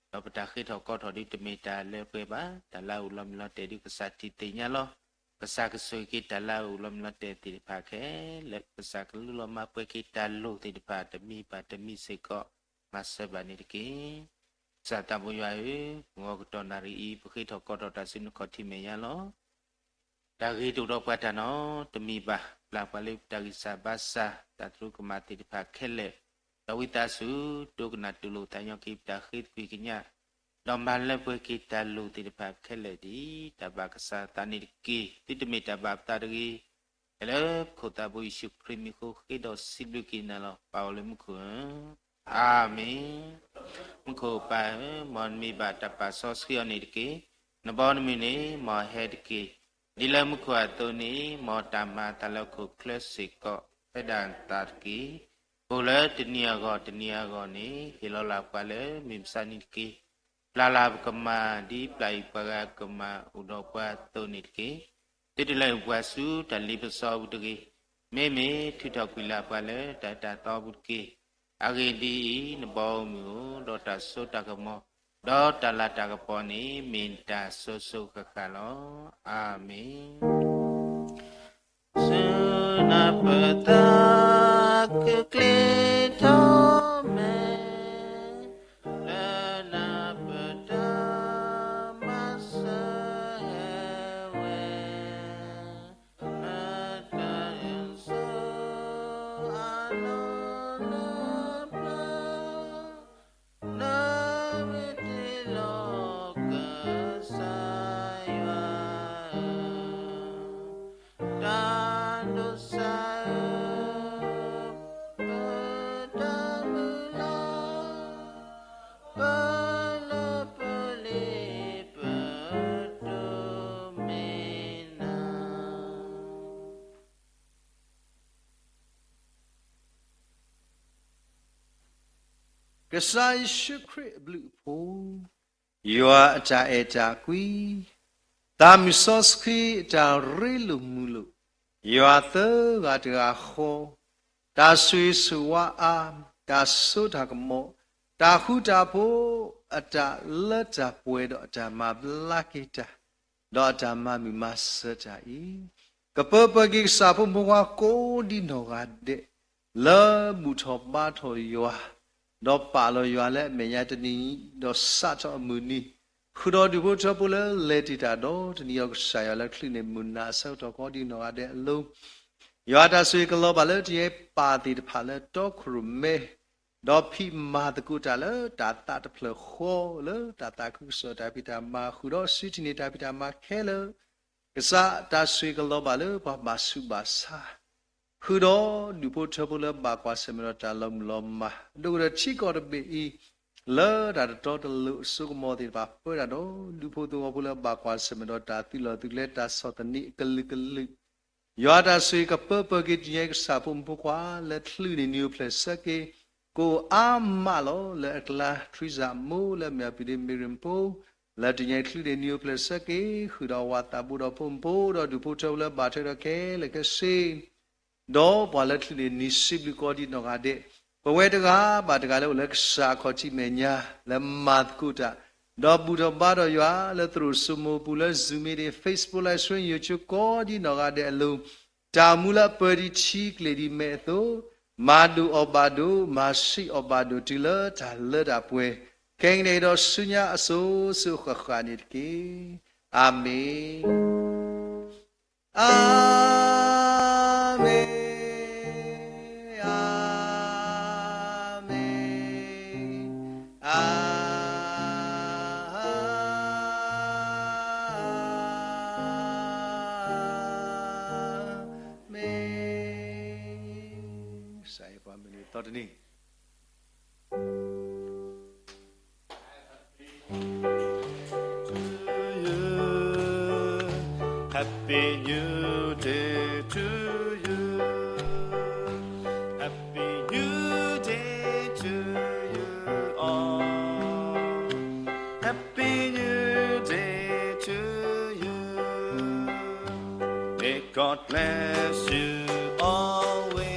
ဒီးပတၢ်ဃ့ထီၣ်ကိးထီၣ်ဒုတမ့ၢ်တၢ်လၢပှဲၤဘၣ်, တၢ်လၢအအိၣ်လီၤမုၢ်လီၤတဲာ်ဒုကစၢ်တံၢ်သ့ၣ်ညါလီၤ. ကစၢ်ကဆိၣ်ဂ့ၤက့ၤတၢ်လၢအအိၣ်လီၤမုၢ်လီၤတဲာ်သ့ၣ်တဖၣ်ခဲလၢာ်, ကစၢ်ကလူလီၤမၤပှဲၤက့ၤတၢ်လိၤသ့ၣ်တဖၣ်တမံၤဘၣ်တမံၤစ့ၢ်ကီး မၤစၢၤဘၣ်န့ၣ်တက့ၢ်. ကစၢ်သးဘိယွၤဧၢ, မုၢ်ဂီၤကတီၢ်နၣ်ရံၣ်အံၤ ပဃ့ထီၣ်ကိးထီၣ်တၢ်ဆူနခီၣ်ထံးမဲာ်ညါလီၤ. တၢ်ဂ့ၤတအိၣ်ဒီးပှၤတၢ်နီတမံၤဘၣ်, ပျၢ်ပှၤလၢပတၢ်ဂံၢ်စၢ်ဘါစၢ် တၢ်သရူးကမၣ်သ့ၣ်တဖၣ်ခဲလၢာ်, ဒီးဝံသးစူၤ ဒိကနၣ်တူၢ်လိာ်သးညီက့ၤပတၢ်ဃ့သကွံၢ်ကညး, ဒီးမၤလၢပှဲၤက့ၤတၢ်လိၤသ့ၣ်တဖၣ်ခဲလၢာ် ဒ်တၢ်ဘၣ်ကစၢ်သးန့ၣ်တက့ၢ်. သုတမ့ၢ်တၢ်ဘၣ်ပသးတဂ့ၤ, လၢပခိၣ်သးဘိယ့ၣ်ၡူးခရံာ်မံၤအဃိ ဃ့ဒီးစံးဘျုးက့ၤနၤလီၤ. ပၢ်အိၣ်လၢမူခိၣ်ဧၢ, အၤမ့ၣ်. မူခိၣ်ပၢ်ဧၢ, မ်နမံၤဘၣ်တၢ်ပာ်စီဆှံအီၤန့ၣ်တက့ၢ်. နဘီနမုၢ်န့ၣ် မ်အဟဲတက့ၢ်. ဒ်လၢမူခိၣ်အသိးန့ၣ် မ်တၢ်မၤအသးလၢဟီၣ်ခိၣ်ချၢစ့ၢ်ကီး ဖဲဒၣ်နသးတက့ၢ်. အိၣ်လၢတနံၤအဂီၢ်တနံၤအဂီၢ်န့ၣ် ဟ့ၣ်လီၤလၢ်ပှၤလၢမုၢ်မဆါနံၤတက့ၢ်. ပျၢ်လၢ်ပကမၢ် ဒ်ပျၢ်အံၤပှၤဂၤကမၢ်အိၣ်ဒီးပှၤအသိးန့ၣ်တက့ၢ်. သုတလဲၤအုၣ်ပှၤဆူတၢ်လ့ပစီအပူၤတဂ့ၤ. မ့မ့ၢ်ထုးထီၣ်ကွံာ်လၢ်ပှၤလၢတၢ်အၢတၢ်သီအပူၤတက့ၢ်. အဂ့ၢ်ဒ်အံၤ, နဘီမုၢ်ဧၢ, ဒီးတၢ်စိတၢ်ကမီၤ, ဒီးတၢ်လၤတၢ်ကပီၤန့ၣ် မ့ၢ်နတၢ်စိၤစိၤဃၣ်ဃၣ်လီၤ. အၤမ့ၣ်. ဆူနၢ်ပၢၢ်သးကကျ့ထီၣ်မဲာ်, လၢနၢ်ပၢၢ်တၢ်မၤစၢၤဟဲဝဲ, လၢတၢ်အုၣ်ဆိးအါလီၤလၢပျၢၤ နမ့ၢ်တ့ၢ်လီၤကစၢ်ယွၤဧၢ, တၢ်ဒိးစၢ်ဧၢ, ပတၢ်မုၢ်လၢ်, ပလၢပလ့ၤပတုာ်မ့ၢ်နၤ. ကစၢ်ယ့ၣ်ၡူးခရံာ်အဘျုးအဖှိၣ်, ယွၤအတၢ်အဲၣ်တၢ်ကွံ, သးမုၢ်စီဆှံအတၢ်ရ့လိာ်မုာ်လိာ်, ယွၤသၢဂၤတဂၤဃီ, တၢ်ဆိၣ်ဂ့ၤဆိၣ်ဝါအါ, တၢ်စိတၢ်ကမီၤ, တၢ်ဃူတၢ်ဖိး, အတၢ်လၢတၢ်ပှဲၤဒီးအတၢ်မၤဘျါက့ၤတၢ်, ဒီးအတၢ်မၤမုာ်မၤစၢၤတၢ်အံၤ, ကပၢပှဲၤက့ၤကစၢ်ဖိမုၣ်ဖိခွါကိးဒံနီၢ်ဂၤဒဲး, လၢဘူၣ်ထီၣ်ဘါထီၣ်ယွၤ, ဒီးပာ်လီၤယွၤလၢအမဲာ်ညါတနံၤအံၤ, ဒီးစးထီၣ်အမုၢ်နံၤ, ဃုာ်ဒီးဒူၣ်ဖိထၢဖိလၢလဲၤတ့ၢ်တၢ်ဒီတနံၤအံၤ ကစၢ်ယွၤလၢချုးန့ၢ်မုာ်နၤအဆၢကတီၢ်ကိးဒံနီၢ်ဂၤဒဲးအလိၤ, ယွၤတၢ်ဆိၣ်ဂ့ၤကလီၤဘၣ်လၢတယဲပၢ်သ့ၣ်တဖၣ်လၢတီခိၣ်ရိၣ်မဲ ဒီးဖံးမၤသကိးတၢ်လၢတၢ်သးတဖျၢၣ်ဃီ လၢတၢ်သးခုကစီၣ်တၢ်ဖံးတၢ်မၤဃုာ်ဒီးစုထံၣ်န့ၢ်တၢ်ဖံးတၢ်မၤခဲလၢာ်, ကစၢ်တၢ်ဆိၣ်ဂ့ၤကလီၤဘၣ်လၢပှၤဘၣ်ဆူးဘၣ်ဆါ, ဃုာ်ဒီးဒူၣ်ဖိထၢဖိလၢဘၣ်ကွၢ်ဆၢၣ်မဲာ်ဒီးတၢ်လီၤမုၢ်လီၤမၢ်, ဒိၣ်ကဒီးထံကီၢ်တဘ့ၣ်အံၤ, လၢတၢ်တတီတလိၤအစိကမီၤသ့ၣ်တဖၣ်ပၢတၢ်ဒီး ဒူၣ်ဖိသဝီဖိလၢဘၣ်ကွၢ်ဆၢၣ်မဲာ်ဒီးတၢ်သုးလီၢ်သုးကျဲတၢ်ဆီၣ်သနံးအကလုာ်ကလုာ် ယွၤတၢ်ဆိၣ်ဂ့ၤကပၢပှၤက့ၤတနံၤညါအံၤ ကစၢ်ဖိမုၣ်ဖိခွါ လၢချုးန့ၢ်နံၤအိၣ်ဖျဲၣ်ဆၢက့ၤ ကအိၣ်အါမးလီၤ. လၢအကျါ ထရံစၣ်မိၢ် လၢအမ့ၢ်အပံၤဒ့မ့ၢ်ရ့ၣ်ဖိ လၢတနံၤညါအံၤချုးန့ၢ်နံၤအိၣ်ဖျဲၣ်ဆၢက့ၤ ဃုာ်ဒီးဝၤသးဘိဒီးဖိမုၣ်ဖိ ဒီးဒူၣ်ဖိထၢဖိလၢဘၣ်ထွဲဒီးခဲလၢာ်ခဲဆ့ ဒီးပှၤလၢချုးန့ၢ်နံၤစံးဘျုးကိးဒံးနီၢ်ဂၤဒဲး, ပဝဲတဂၤဘၣ်တဂၤလၢအိၣ်လၢကစၢ်အခီၣ်ထံးမဲာ်ညါ လၢမၤသကိးတၢ်, ဒီးဘူၣ်ထီၣ်ဘါထီၣ်ယွၤလၢသရိာ်စိမိပူၤ လၢ Zoom meeting, Facebook live stream, YouTube ကိးဒံးနီၢ်ဂၤဒဲးအလိၤ, တၢ်အိၣ်မူလၢအပၢၤဒံးထံကျဲၤဒံးမဲာ်အသိး, မၤဒိၣ်အီၣ်ဘၣ်ဒိၣ်, မၤဆံးအီၣ်ဘၣ်ဒိၣ်တုၤလၢတၢ်လၢတၢ်ပှဲၤ, ခဲကနံၣ်အံၤဒီးဆူညါအစိၤစိၤအဃၣ်ဃၣ်န့ၣ်တက့ၢ်. အၤမ့ၣ်, အၤမ့ၣ်, အၤမ့ၣ်, အၤမ့ၣ်. ကစၢ်ယွၤပှၤမုၢ်နံၤသီတနံၤ Happy New Day to you. Happy New Day to you all. Happy New Day to you. May God bless you always.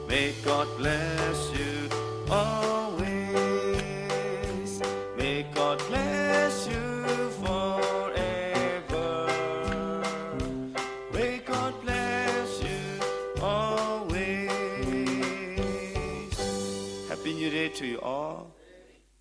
May God bless you always. May God bless you forever. May God bless you always. Happy New Day to you all.